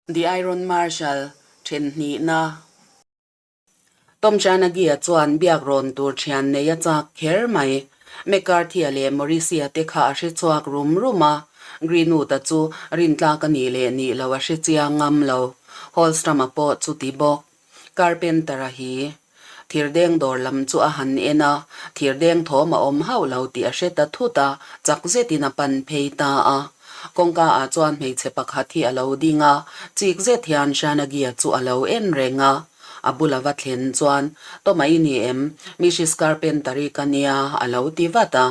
The Iron Marshal, then hnihna. Tom Shanagy-a chuan biak rawn tur thian nei a chak kher mai. McCarthy-a leh Morrissey-a te kha a hre chhuak rum rum a, Greenwood-a chu rintlak a nih leh nih lo a hre chiang ngam lo. Holstrom-a pawh chuti bawk. Carpenter-a hi thirdeng dawr lam chu a han en a, thirdeng thawm a awm hauh lo tih a hre ta thut a, chak zetin a pan phei ta a. Kawngka ah chuan hmeichhe pakhat hi a lo ding a, chik zet hian Shanagia chu a lo en reng a. A bula va thlen chuan, Toma i ni em? Mrs Carpenter-i ka nia, a lo ti vat a.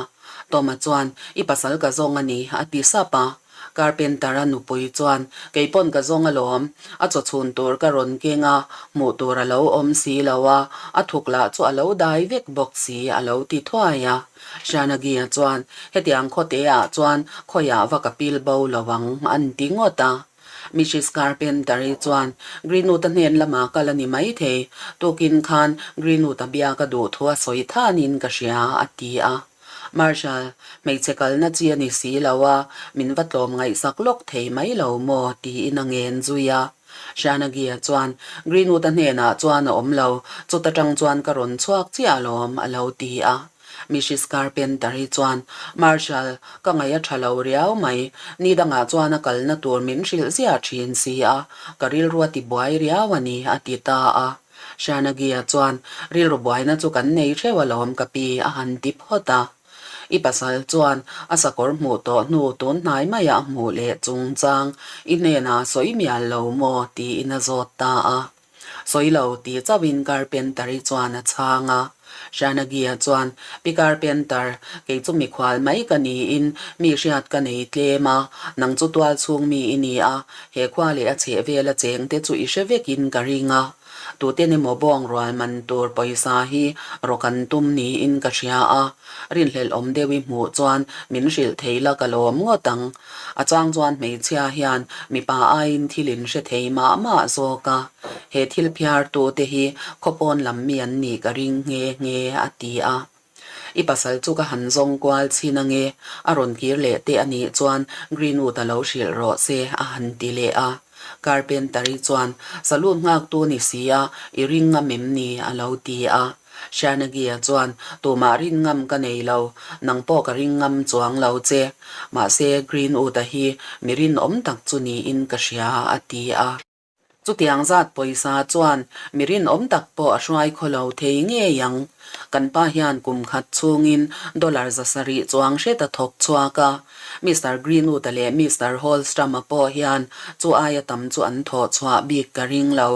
Toma chuan, I pasal ka zawng a ni, a ti sap a. Carpenter-a nupui chuan, Kei pawn ka zawng alawm, a chaw chhun tur ka rawn keng a, hmuh tur a lo awm si lo a, a thuk lah chu a lo dai vek bawk si, a lo ti thuai a. Shanagi-a chuan, Hetiang khawte-ah chuan khawiah va ka pil bo lo ang, an ti ngawt a. Mrs Carpenter-i chuan, Greenwood-a hnen lamah kal a ni maithei, tukin khan Greenwood-a bia ka duh thu a sawi thanin ka hria, a ti a. Marshal, hmeichhe kalna chi a ni si lo a, min va tlawm ngaihsak lawk thei mai lo maw? tiin a ngen zui a. Shanagia chuan, Greenwood-a hnenah chuan a awm lo, chuta tang chuan ka rawn chhuak chiah alawm, a lo ti a. Mrs Carpenter-i chuan, Marshal, ka ngaih a tha lo riau mai, ni dangah chuan a kalna tur min hrilh ziah thin si a, ka rilru a tibuai riau a ni, a ti ta a. Shanagia chuan, Rilru buaina chu kan nei hreuh alawm ka pi, a han ti phawt a. I pasal chuan a sakawr hmuh tawh hnu tun hnai maiah a hmuh leh chungchang i hnenah sawi mial lo maw? tiin a zawt ta a. Sawi lo ti chauhin Carpenter-i chuan a chhang a. Shanagia chuan, Pi Carpenter, kei chu mikhual mai ka niin mi hriat ka nei tlem a, nang chu tual chhung mi i ni a, he khua leh a chheh vela cheng te chu i hre vekin ka ring a. Tuten emaw bawng rual man tur pawisa hi rawk an tum niin ka hria a, rinhlelh awm deuh i hmuh chuan min hrilh thei la ka lawm ngawt ang. A chang chuan hmeichhia hian mipa aiin thil in hre thei mah mah zawk a, he thil phiar tu te hi khawpawn lam mi an nih ka ring nghe nghe, a ti a. I pasal chu ka han zawng kual chhin ange, a rawn kir leh te a nih chuan Greenwood a lo hrilh rawh se, a han ti leh a. Carpenter-i chuan, Saloon nghaktu ni si a, i ring ngam em ni? a lo ti a. Shanagia chuan, Tumah rin ngam ka nei lo, nang pawh ka ring ngam chuang lo che. Mahse, Greenwood-a hi mi rinawm tak chu niin ka hria, a ti a. Chutiang zat pawisa chuan mi rinawm tak pawh a hruai khaw lo thei ngei ang. Kan pa hian kum khat chhungin dollar 700 chuang hret a thawk chhuak a. Mister Greenwood-a leh Mister Holstrom-a pawh hian chu aia tam chu an thawh chhuah bik ka ring lo.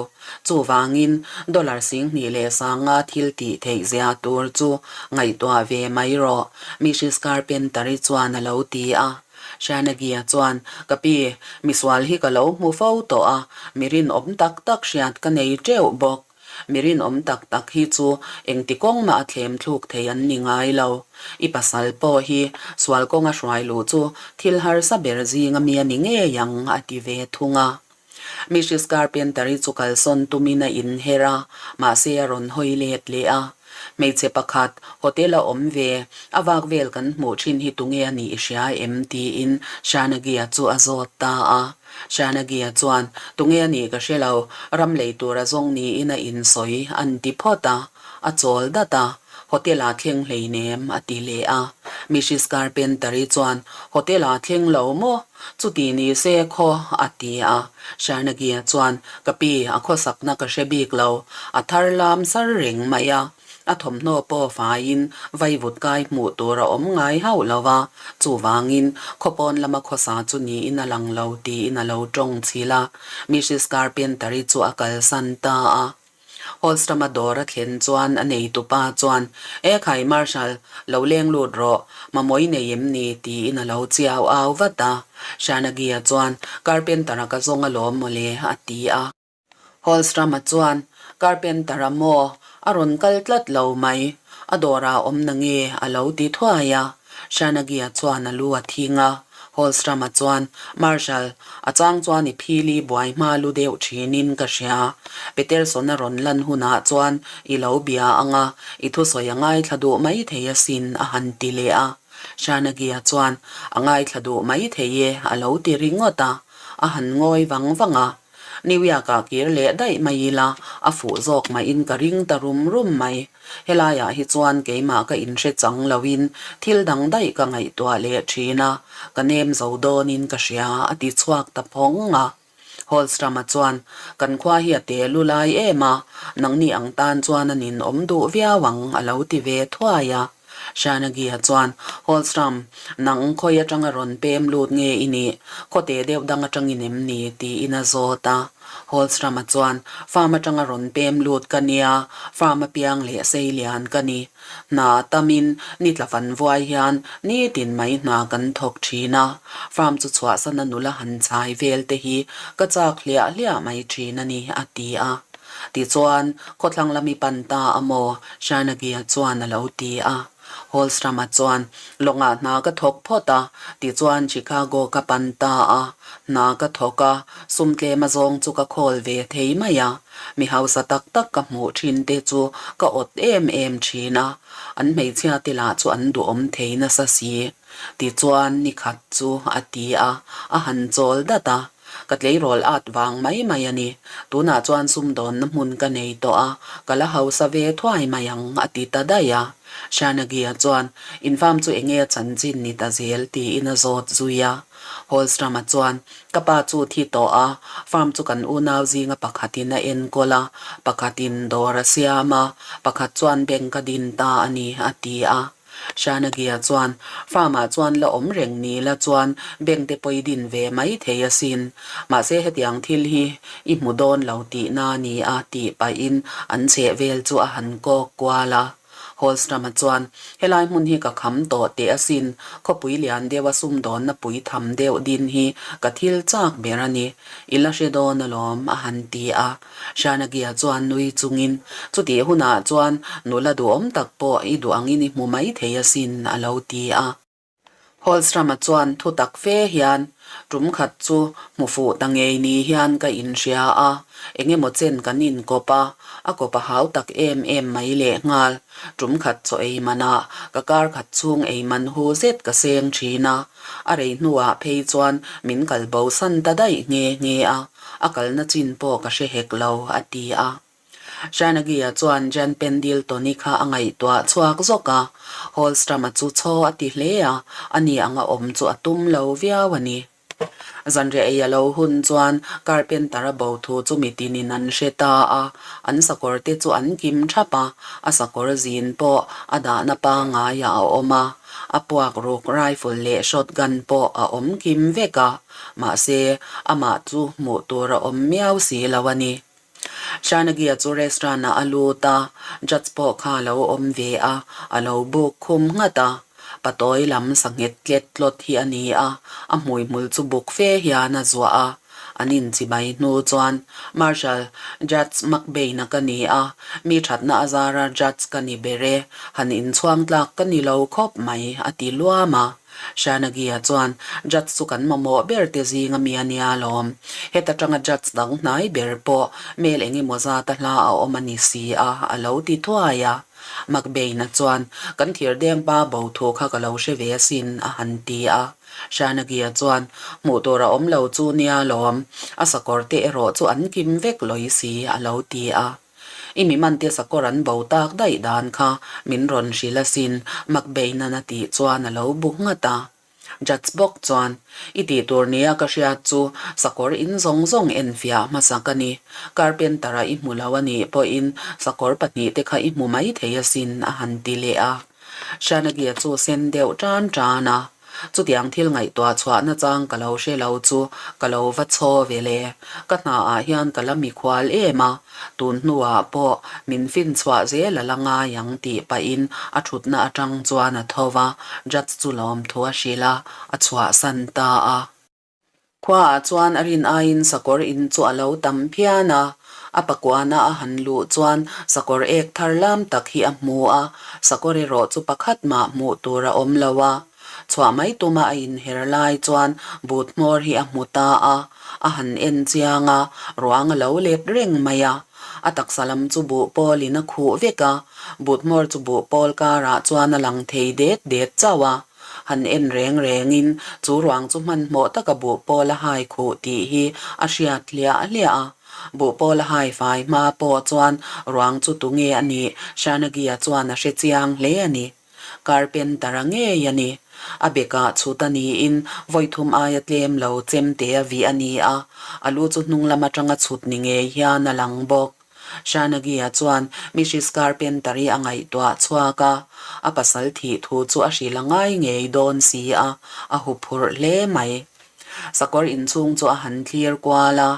Chuvangin dollar 2050 thil tih theih zia tur chu ngaihtuah ve mai rawh, Mrs Carpenter-i chuan a lo ti a. Shanagia chuan, Ka pi, misual hi ka lo hmu fo tawh a, mi rinawm tak tak hriat ka nei teuh bawk. Mi rinawm tak tak hi chu engti kawng mah a thlem thluk thei an ni ngai lo. I pasal pawh hi sual kawnga hruai luh chu thil harsa ber zinga mi a ni ngei ang, a ti ve thung a. Mrs Carpenter-i chu kalsawn tumin a inher a, mahse a rawn hawi let leh a. Hmeichhe pakhat, hotel a awm ve, a vak vel kan hmuh thin hi tunge a nih i hria em? tiin Shanagia chu a zawt ta a. Shanagia chuan, Tunge a nih ka hre lo, ram lei tur a zawng niin a insawi, an ti phawt a. A chawl dat a, Hotel ah thleng hleinem, a ti leh a. Mrs Carpenter-i chuan, Hotel ah thleng lo maw? Chuti ni se khaw, a ti a. Sharnagia chuan, Ka pi, a khawsakna ka hre bik lo. A thar lam sar reng mai a. A thawmhnaw pawh faiin vaivut kai hmuh tur a awm ngai hauh lo va, chuvangin khawpawn lama khawsa chu niin a lang lo tiin a lo tawng chhil a. Mrs Carpenter-i chu a kalsan ta a. Holstrom-a dawr a thlen chuan a neitupa chuan, E khai Marshal, lo leng lut rawh, mamawh i nei em ni? tiin a lo chiau au vat a. Shanagia chuan, Carpenter-a ka zawng alawm mawle, a ti a. Holstrom-a chuan, Carpenter-a maw? A rawn kal tlat lo mai. A dawrah a awm na nge? a lo ti thuai a. Shanagia chuan a lu a thing a. Holstrom-a chuan, Marshal, a chang chuan i phili buai hma lu deuh thinin ka hria. Peterson-a rawn lan hunah chuan i lo bia ang a, i thusawi a ngaithla duh mai thei asin, a han ti leh a. Shanagia chuan, A ngaithla duh mai thei e, a lo ti ringawt a. A han ngawi vang vang a. New York-ah kir leh daih mai ila, a fuh zawk mahin ka ring ta rum rum mai. Helaiah hi chuan keimah ka inhre chang loin thil dang daih ka ngaihtuah leh thin a, ka nem zo dawnin ka hria, a ti chhuak ta phawng a. Holstrom-a chuan, Kan khua hi a te lu lai em a, nangni ang tan chuan a ninawm duh viau ang, a lo ti ve thuai a. Shanagi-a chuan, Holstrom, nang khawi atanga rawn pem lut nge i nih? Khawte deuh dang atangin em ni? tiin a zawt a. Holstrom-a chuan, Farm atanga rawn pem lut ka nia, farm apiang leh seilian ka ni. Hna tamin ni tla fan vuai hian nitin mai hna kan thawk thin a, farm chu chhuahsana nula han chhai vel te hi ka chak hliah hliah mai thin a ni, a ti a. Tichuan, khawthlang lam i pan ta a maw? Sharnagia chuan a lo ti a. Holstrom-a chuan, Lawngah hna ka thawk phawt a, tichuan Chicago ka pan ta a. Hna ka thawk a, sum tlem azawng chu ka khawl ve thei mai a. Mi hausa tak tak ka hmuh thin te chu ka awt em em thin a, an hmeichhia te lah chu an duhawm thei nasa si. Tichuan, nikhat chu a ti a, a han chawl dat a. Ka tleirawl at vang mai mai a ni. Tunah chuan sumdawnna hmun ka nei tawh a, ka la hausa ve thuai mai ang, a ti ta daih a. Shanagi-a chuan, In farm chu enge a chanchin ni ta zel? tiin a zawt zui a. Holstrom-a chuan, Ka pa chu thi tawh a, farm chu kan unau zinga pakhatin a enkawl a, pakhatin dawr a siam a, pakhat chuan bank a din ta a ni, a ti a. Shanagia chuan, Farm-ah chuan la awm reng ni la chuan bank te pawh i din ve mai thei asin. Mahse hetiang thil hi i hmu dawn lo tihna a ni a, tih pahin an chheh vel chu a han kawk kual a. Holstrom-a chuan, Helai hmun hi ka kham tawh teh asin, khawpui lian deuha sumdawnna pui tham deuh din hi ka thil chak ber a ni. I la hre dawn alawm, a han ti a. Shanagia chuan nui chungin, Chutih hunah chuan nula duhawm tak pawh i duh angin i hmu mai thei asin, a lo ti a. Holstrom-a chuan thu tak fe hian, Tum khat chu hmu fuh ta ngei ni hian ka inhria a, eng emaw chen kan inkawp a, a kawp a hau tak em em mai lehnghal. Tum khat chaw ei manah ka kar khat chhung ei man hu zet ka seng thin a, a rei hnuah phei chuan min kal bo san ta daih nghe nghe a, a kalna chin pawh ka hre hek lo, a ti a. Shanagi-a chuan Jan Pendleton-i kha a ngaihtuah chhuak zawk a, Holstrom-a chu chaw a ti hle a, ani anga awm chu a tum lo viau a ni. Zanriah ei a lo hun chuan Carpenter-a bo thu chu mitinin an hre ta a, an sakawr te chu an kim thap a, a sakawr zin pawh a dahna pangaiah a awm a, a puak ruk rifle leh shotgun pawh a awm kim vek a, mahse amah chu hmuh tur a awm miau si lo a ni. Shanagi-a chu restaurant-ah a lut a, judge pawh kha a lo awm ve a, a lo buk khum nghat a. Patawi lam sanghet tlet tlawt hi a ni a, a hmuihmul chu buk fe hian a zuah a. An inchibai hnu chuan, Marshal, Judge McBain-a ka ni a, mi thatna a zara judge ka ni ber e, han inchhuang tlak ka ni lo khawp mai, a ti luam a. Shanagi-a chuan, Judge chu kan mamawh ber te zing a mi a nia lawm. Heta tanga judge dang hnai ber pawh mel eng emaw zata hla a awm a ni si a, a lo ti thuai a. McBain-a chuan, Kan thir deng pa bo thu kha ka lo hre ve asin, a han ti a. Shanagi-a chuan, Hmuh tur a awm lo chu nia lawm. A sakawr te erawh chu an kim vek lawi si, a lo ti a. I mi man te sakawr an bo tak daih dan kha min rawn hrilh asin, McBain-an a tih chuan a lo bu nghat a. Judge bawk chuan, I tih tur nia ka hriat chu sakawr in zawng zawng enfiah hmasak a ni. Carpenter-a i hmu lo a nih pawhin sakawr pahnihte kha i hmu mai thei asin, a han ti leh a. Shanagi-a chu sen deuh tan tan a. Chutiang thil ngaihtuah chhuahna chang ka lo hre lo chu ka lo va chhaw ve le. Ka hnaah hian ka la mikhual em a, tun hnuah pawh min fin chhuah zel a la ngai ang tih pahin a thutna atang chuan a tho va, Judge chu lawmthu a hrilh a, a chhuahsan ta a. Khuaah chuan a rin aiin sakawr in chu a lo tam phian a, a pakuana a han luh chuan sakawr ek thar lam tak hi a hmu a, sakawr erawh chu pakhat mah hmuh tur a awm lo a. Chhuah mai tuma a inher lai chuan but hmawr hi a hmu ta a, a han en chiang a, ruang a lo let reng mai a. A taksa lam chu buh pawlin a khuh vek a, but hmawr chu buh pawl karah chuan a lang thei det det chauh a. Han en reng rengin chu ruang chu hmanhmawh taka buh pawl a hai khuh tih hi a hriat hliah hliah a. Buh pawl a hai fai hma pawh chuan ruang chu tunge a nih Shanagi-a chuan a hre chiang hle a ni. Carpenter-a ngei a ni. A bekah chhut a niin vawithum aia tlem lo chemte a vih a ni a, a lu chu hnung lam atanga chhut ni ngei hian a lang bawk. Shanagi-a chuan Mrs Carpenter-i a ngaihtuah chhuak a, a pasal thih thu chu a hrilh a ngai ngei dawn si a, a huphurh hle mai. Sakawr inchhung chu a han thlir kual a,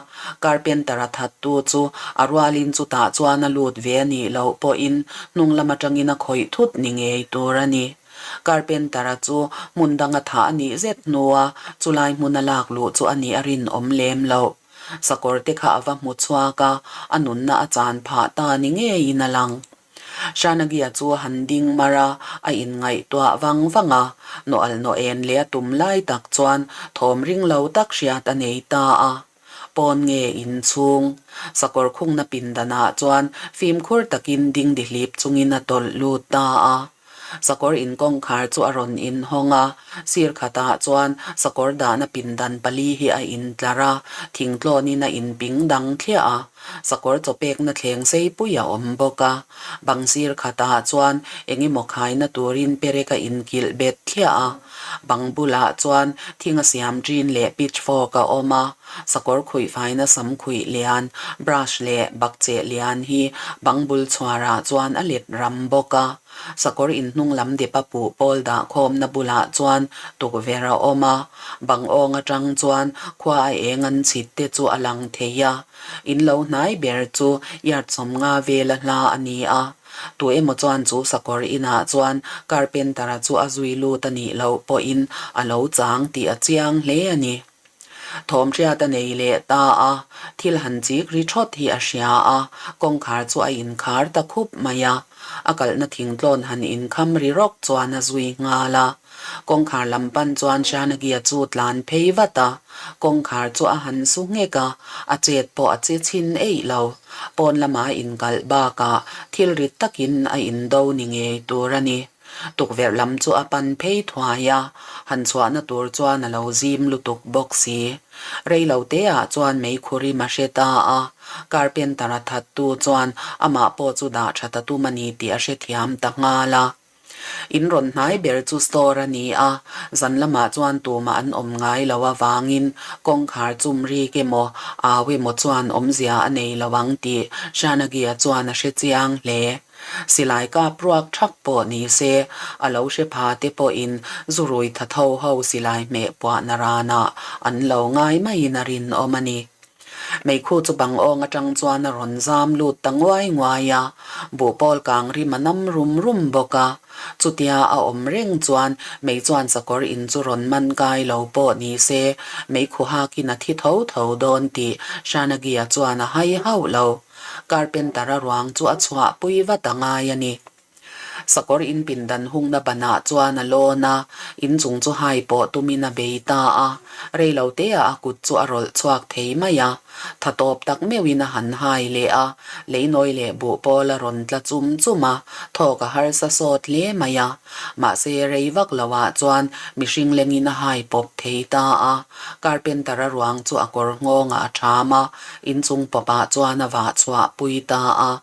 Carpenter-a thattu chu a rualin chutah chuan a lut ve a nih loh pawhin hnung lam atangin a khawih thut ni ngei tur a ni. Carpenter-a chu hmun danga thah a nih zet hnua chulai hmuna lak luh chu a nih a rinawm lem loh. Sakawr te kha a va hmu chhuak a, a nunna a chan phah ta ni ngeiin a lang. Shanagi-a chu a han ding mar a, a inngaihtuah vang vang a. Nawh-al nawh en leh a tum lai tak chuan thawm ring lo tak hriat a nei ta a. Pawn nge inchhung? Sakawr khungna pindanah chuan fimkhur takin dingdihlip chungin a tawlh lut ta a. Sakawr inkawngkhar chu a rawn inhawng a, sir khatah chuan sakawr dahna pindan pali hi a intlar a, thingtlawnin a inping dang thliah a, sakawr chawpekna thleng seipui a awm bawk a. Bang sir khatah chuan eng emaw khaina turin perek a inkilh bet thliah a, bang bulah chuan thing a siam ṭin leh pitchfork a awm a, sakawr khuihfaina sam khuih lian, brush leh bakcheh lian hi bang bul chhuarah chuan a let ram bawk a. Sakawr inhnung lam dep a puh pawl dah khawmna bulah chuan tukverh a awm a, bang awng atang chuan khua a eng an chhit te chu a lang thei a. In lo hnai ber chu yard 50 vela hla a ni a. Tu emaw chuan chu sakawr inah chuan carpenter-a chu a zui lut a nih loh pawhin a lo chang tih a chiang hle a ni. Thawm hriat a nei leh ta a, thil han chik ri thawt hi a hria a, kawngkhar chu a inkhar ta khup mai a. A kalhna thingtlawn han inkham ri rawk chuan a zui nghal a. Kawngkhar lam pan chuan Shanagi-a chu tlan phei vat a, kawngkhar chu a han su nghek a, a chet pawh a che chhin eih lo. Pawn lama a inkalh bakah thil rit takin a indo ni ngei tur a ni. Tukverh lam chu a pan phei thuai a, han chhuahna tur chuan a lo zim lutuk bawk si. Rei lo te ah chuan meikhur im a hre ta a, carpenter a thattu chuan amah pawh chu dah tha ta tum a ni tih a hrethiam ta nghal a. In rawn hnai ber chu store a ni a, zan lamah chuan tumah an awm ngai lo avangin kawngkhar chum rik emaw au emaw chuan awmzia a nei lo ang tih Shanagi-a chuan a hrechiang hle. Silai kap ruak thak pawh ni se, a lo hre pha te pawhin zurui tha tho ho silai hmeh puahna ranah an lo ngai maiin a rinawm a ni. Meikhu chu bang awng atang chuan a rawn zam lut ta nguai nguai a, buhpawl kang rim a nam rum rum bawk a. Chutia a awm reng chuan mei chuan sakawr in chu rawn man kai lo pawh ni se, meikhu hakin a thi tho tho dawn tih Shanagi-a chuan a hai hauh lo. Carpenter-a ruang chu a chhuah pui vat a ngai a ni. Sakawr in pindan hungna banah chuan a lawn a, inchung chu hai pawh tumin a bei ta a. Rei lo teah a kut chu a rawlh chhuak thei mai a. Tha tawp tak meuhin a han hai leh a, leinawi leh buh pawl a rawn tla chum chum a, thawk a harsa sawt hle mai a. Mahse rei vak loah chuan mihring lengin a hai pawp thei ta a. Carpenter-a ruang chu a kawr nghawngah a ṭham a, inchung pawpah chuan a vah chhuah pui ta a.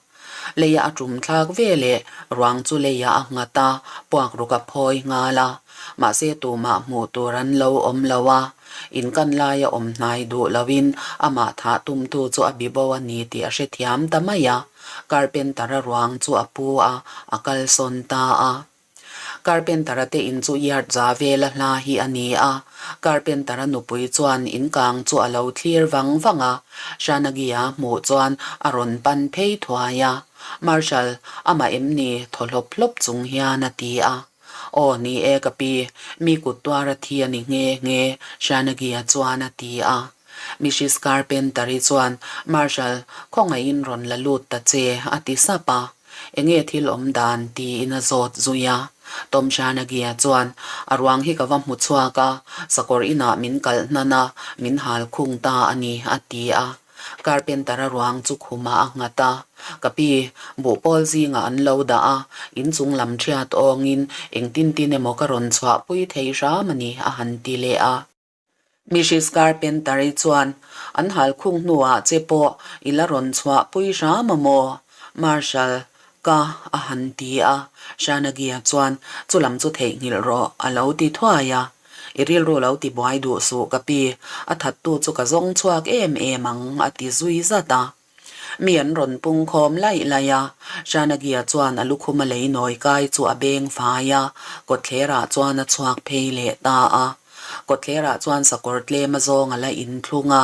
Leia a tum thlak ve leh ruang chu leiah a nghat a, puakruk a phawi nghal a. Mahse tumah hmuh tur an lo awm lo a, in kan laia awm hnai duh loin amah thah tumtu chu a bibo a ni tih a hrethiam ta mai a. Carpenter-a ruang chu a pu a, a kalsawn ta a. Carpenter-a te in chu yard za vela hla hi a ni a, Carpenter-a nupui chuan in kang chu a lo thlir vang vang a, Shanagi-a hmuh chuan a rawn pan phei thuai a, Marshal, amah em ni? thaw hlawp hlawp chung hian a ti a. Aw, ni e ka pi, mi kut tuara thi a ni nghe nghe, Shanagi-a chuan a ti a. Mrs Carpenter-i chuan, Marshal, khawngaihin rawn la lut ta che, a ti sap a. Enge thil awm dan? tiin a zawt zui a. Tom Shanagi-a chuan, A ruang hi ka va hmu chhuak a, sakawr inah min kalh hnan a, min hal khung ta a ni, a ti a. Carpenter-a ruang chu khumah a nghat a. Ka pi, buhpawl zingah an lo dah a, inchung lam ṭhiat awngin engtin tin emaw ka rawn chhuahpui thei hram a ni, a han ti leh a. Mrs Carpenter-i chuan, An hal khung hnuah che pawh i la rawn chhuahpui hram a maw? Marshal, ka a han ti a. Shanagi-a chuan, Chu lam chu theihnghilh rawh, a lo ti thuai a. I rilru lo ti buai duh suh ka pi, a thattu chu ka zawng chhuak em em ang, a ti zui zat a. Mi an rawn pung khawm laih laih a, Shanagi-a chuan a lukhum a lei nawi kai chu a beng fai a, kawtthlerah chuan a chhuak phei leh ta a. Kawtthlerah chuan sakawr tlem a zawng a la inthlung a,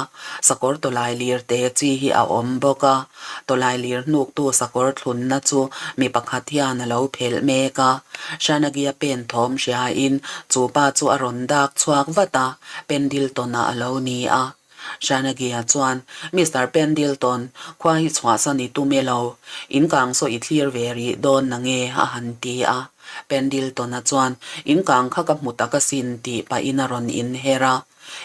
sakawr tawlai lir te chi hi a awm bawk a. Tawlai lir hnuktu sakawr thlunna chu mi pakhat hian a lo phelh mek a. Shanagi-a pen thawm hriain chu pa chu a rawn dak chhuak vat a, Pendleton-a a lo ni a. Shanagi-a chuan, Mister Pendleton, khua hi chhuahsan i tum e lo. In kang saw i thlir ve rih dawn na nge? a han ti a. Pendleton-a chuan, In kang kha ka hmu tak asin tih pahin a rawn inher a.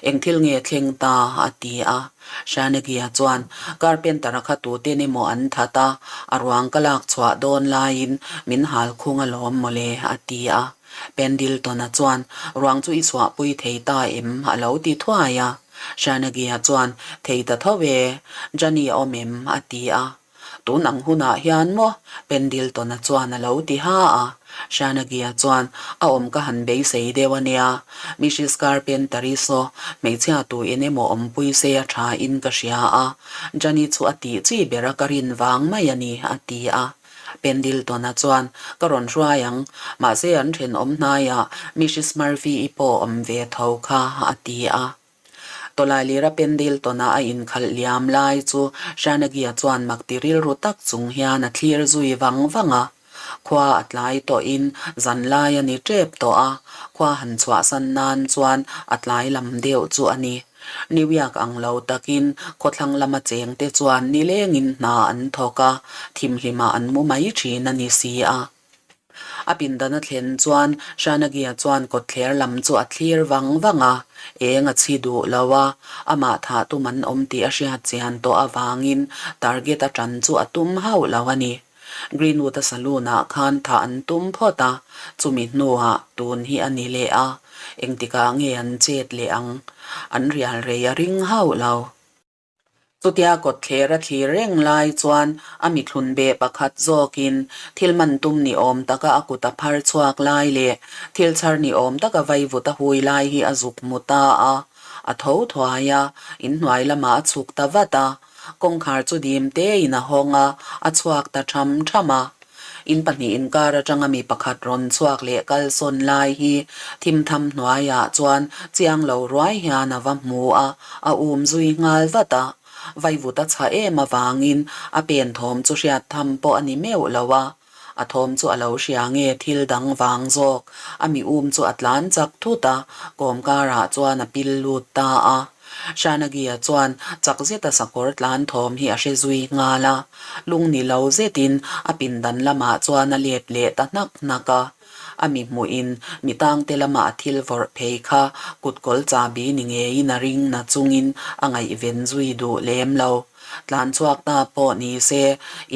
Eng thil nge thleng ta? a ti a. Shanagi-a chuan, Carpenter-a kha tuten emaw an that a, a ruang ka lak chhuah dawn laiin min hal khung alawm mawle, a ti a. Pendleton-a chuan, Ruang chu i chhuahpui thei ta em? a lo ti thuai a. Shanagi-a chuan, Thei ta tho e, Jani a awm em? a ti a. Tun ang hunah hian maw? Pendleton-a chuan a lo ti ha a. Shanagi-a chuan, A awm ka han beisei deuh a nia. Mrs Carpenter-i saw hmeichhia tu in emaw awmpui se a tha in ka hria a. Jani chu a tih chi ber a ka rin vang mai a ni, a ti a. Pendleton-a chuan, Ka rawn hruai ang, mahse an thenawm hnaiah Mrs Murphy-i pawh awm ve tho kha, a ti a. Tawlailira Pendleton-a a inkhalh liam lai chu Shanagi-a chuan makti rilru tak chung hian a thlir zui vang vang a. Khua a tlai tawhin zan lai a ni tep tawh a, khua han chhuahsan nan chuan a tlai lam deuh chu a ni. New York ang lo takin khawthlang lama chengte chuan nilengin hna an thawk a, thimhlimah an mu mai thin a ni si a. A pindan a thlen chuan Shanagi-a chuan kawtthler lam chu a thlir vang vang a, eng a chhi duh lo a, amah thah tum an awm tih a hriat chian tawh avangin target a tan chu a tum hauh lo a ni. Greenwood-a saloon-ah khan thah an tum phawt a, chumi hnuah tun hi a ni leh a, engtikah nge an chet leh ang? An rial rei a ring hauh lo. Chutia kawtthler a thlir reng lai chuan a mithlun beh pakhat zawkin thil man tum ni awm taka a kut a phar chhuak lai leh thil chhar ni awm taka vaivut a hui lai hi a zuk hmu ta a, a tho thuai a, inhnuai lamah a chhuk ta vat a. Kawngkhar chu dim tein a hawng a, a chhuak ta tham tham a. In pahnih inkar atanga mi pakhat rawn chhuak leh kal sawn lai hi thimtham hnuaiah chuan chiang lo ruai hian a va hmu a, a um zui nghal vat a. Vaivut a chhah em avangin a pen thawm chu hriat tham pawh a ni meuh lo a. A thawm chu a lo hria nge thil dang vang zawk. A mi um chu a tlan chak thut a, kawmkarah chuan a pil lut ta a. Shanagi-a chuan chak zeta sakawr tlan thawm hi a hre zui nghal a. Lung ni lo zetin a pindan lamah chuan a let leh ta hnak hnak a. A mi hmuhin mi tangte lama a thil vawrh phei kha kutkawl chahbi ni ngeiin a ring na chungin a ngaihven zui duh lem lo. Tlan chhuak ta pawh ni se,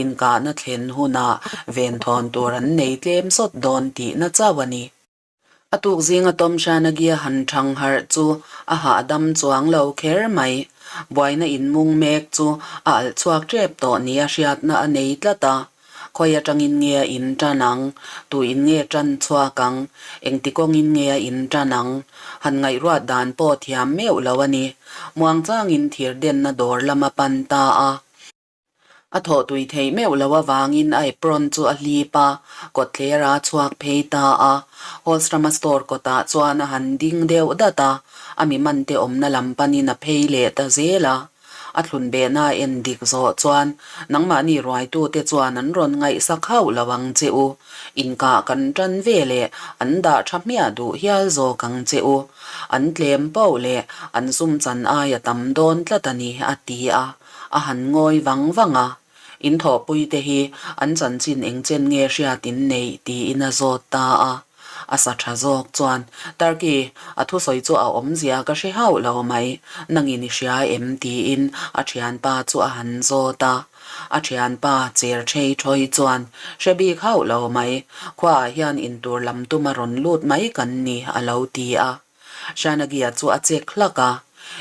inkahna thlen hunah venthawn tur an nei tlem sawt dawn tihna chauh a ni. A tuk zinga Tom Shanagi-a han thang harh chu a hahdam chuang lo kher mai. Buaina inmung mek chu a alh chhuak tep tawh nia hriatna a nei tlat a. Khawi atangin nge a in tan ang? Tu in nge tan chhuak ang? Engti kawngin nge a in tan ang? Han ngaihruat dan pawh thiam meuh lo a ni. Muangchangin thir denna dawr lam a pan ta a. A thawh tui theih meuh lo avangin a apron chu a hlip a, kawtthler a chhuak phei ta a. Holstrom-a store kawtah chuan a han ding deuh dat a, a mi mante awmna lam panin a phei leh ta zel a. A thlun behna a en dik zawh chuan nangmahni ruaitute chuan an rawn ngaihsak hauh lo ang che u. Inkah kan tan ve leh an dah tha hmiah duh hial zawk ang che u. An tlem poh leh an sum chan aia tam dawn tlat a ni, a ti a. A han ngawi vang vang a. In thawhpuite hi an chanchin eng chen nge hriat in neih tiin a zawt ta a. A sa tha zawk chuan, Turkey, a thusawi chu a awmzia ka hre hauh lo mai, nangin i hria em? tiin a thianpa chu a han zawt a. A thianpa cher thei thawi chuan, Hre bik hauh lo mai, khuaah hian intur lam tuma rawn lut mai kan ni, a lo ti a. Shanagia chu a chek hlak a,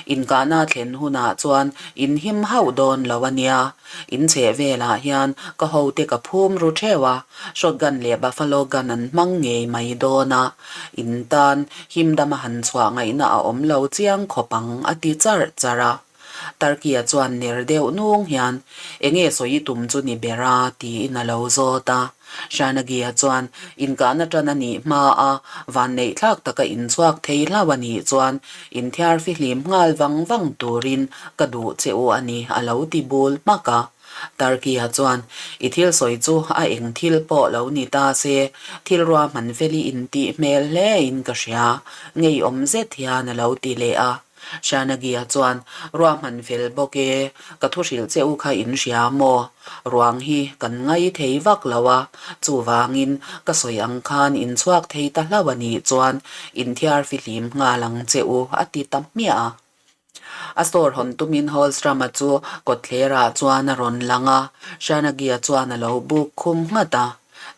Inkahna thlen hunah chuan in him hauh dawn lo a nia. In chheh velah hian ka hote ka phum ru theuh a, shotgun leh buffalo gun an hmang ngei mai dawn a, in tan him dama han chhuah ngaihna a awm lo chiang khawp ang, a ti charh charh a. Turkey-a chuan ner deuh nung hian, Enge sawi tum chu ni ber a? tiin a lo zawt a. Shanagi-a chuan, Inkahna tan a nih hma a, vanneih thlak taka inchhuak thei hlauh a nih chuan inthiar fihlim nghal vang vang turin ka duh che u a ni, a lo ti bul hmak a. Turkey-a chuan, I thil sawi chu a eng thil pawh lo ni ta se, thil ruahman fel i intih hmel hlein ka hria, ngeiawm zet hian a lo ti leh a. Shanagia chuan, Ruahman fel bawk e, ka thu hrilh che u kha in hria maw? Ruang hi kan ngai thei vak lo a, chuvangin ka sawi ang khan in chhuak thei ta hlauh a nih chuan inthiar fihlim nghal ang che u, a ti ta hmiah a. A store hawn tumin Holstrom-a chu kawtthlerah chuan a rawn lang a, Shanagia chuan a lo buk khum nghat a.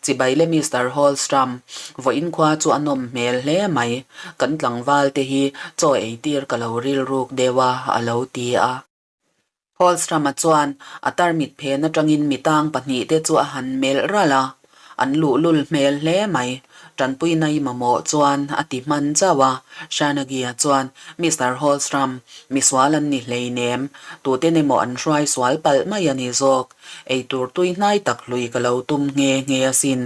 Chibai le Mister Holstrom, vawiin khua chu a nawm hmel hle mai, kan tlangval te hi chaw ei tir ka lo rilruk deuh a, a lo ti a. Holstrom-a chuan a tarmit phen atangin mitang pahnihte chu a han melh ralh a, an luhlul hmel hle mai, tanpuina i mamawh chuan a ti hman chauh a, Shanagie-a chuan Mister Holstrom, misual an ni hleinem, tuten emaw an hruai sual palh mai a ni zawk, Eitur tui hnai tak hlui ka lo tum nghe nghe asin.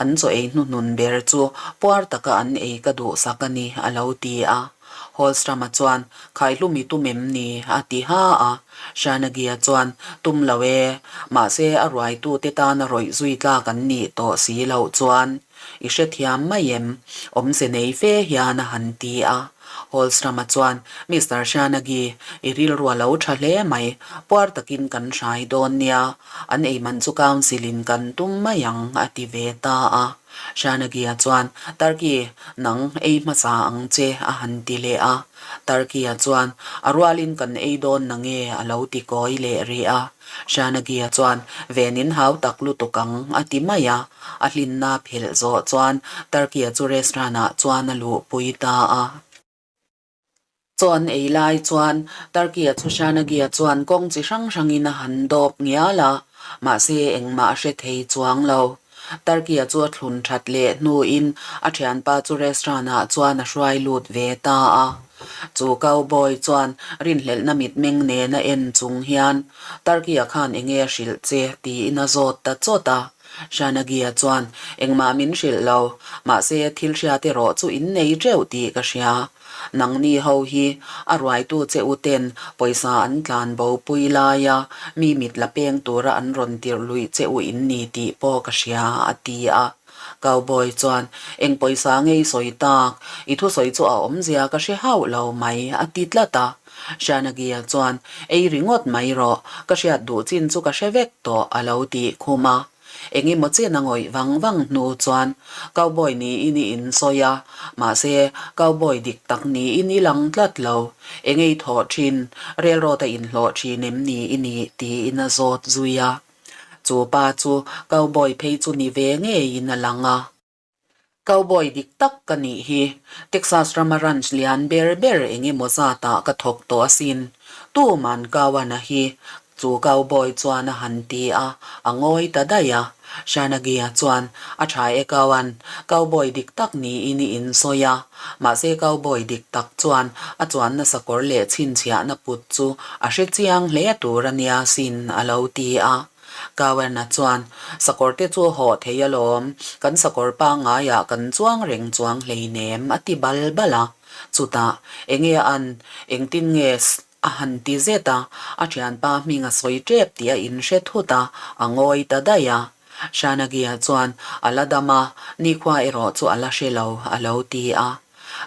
An chaw ei hnuhnun ber chu puar taka an ei ka duhsak a ni, a lo ti a. Holstrom-a chuan, Khaihlum i tum em ni? a ti ha a. Shanagie-a chuan, Tum lo e. Mahse, a ruaitute tana rawih zui tlak an nih tawh si loh chuan I hrethiam mai em? Awmze nei fe hian a han ti a. Holstrom-a chuan, Mister Shanagi, i rilru a lo tha hle mai. Puar takin kan hrai dawn nia. An eiman chu Council-in kan tum mai ang, a ti ve ta a. Shanagi-a chuan, Turkey, nang ei hmasa ang che, a han ti leh a. Turkey-a chuan, A rualin kan ei dawn na nge? a lo ti kawi leh rih a. Shanagi-a chuan, Venin hau tak lutuk ang, a ti mai a. A hlinna phelh zawh chuan Turkey-a chu restaurant-ah chuan a luhpui ta a. Chaw an ei lai chuan Turkey-a chu Shanagi-a chuan kawng chi hrang hrangin a han dawp ngial a, mahse engmah a hre thei chuang lo. Turkey-a chu a thlun that leh hnuin a thianpa chu restaurant-ah chuan a hruai lut ve ta a. Chu cowboy chuan rinhlelhna mitmeng nena en chung hian Turkey-a khan enge a hrilh che tiin a zawt ta chawt a. Shanagia chuan, Engmah min hrilh lo, mahse thil hriat erawh chu in nei teuh tih ka hria. Nangni ho hi a ruaitu che u ten pawisa an tlan bo pui laia mi mit la peng tura an rawn tirh luih che u in ni tih pawh ka hria, a ti a. Cowboy chuan, Eng pawisa nge i sawi tak? I thusawi chu a awmzia ka hre hauh lo mai, a ti tlat a. Shanagia chuan, Ei ringawt mai rawh, ka hriat duh chin chu ka hre vek tawh, a lo tih khum a. Eng emaw chen a ngawih vang vang hnu chuan, Cowboy niin i insawi a, mahse, cowboy dik tak niin i lang tlat lo. Eng ei thawh thin, railroad a inhlawh thin em ni i nih? tiin a zawt zui a. Chu pa chu cowboy phei chu ni ve ngeiin a lang a. Cowboy dik tak ka nih hi. Texas rama ranch lian ber ber eng emaw zatah ka thawk tawh asin. Tuman Kawana hi chu cowboy chuan a han ti a, a ngawi ta daih a. Shanagia chuan, A tha e Kawan, cowboy dik tak niin i insawi a. Mahse cowboy dik tak chuan a chuanna sakawr leh chhinchhiahna put chu a hre chiang hle tur a nia sin, a lo ti a. Cowen-a chuan, Sakawr te chu hawh thei alawm, kan sakawr pangaiah kan chuang reng chuang hleinem, a ti bal bal a. Chutah, enge an, engtin nge a han ti zet a, a thianpa hming a sawi tep tih a inhre thut a, a ngawi ta daih a. Shanagia chuan, A la dam a, nikhua erawh chu a la hre lo, a lo ti a.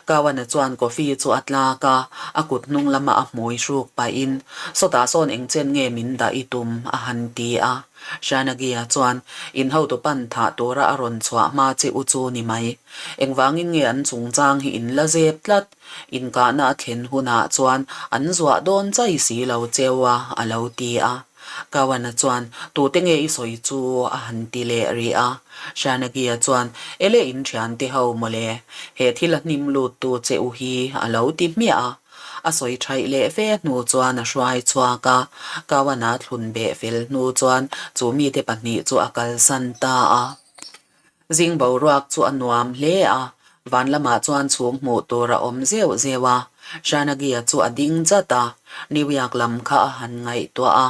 Kawana chuan coffee chu a tlak a, a kut hnung lama a hmui hruk pahin, Sawtah sawn eng chen nge min dah i tum? a han ti a. Shanagia chuan, In hotu pan thah tura a rawn chhuah hma che u chu ni mai. Engvangin nge an chungchang hi in la zep tlat? Inkahna a thlen hunah chuan an zuah dawn chai si lo cheu a, a lo ti a. Cowan-a chuan, Tute nge i sawi chu? a han ti leh rih a. Shanagi-a chuan, Ele in thiante ho mawle, he thil a hnim lut tu che u hi a lo ti hmiah a. A sawi thaih leh fe hnu chuan a hruai chhuak a, Cowan-a thlun beh fel hnu chuan chu mite pahnih chu a kalsan ta a. Zing boruak chu a nuam hle a, van lamah chuan chhum hmuh tur a awm zeuh zeuh a. Shanagi-a chu a ding chat a, New York lam kha a han ngaihtuah a.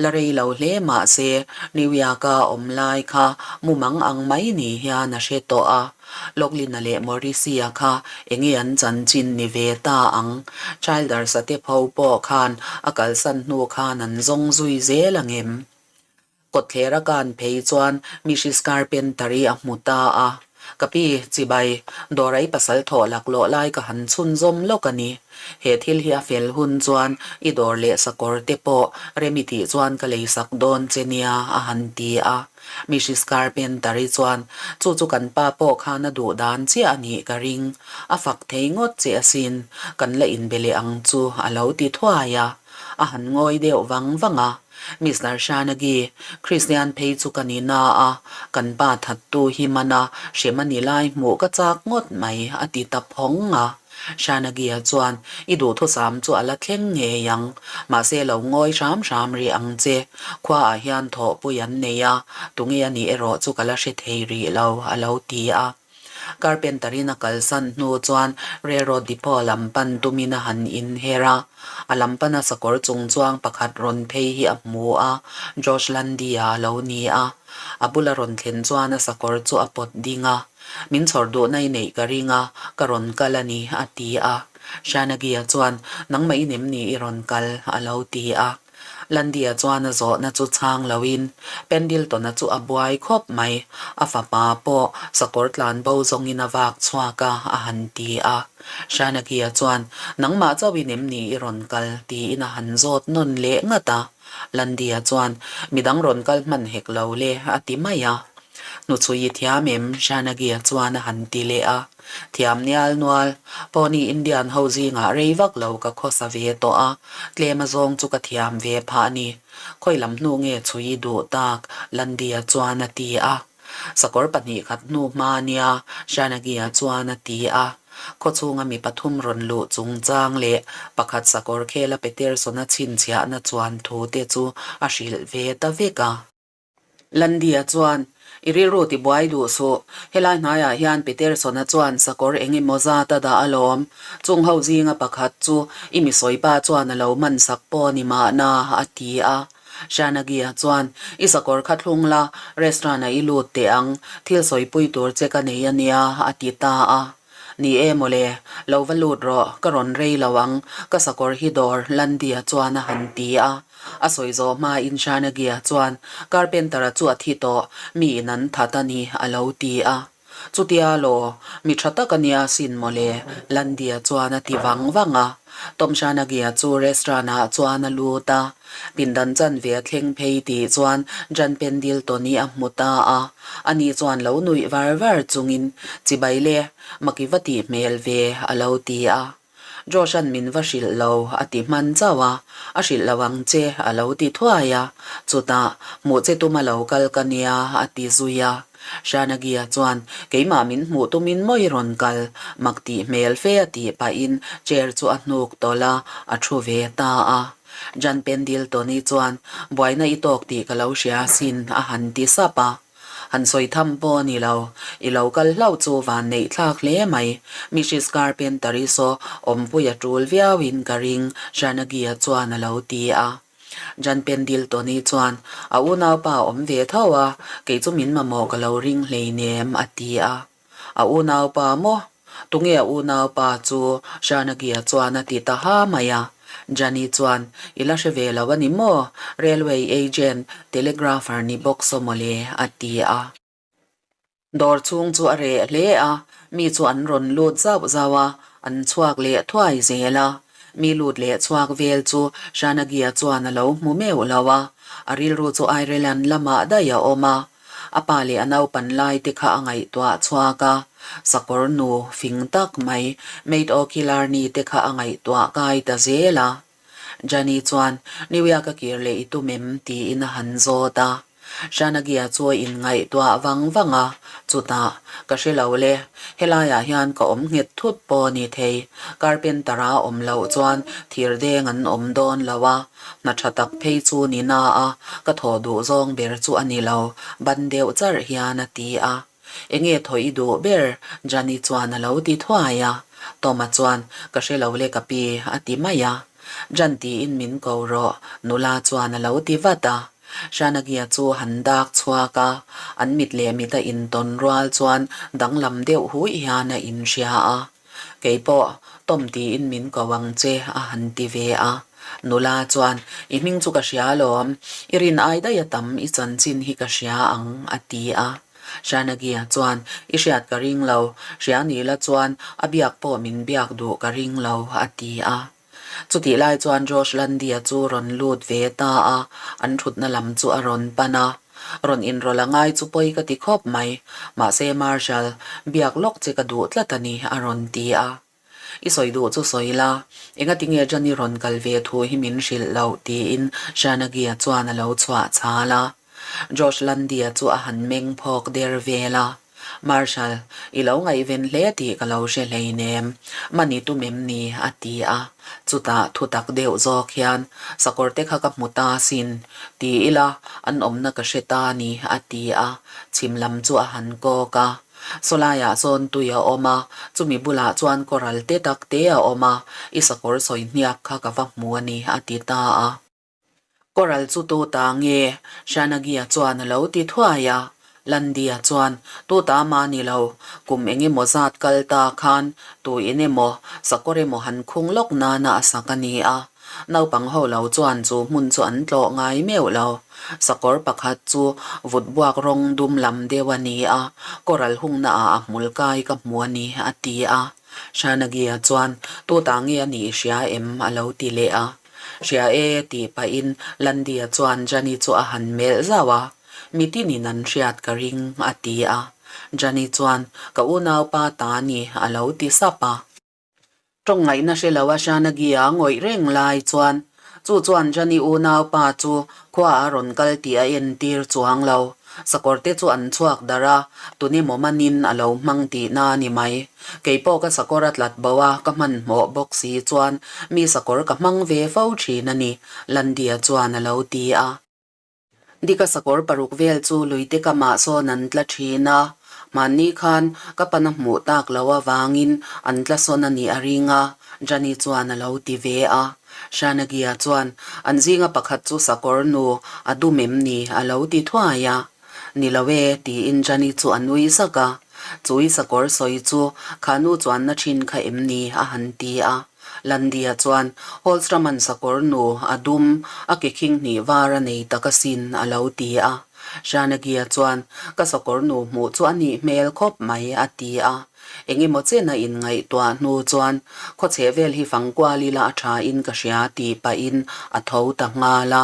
La rei lo hle mah se, New York-a awm lai kha mumang ang mai ni hian a hre tawh a. Loughlin-a leh Morrissey-a kha enge an chanchin ni ve ta ang? Childers-a te pho pawh khan a kalsan hnu khan an zawng zui zel angem? Kawtthler a kan phei chuan Mrs Carpenter-i a hmu ta a. Ka pi, chibai, dawra i pasal thawh laklawh lai ka han chhunzawm lawk a ni. He thil hi a fel hun chuan i dawr leh sakawr te pawh rem i tih chuan ka lei sak dawn che nia, a han ti a. Mrs Carpenter-i chuan, Chu chu kan pa pawh khan a duh dan chiah a nih ka ring. A fak thei ngawt che asin, kan la inbe leh ang chu, a lo ti thuai a. A han ngawi deuh vang vang a. Mister Shanagi, Kristian phei chu ka ni na a, kan pa thattu hi man a, hrem a ni lai hmuh ka chak ngawt mai, a ti ta phawng a. Shanagi-a chuan, I duhthusam chu a la thleng ngei ang, mahse lo ngawi hram hram rih ang che. Khuaah hian thawhpui an nei a, tunge a nih erawh chu ka la hre thei rih lo, a lo ti a. Carpenter-in a kalsan hnu chuan Railroad Depot lam pan tumin a han inher a, a lam pana sakawr chung chuang pakhat rawn phei hi a hmu a, Josh Landy-a a lo ni a. A bula rawn thlen chuan a sakawr chu a pawt ding a, Min chhawr duhna i neih ka ring a, ka rawn kal a ni, a ti a. Shanagi-a chuan, Nangmah i nem ni i rawn kal? a lo ti a. Landia chuan a zawhna chu chhang loin Pendleton-a chu a buai khawp mai. A fapa pawh sakawr tlan bo zawngin a vak chhuak a, a han ti a. Shanagi-a chuan, Nangmah chauhin em ni i rawn kal? tiin a han zawt nawn leh ngat a. Landia chuan, Midang rawn kal hman hek lo le, a ti mai a. Hnuchhui i thiam em? Shanagi-a chuan a han ti leh a. Thiam nial nual, Pawni Indian ho zingah rei vak lo ka khawsa ve tawh a, tlem a zawng chu ka thiam ve phah a ni. Khawi lam hnu nge chhui i duh tak? Landia chuan a ti a. Sakawr 2 khat hnu hma nia, Shanagi-a chuan a ti a. Khawchhunga mi pathum rawn luh chungchang leh pakhat sakawr khela Peterson-a chhinchhiahna chuan thu te chu a hrilh ve ta vek a. Landia chuan, I rilru ti buai duh suh. Helai hnaiah hian Peterson-a chuan sakawr eng emaw zat a dah alawm. Chung ho zinga pakhat chu i mi sawipa chuan a lo man sak pawh a ni mahna, a ti a. Shanagi-a chuan, I sakawr kha thlung la, restaurant-ah i lut teh ang. Thil sawipui tur che ka nei a nia, a ti ta a. Ni e mawle, lo va lut rawh, ka rawn rei lo ang, ka sakawr hi dawr, Landy-a chuan a han ti a. A sawi zawh hmain Shanagi-a chuan, Carpenter-a chu a thi tawh, mi in an that a ni, a lo ti a. Chutia law, mi tha tak a nia sin mawle, Landy-a chuan a ti vang vang a. Tom Shanagi-a chu restaurant-ah chuan a lut a. Pindan chanve a thleng phei tih chuan Jan Pendleton-i a hmu ta a. Ani chuan lo nuih var var chungin, Chibai le, maki va tih hmel ve, a lo ti a. Josh-a'n min va hrilh lo, a ti hman chauh a. A hrilh lo ang che, a lo ti thuai a. Chutah, hmuh che tuma lo kal ka nia, a ti zui a. Shanagi-a chuan, Keimah min hmuh tumin maw i rawn kal? Mak tih hmel fe a tih pahin chair chu a hnuk tawlh a, a thu ve ta a. Jan Pendleton-i chuan, Buaina i tawk tih ka lo hria asin, a han ti sap a. Han sawi tham pawh a ni lo. I lo kal hlauh chu van neih thlak hle mai. Mrs Carpenter-i saw awmpui a tul viauin ka ring, Shanagi-a chuan a lo ti a. Jan Pendleton-i chuan, A unaupa a awm ve tho a, kei chu min mamawh ka lo ring hleinem, a ti a. A unaupa maw? Tunge a unaupa chu? Shanagi-a chuan a ti ta ha mai a. Jani chuan, I la hre ve lo a ni maw? Railway agent, telegrapher ni bawk saw mawle, a ti a. Dawr chhung chu a reh hle a, mi chu an rawn lut zauh zauh a, an chhuak leh thuai zel a. Mi lut leh chhuak vel chu Shanagi-a chuan a lo hmu meuh lo a, a rilru chu Ireland lamah daih a awm a. A pa leh a naupan lai te kha a ngaihtuah chhuak a, sakawr nu fing tak mai Maid O'Killarney te kha a ngaihtuah kai ta zel a. Jani chuan, New York-a kir leh i tum em? tiin a han zawt a. Shanagia chu a inngaihtuah vang vang a, chutah, Ka hre lo le, helaiah hian ka awm nghet thut pawh a ni thei, carpenter-a awm loh chuan thir deng an awm dawn lo a, hna tha tak phei chu ni na a, ka thawh duh zawng ber chu a ni lo, ban deuh charh hian a ti a. Enge thaw i duh ber? Jani chuan a lo ti thuai a. Toma chuan, Ka hre lo le ka pi, a ti mai a. Jan tiin min ko rawh, nula chuan a lo ti vat a. Shanagia chu han dak chhuak a, an mit leh mit a intawn rual chuan danglam deuh huih hian a inhria a. Kei pawh, Tom tiin min ko ang che, a han ti ve a. Nula chuan, I hming chu ka hria alawm, i rin ai daih a tam i chanchin hi ka hria ang, a ti a. Shanagia chuan, I hriat ka ring lo, hria ni la chuan a biak pawh min biak duh ka ring lo, a ti a. Chutih lai chuan Josh Landy-a chu rawn lut ve ta a, an thutna lam chu a rawn pan a. Rawn inrawlh a ngai chu pawi ka ti khawp mai, mahse Marshal, biak lawk che ka duh tlat a ni, a rawn ti a. I sawi duh chu sawi la, engati nge Jani rawn kal ve thu hi min hrilh loh? tiin Shanagia chuan a lo chhuah chhal a. Josh Landy-a chu a han meng phawk der vel a. Marshal, i lo ngaihven hle tih ka lo hre hleinem. Mani tum em ni? a ti a. Chutah thutak deuh zawk hian, Sakawr te kha ka hmu ta sin, ti ila an awmna ka hre ta ni, a ti a. Chhim lam chu a han kawk a. Sawlaiah sawn tui a awm a, chumi bulah chuan kawral te tak te a awm a, i sakawr sawi hniak kha ka va hmu a ni, a ti ta a. Kawral chu tu ta nge? Shanagia chuan a lo ti thuai a. Landia chuan, Tu ta mah ni lo, kum eng emaw zat kal ta khan tu in emaw sakawr emaw han khung lawk nana a sak a ni a. Naupang ho lo chuan chu hmun chu an tlawh ngai meuh lo. Sakawr pakhat chu vut buak rawng dum lam deuh a ni a, kawral hungna ah a hmul kai ka hmu a ni, a ti a. Shanagia chuan, Tu ta nge a nih i hria em? a lo ti leh a. Hria e, tih pahin Landy-a chuan Jani chu a han melh zauh a, Mi tinin an hriat ka ring, a ti a. Jani chuan, Ka unaupa ta a ni, a lo ti sap a. Tawng ngaihna hre lo a Shanagi-a ngawih reng lai chuan, chu chuan Jani unaupa chu khua a rawn kal tih a entir chuang lo. Sakawr te chu an chhuak darh a, tun emaw manin a lo hmang tihna a ni mai. Kei pawh ka sakawr a tlat bo a, ka hmanhmawh bawk si chuan mi sakawr ka hmang ve fo thin a ni, Landia chuan a lo ti a. Dika sakawr paruk vel chu luite kamah sawn an tla thin a, hmanni khan ka pana hmuh tak lo avangin an tla sawn a nih a ring a, Jani chuan a lo ti ve a. Shanagia chuan, An zinga pakhat chu sakawr nu a dum em ni? a lo ti thuai a. Ni lo e, tiin Jani chu a nui zak a. Chui sakawr sawi chu kha nu chuanna thin kha em ni? a han ti a. Landia chuan, Holstraman sakawr nu a dum, a ke khing hnih var a nei tak asin, a lo ti a. Shanagia chuan, Ka sakawr nu hmuh chu a nih hmel khawp mai, a ti a. Eng emaw chen a inngaihtuah hnu chuan, Khawchheh vel hi fang kual ila a tha in ka hria, tih pahin a tho ta nghal a.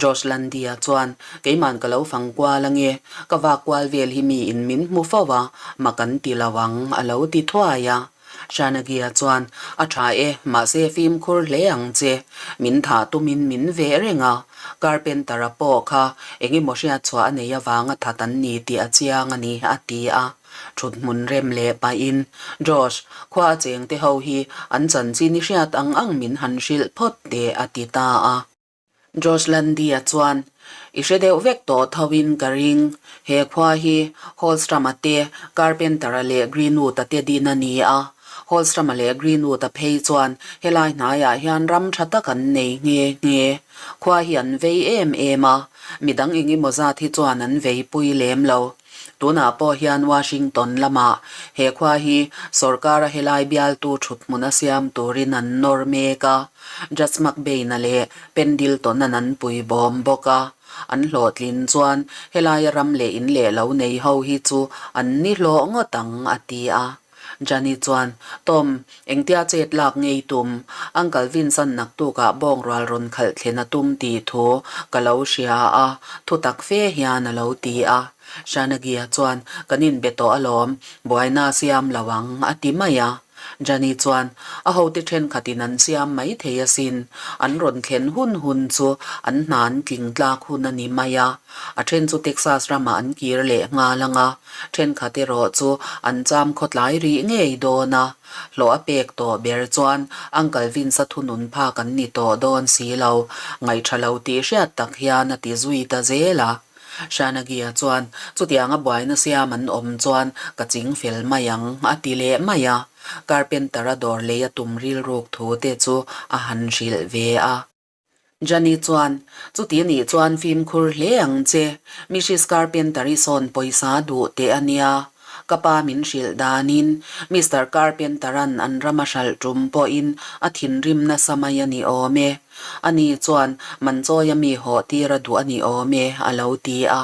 Josh Landia chuan, Keiman ka lo fang kual ange, ka vak kual vel hi miin min hmu fo a, mak an ti lo ang, a lo ti thuai a. Shanagia chuan, A tha e, mahse fimkhur hle ang che. Min thah tumin min veh reng a, Carpenter-a pawh kha eng emaw hriatchhuah a nei avanga that an ni tih a chiang a ni, a ti a. Thut hmun rem leh pahin, Josh, khua a chengte ho hi an chanchin i hriat ang ang min han hrilh phawt teh, a ti ta a. Josh Landy-a chuan, I hre deuh vek tawh thoin ka ring. He khua hi Holstrom-a te, Carpenter-a leh Greenwood-a te din a ni a. Holstrom-a leh Greenwood-a phei chuan helai hnaiah hian ram tha tak an nei nghe nghe. Khua hi an vei em em a, midang eng emaw zat hi chuan an veipui lem lo. Tunah pawh hian Washington lamah he khua hi sorkara helai bialtu thut hmun a siam turin an nawr mek a, Judge McBain-a leh Pendleton-a'n an pui bawm bawk a. An hlawhtlin chuan helaia ram leh in leh lo nei ho hi chu an ni hlawh ngawt ang, a ti a. Jani chuan, Tom, engtia chet lak ngei tum? Uncle Vince-a'n naktukah bawngrual rawn khalh thlen a tum tih thu ka lo hria a, thutak fe hian a lo ti a. Shanagia chuan, Kan inbe tawh alawm, buaina a siam lo ang, a ti mai a. Jani chuan, A hote thenkhatin an siam mai thei asin. An rawn thlen hun hun chu an hna an tling tlak hun a ni mai a. A then chu Texas ramah an kir leh nghal ang a, thenkhat erawh chu an cham khawtlai rih ngei dawn a. Hlawh a pek tawh ber chuan Uncle Vince-a thunun phak an ni tawh dawn si lo, ngaihṭha lo tih hriat tak hian a ti zui ta zel a. Shanagia chuan, Chutianga buaina siam an awm chuan ka ching fel mai ang, a ti leh mai a. Carpenter-a dawr lei a tum rilruk thu te chu a han hrilh ve a. Jani chuan, Chuti nih chuan fimkhur hle ang che, Mrs Carpenter-i sawn pawisa duh teh a nia. Ka pa min hrilh danin Mister Carpenter-a'n an ram a hralh tum pawhin a thinrim nasa mai a ni awm e. Ani chuan Manchawia mi hawh tir a duh a ni awm e, a lo ti a.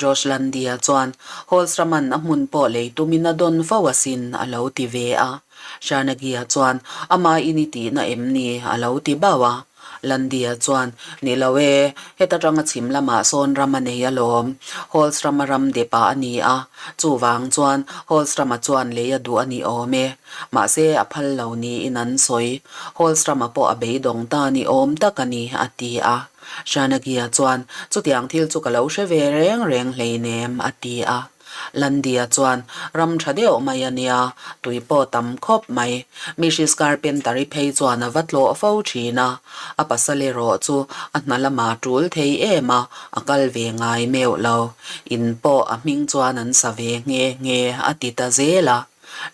Josh Landia chuan, Holstram-a'n a hmun pawh lei tumin a dawn fo asin, a lo ti ve a. Sharnagia chuan, Amahin i tihna em ni? a lo ti bauh a. Landia chuan, Ni lo e, heta tanga chhim lamah sawn ram a nei alawm. Holstrama ram depah a ni a, chuvang chuan Holstrama chuan lei a duh a ni awm e. Mahse, a phal lo niin an sawi. Holstrama pawh a beidawng ta ni awm tak a ni, a ti a. Shanagia chuan, Chutiang thil chu ka lo hre ve reng reng hleinem, a ti a. Landia chuan ram tha deuh mai a nia, tui pawh tam khawp mai. Mrs Carpenter-i phei chuan a va tlawh fo thin a, a pasal erawh chu a hna lamah tul thei em a, a kal ve ngai meuh lo. In pawh a hming chuan an sa ve nghe nghe a ti ta zel a.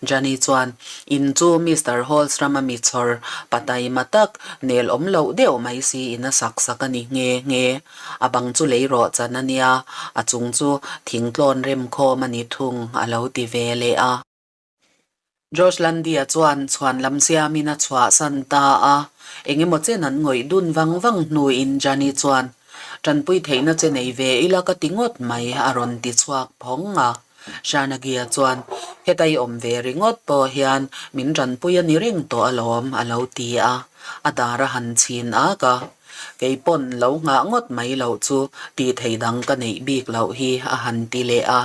Jani chuan, In chu Mister Holstram-a mi chhawr pa taima tak, nel awm loh deuh mai siin a sak sak a ni nghe nghe. A bang chu lei rawh chan a nia, a chung chu thingtlawn remkhawm a ni thung, a lo ti ve leh a. Josh Landy-a chuan chhuan lam siamin a chhuahsan ta a, eng emaw chen an ngawih dun vang vang hnuin Jani chuan, Tanpui theihna che nei ve ila ka ti ngawt mai, a rawn ti chhuak phawng a. Shanagia chuan, Heta i awm ve ringawt pawh hian min tanpui a ni reng tawh alawm, a lo ti a. A dar a han chhin ak a. Kei pawn lo nghah ngawt mai loh chu tih thei dang ka neih bik loh hi, a han ti leh a.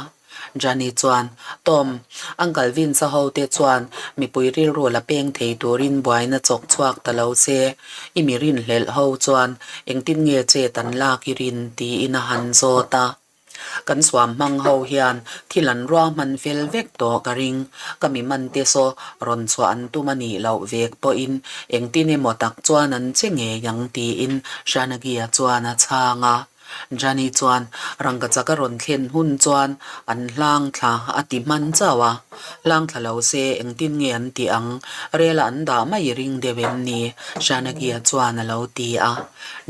Jani chuan, Tom, Uncle Vince-a hote chuan mipui rilru la peng thei turin buaina chawk chhuak ta lo se, i mi rinhlelh ho chuan engtin nge chet an lak i rin? tiin a han zawt a. Kan suam hmang ho hian thil an ruah hman fel vek tawh ka ring. Ka mi man te saw rawn chhuah an tum a nih loh vek pawhin engtin emaw tak chuan an che ngei ang tiin Shanagia chuan a chhang a. Jani chuan rangkachak a rawn thlen hun chuan an hlang thla a ti hman chauh a. Hlang thla lo se engtin nge an tih ang? Rel-a an dah mai ring deuh em ni? Shanagia chuan a lo ti a.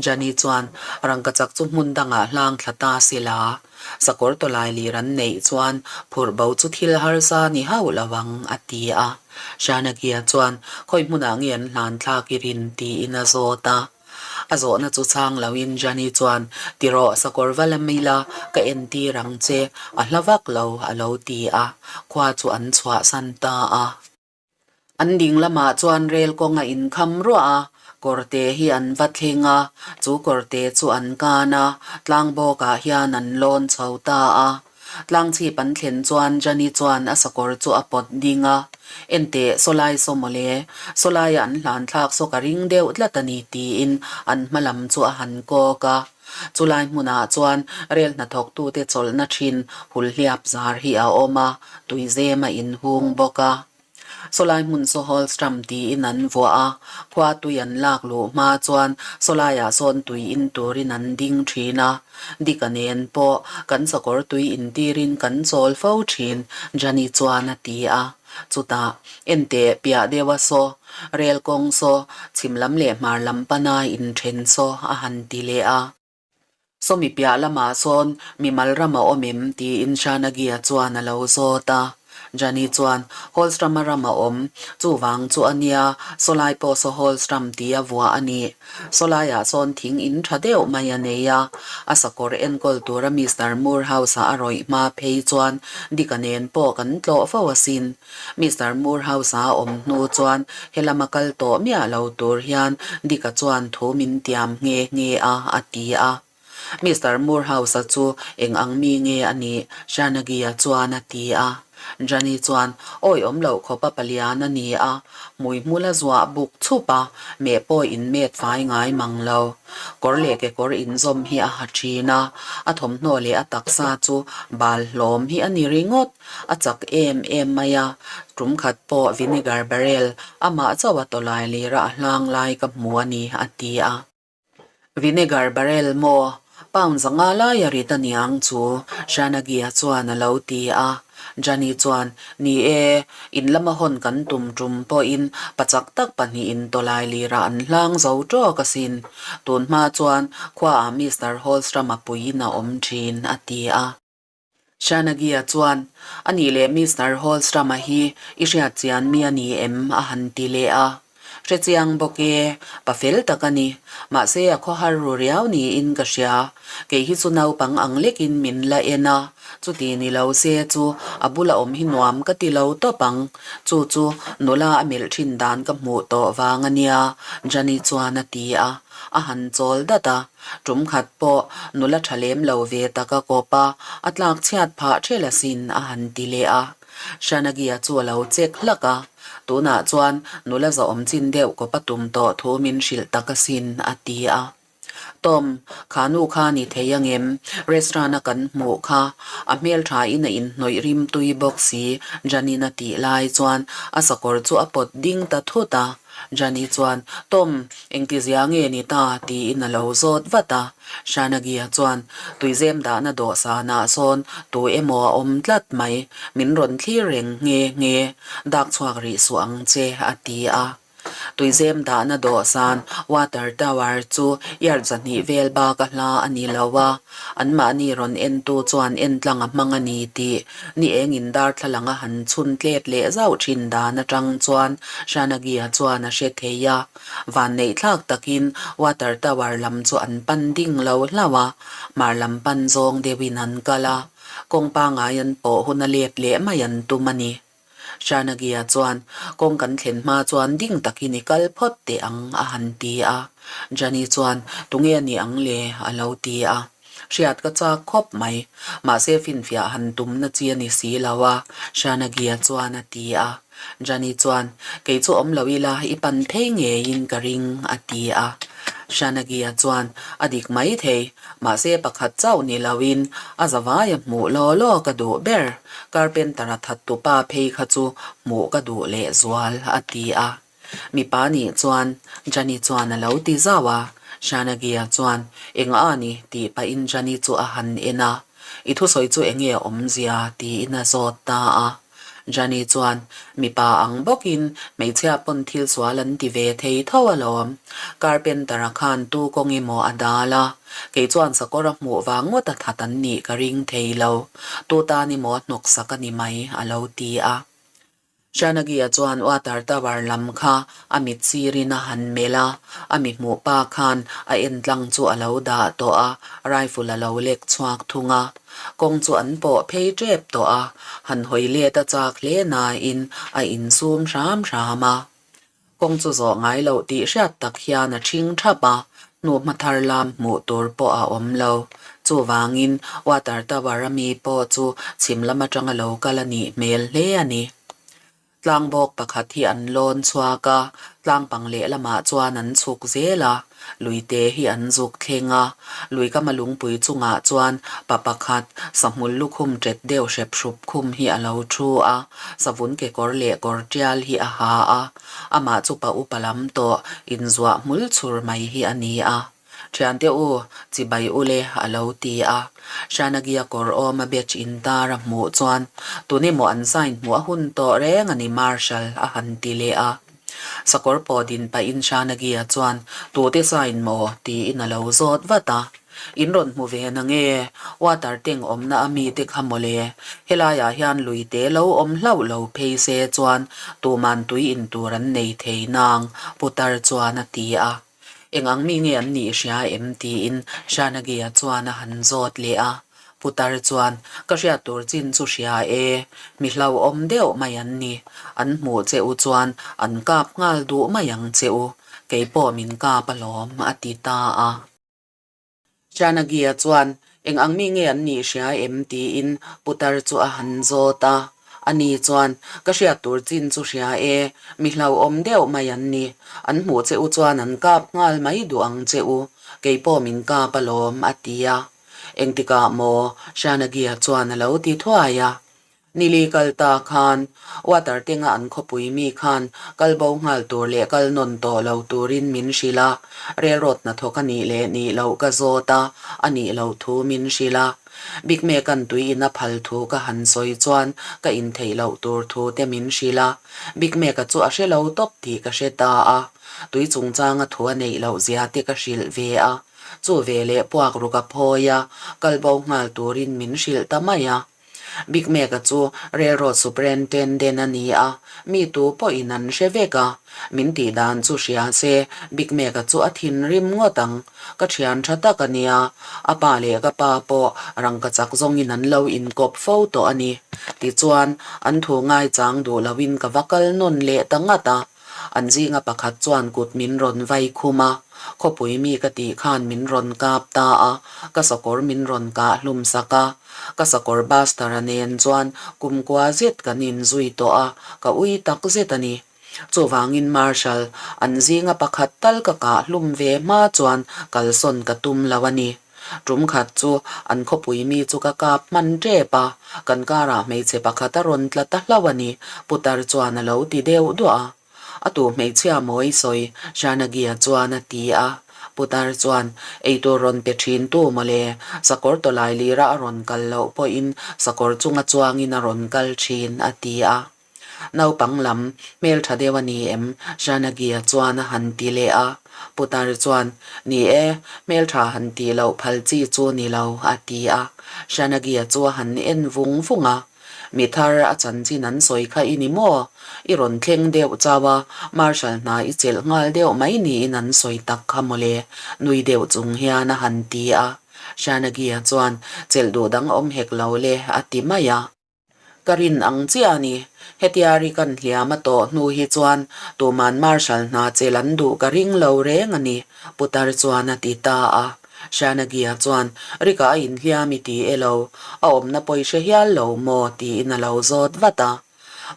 Jani chuan, Rangkachak chu hmun dangah hlang thla ta se la, sakawr tawlai lir an neih chuan phurh bo chu thil harsa ni hauh lo ang, a ti a. Shanagia chuan, Khawi hmunah nge an hlan thlak i rin? tiin a zawt a. A zawhna chu chhang loin Jani chuan, Ti rawh, sakawr va la mai la, ka entir ang che, a hla vak lo, a lo ti a. Khua chu an chhuahsan ta a. An ding lamah chuan rel kawng a inkham ruah a, kawrte hi an va thleng a, chu kawrte chu an kan a, tlang bawkah hian an lawn chho ta a. Tlang chhip an thlen chuan Jani chuan a sakawr chu a pawt ding a, Enteh, sawlai saw mawle, sawlaia an hlan thlak saw ka ring deuh tlat a ni tiin an hma lam chu a han kawk a. Chulai hmunah chuan rel hnathawktute chawlhna thin hulhliap zar hi a awm a, tuizem a inhung bawk a. Sawlai hmun saw Holstram tiin an vuah a, khua tui an lak luh hma chuan sawlaiah sawn tui in turin an ding thin a. Dika nen pawh kan sakawr tui intirin kan chawl fo thin, Jani chuan a ti a. Chutah, enteh piah deuha saw, rel kawng saw, chhim lam leh hmar lam pana inthen saw a han ti leh a. Sawmi piah lamah sawn mimal ram a awm em? tiin Shanagia chuan a lo zawt a. Jani chuan, Holstrama ram a awm, chuvang chu a nia, sawlai pawh saw Holstram tia vuah a ni. Sawlaiah sawn thing in tha deuh mai a nei a, a sakawr enkawl tura Mister Moorhouse-a a rawih hma phei chuan Dika nen pawh kan tlawh fo asin. Mister Moorhouse-a a awm hnu chuan helama kal tawh miah lo tur hian Dika chuan thu min tiam nghe nghe a, a ti a. Mister Moorhouse-a chu eng ang mi nge a nih? Shanagi-a chuan a ti a. Jani chuan, Awi awm loh khawpa palian a ni a, hmui hmul a zuah buk chhup a, meh pawh in met fai ngai mang lo. Kawr leh kekawr inzawm hi a ha thin a, a thawmhnaw leh a taksa chu bal hlawm hi a ni ringawt. A chak em em mai a, tum khat pawh vinegar barrel amah chauh a tawlai lir a a hlang lai ka hmu a ni, a ti a. Vinegar barrel maw? Pound zanga lai a rit a niang chu, Shanagi-a chuan a lo ti a. Jani chuan, Ni e, in lama hawn kan tum tum pawhin pachak tak pahnihin tawlai lirah an hlang zo tawk asin. Tun hma chuan khuaah Mister Holstram-a puiin a awm thin, a ti a. Shanagia chuan, A nih leh Mister Holstram-a hi i hriat chian mi a ni em? a han ti leh a. Hre chiang bawk e, pa fel tak a ni. Mahse a khawhar ru riau niin ka hria. Kei hi chu naupang ang lekin min la en a, chuti ni lo se chu a bula awm hi nuam ka ti lo tawp ang. Chu chu nula a melh thin dan ka hmuh tawh vang a nia, Jani chuan a ti a. A han chawl dat a. Tum khat pawh nula tha lem lo ve tak a kawp a, a tlak chhiat phah ṭhel asin a han ti leh a. Shanagia chu a lo chek hlak a, tunah chuan nula zawhawm chin deuh kawp a tum tawh thu min hrilh tak asin a ti a. Tom, kha nu kha ni thei angem? Restaurant a kan hmuh kha a hmeltha in a inhnawih rim tui bawk si Janin a tih lai chuan a sakawr chu a pawt ding ta thut a. Jani chuan, Tom, engtizia nge ni ta? tiin a lo zawt vat a. Shanagia chuan, Tuizem dahna dawhsanah sawn tu emaw a awm tlat mai, min rawn thlir reng nghe nghe, dak chhuak rih suh ang che, a ti a. Tuizem dahna dawhsan, water tower, chu yard zahnih vel bak a hla a ni lo a. Anmahni rawn entu chuan entlang a hmang a ni tih ni engin darthlalang a han chhun tlet leh zauh thin dan atang chuan Shanagia chuan a hre thei a. Vanneih thlak takin water tower lam chu an pan ding lo hlauh a, hmar lam pan zawng deuhin an kal a, kawng pangai an pawh hun a let leh mai an tum a ni. Shanagia chuan, Kawng kan thlen hma chuan ding takin i kal phawt teh ang, a han ti a. Jani chuan, Tunge ni ang le? a lo ti a. Hriat ka chak khawp mai. Mahse finfiah han tumna chi a ni si lo a, Shanagia chuan a ti a. Jani chuan, Kei chu awm lo ila, i pan phei ngeiin ka ring, a ti a. Shanagia chuan, A dik mai thei. Mahse pakhat chauh ni loin a zavai a hmuh law law ka duh ber. Carpenter-a thattupa phei kha chu hmuh ka duh leh zual, a ti a. Mipa nih chuan Jani chuan a lo ti zauh a. Shanagia chuan, Eng a ni? tih pahin Jani chu a han en a. I thusawi chu eng nge awmzia? tiin a zawt ta a. Jani chuan, Mipa ang bawkin hmeichhia pawn thil sual an ti ve thei tho alawm. Carpenter-a khan tu kawng emaw a dal a. Kei chuan sakawr a hmuh vang ngawt a that an nih ka ring thei lo. Tu tan emaw a hnawk sak a ni mai, a lo ti a. Shanagia chuan water tower lam kha a mit sirin a han melh a, a mi hmuh pa khan a en tlang chu a lo dah tawh a, rifle a lo lek chhuak thung a. Kawng chu an pawh phei tep tawh a, han hawi let a chak hle nain a insum hram hram a. Kawng chu zawh ngai loh tih hriat tak hian a ṭhing ṭhap a, hnuhma thar lam hmuh tur pawh a awm lo. Chuvangin water tower a mi pawh chu chhim lam aṭanga lo kal a nih hmel hle a ni. Tlangbawk pakhat hi an lawn chhuak a, tlangpang lehlamah chuan an chhuk zel a, luite hi an zuk thleng a. Lui kama lungpui chungah chuan pa pakhat sahmul lukhum ṭet deuh hrep hrup khum hi a lo ṭhu a, savun kekawr leh kawr ṭial hi a ha a, amah chu pa upa lam tawh inzuah hmul chhur mai hi a ni a. Thiante u, chibai u le, a lo ti a. Shanagia kawr awma batch intar a hmuh chuan, Tun emaw an sign hmuh a hun tawh reng a ni Marshal, a han ti leh a. Sakawr pawh din pahin Shanagia chuan, Tute sign maw? tiin a lo zawt vat a. In rawn hmu ve na nge? Water tank awmna a mite kha mawle. Helaiah hian luite lo awm hlauh lo phei se chuan tuman tui in tur an nei thei nang, Putar chuan a ti a. Eng ang mi nge an nih hria em? tiin Shanagia chuan a han zawt leh a. Putar chuan, Ka hriat tur chin chu hria e, mi hlauhawm deuh mai an ni. An hmuh che u chuan an kap nghal duh mai ang che u, kei pawh min kap alawm, a ti ta a. Shanagia chuan, Eng ang mi nge an nih hria em? tiin Putar chu a han zawt a. Ani chuan, Ka hriat tur chin chu hria e, mi hlauhawm deuh mai an ni. An hmuh che u chuan an kap nghal mai duh ang che u, kei pawh min kap alawm, a ti a. Engtikah maw? Shanagia chuan a lo ti thuai a. Nili kal ta khan water tenga an khawpui mi khan kal bo nghal tur leh kal nawn tawh lo turin min hrilh a, railroad hnathawk a nih leh nih loh ka zawt a, a nih loh thu min hrilh a. Big Mac-a'n tui in a phal thu ka han sawi chuan ka intheih loh tur thu te min hrilh a, Big Mac-a chu a hre lo tawp tih ka hre ta a, tui chungchanga thu a neih loh zia te ka hrilh ve a, chu veleh puak ruk a phawi a, kal bo nghal turin min hrilh ta mai a. Big Mac-a chu Railroad Superintendent a ni a, mi tu pawhin an hre vek a. Min tih dan chu hria se Big Mac-a chu a thinrim ngawt ang. Ka thian tha tak a nia, a pa leh ka pa pawh rangka chak zawngin an lo inkawp fo tawh a ni. Tichuan, an thu ngaichang duh loin ka va kal nawn leh ta ngat a. An zinga pakhat chuan kut min rawn vai khum a, khawpui mi ka tih khan min rawn kap ta a, ka sakawr min rawn kah hlum sak a. Ka sakawr Buster-a nen chuan kumkua zet kan inzui tawh a, ka ui tak zet a ni. Chuvangin Marshal, an zinga pakhat tal ka kah hlum ve hma chuan kalsawn ka tum lo a ni. Tum khat chu an khawpui mi chu ka kap hman tep a, kan karah hmeichhe pakhat a rawn tla ta hlauh a ni, Putar chuan a lo ti deuh duah a. A tu hmeichhia mawi sawi Shanagia chuan a ti a. Putar chuan, Eitur rawn pe thin tu mawle, sakawr tawlai lira a rawn kal loh pawhin sakawr chunga chuangin a rawn kal thin, a ti a. Naupang lam hmeltha deuh a ni em? Shanagia chuan a han ti leh a. Putar chuan, Ni e, hmeltha han tih loh phal chi chu ni lo, a ti a. Shanagia chu a han en vung vung a. Mi thar a chanchin an sawi kha i ni maw? I rawn thleng deuh chau a, Marshal hna i chelh nghal deuh mai niin an sawi tak kha mawle, nui deuh chung hian a han ti a. Shanagia chuan, Chelh duh dang awm hek lo le, a ti mai a. Ka rin ang chiah a ni. Hetia ri kan hliam a tawh hnu hi chuan tuman Marshal hna chelh an duh ka ring lo reng a ni, Putar chuan a ti ta a. Shanagia chuan, Rika a inhliam i ti e lo, a awmna pawi hre hial lo maw? tiin a lo zawt vat a.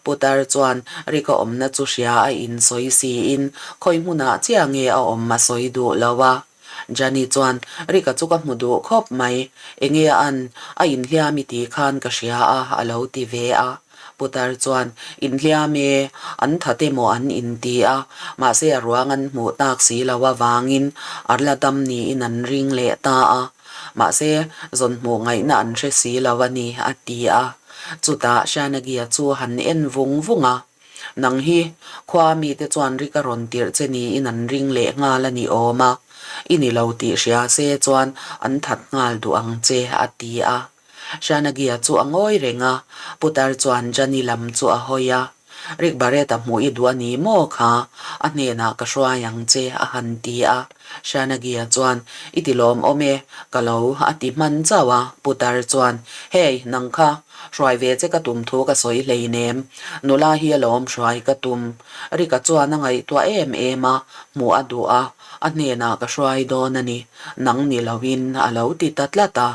Putar chuan Rika awmna chu hria a insawi siin khawi hmunah chiah nge a awm a sawi duh lo a. Jani chuan, Rika chu ka hmu duh khawp mai, enge a an, a inhliam i tih khan ka hria a, a lo ti ve a. Putar chuan, Inhliam e, an that emaw an inti a, mahse a ruang an hmuh tak si lo avangin a la dam niin an ring leh ta a, mahse zawn hmuh ngaihna an hre si lo a ni, a ti a. Chutah Shanagia chu han en vung vung a. Nang hi, khua mite chuan ri ka rawn tirh che niin an ring leh nghal a ni awm a, i ni lo tih hria se chuan an that nghal duh ang che, a ti a. Shanagia chu a ngawi reng a, Putar chuan Jani lam chu a hawi a. Rick Barrett-a hmuh i duh a ni maw kha? A hnenah ka hruai ang che, a han ti a. Shanagia chuan, I ti lawmawm e, ka lo, a ti hman chauh a. Putar chuan, Hey, nang kha, Hruai ve che ka tum thu ka sawi hleinem. Nula hi alawm hruai ka tum. Rika chuan a ngaihtuah em em a, hmuh a duh a, a hnenah ka hruai dawn a ni. Nang ni loin a lo ti ta tlat a.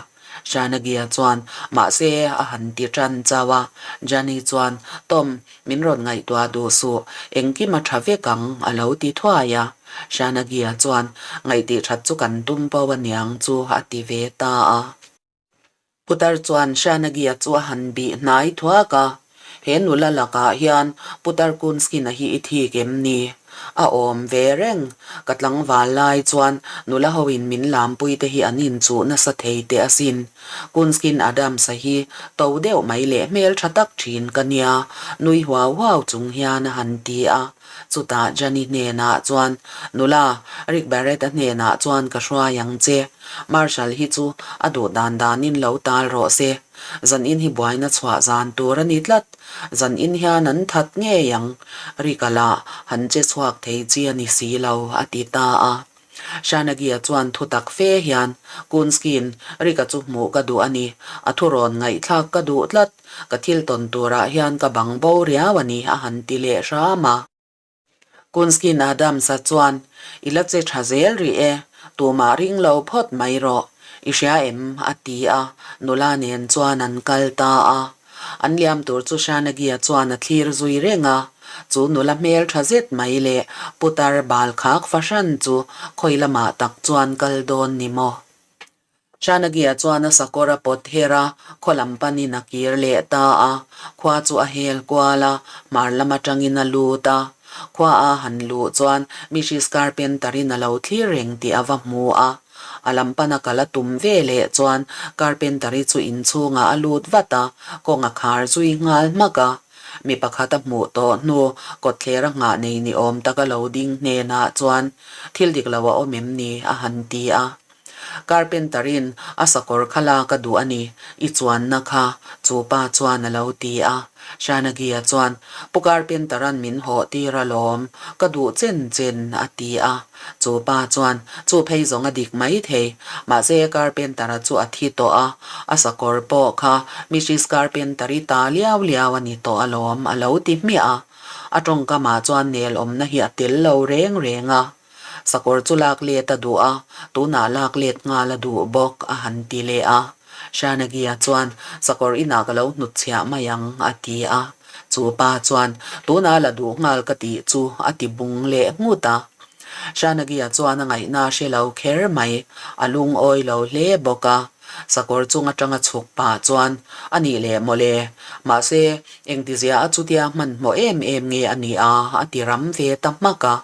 Shanagia chuan, Mahse, a han ti tan chauh a. Jani chuan, Tom, min rawn ngaihtuah duh suh. Engkim a tha vek ang, a lo ti thuai a. Shanagia chuan, Ngaihtih that chu kan tum po aniang chu, a ti ve ta a. Putar chuan Shanagia chu a han bih hnai thuak a, He nula lakah hian Putar Kunskina hi i thik em ni? A awm ve reng. Ka tlangval lai chuan nula hoin min lampui te hi an inchuh nasa thei teh asin. Kunskin Adams-a hi to deuh mai leh hmel tha tak thin ka nia, nui huau huau chung hian a han ti a. Chutah Jani hnenah chuan, Nula, Rick Barrett-a hnenah chuan ka hruai ang che. Marshal hi chu a duh dan danin lo tal rawh se. Zan in hi buaina chhuah zan tur a ni tlat. Zan in hian an that ngei ang. Rick-a lah han che chhuak thei chi a ni si lo, a ti ta a. Shanagia chuan thu tak fe hian, Kunski'n Rick-a chu hmuh ka duh a ni. A thurawn ngaihthlak ka duh tlat. Ka thil tawn turah hian ka bang bo riau a ni, a han ti leh hram a. Kunski'n Adams-a chuan, I la che tha zel rih e, tumah ring lo phawt mai rawh. I hria em? a ti a, nula nen chuan an kal ta a. An liam tur chu Shanagi-a chuan a thlir zui reng a, chu nula hmel tha zet mai leh putar bal khak fahran chu khawi lamah tak chuan kal dawn ni maw? Shanagi-a chuan a sakawr a pawt her a, khaw lam panin a kir leh ta a. Khua chu a hel kual a, hmar lam atangin a lut a. Khua a han luh chuan Mrs Carpenter-in a lo thlir reng tih a va hmu a. A lam pana kal a tum ve leh chuan Carpenter-i chu inchhungah a lut vat a, kawng a khar zui nghal hmak a. Mi pakhat a hmuh tawh hnu kawtthlera nghah nei ni awm taka lo ding hnenah chuan thil dik lo a awm em ni? a han ti a. Carpenter-in a sakawr kha lak a duh a ni, i chuanna kha, chu pa chuan a lo ti a. Shanagi-a chuan, Pu Carpenter-a'n min hawh tir alawm, ka duh chen chen, a ti a. Chu pa chuan, Chu phei zawng a dik mai thei, mahse Carpenter-a chu a thi tawh a, a sakawr pawh kha Mrs Carpenter-i ta liau liau a ni tawh alawm, a lo ti hmiah a. A tawngkamah chuan nel awmna hi a tel lo reng reng a. Sakawr chu lak let a duh a, tunah lak let nghal a duh bawk, a han ti leh a. Shanagia chuan, Sakawr inah ka lo hnutchhiah mai ang, a ti a. Chu pa chuan, Tunah la duh nghal ka tih chu, a ti bung leh nghut a. Shanagia chuan a ngaihna a hre lo kher mai, a lungawi lo hle bawk a. Sakawr chung atanga chhuk pah chuan, A nih leh mawle, mahse, engtizia a chutia hmanhmawh em em nge a nih a, a ti ram ve ta hmak a.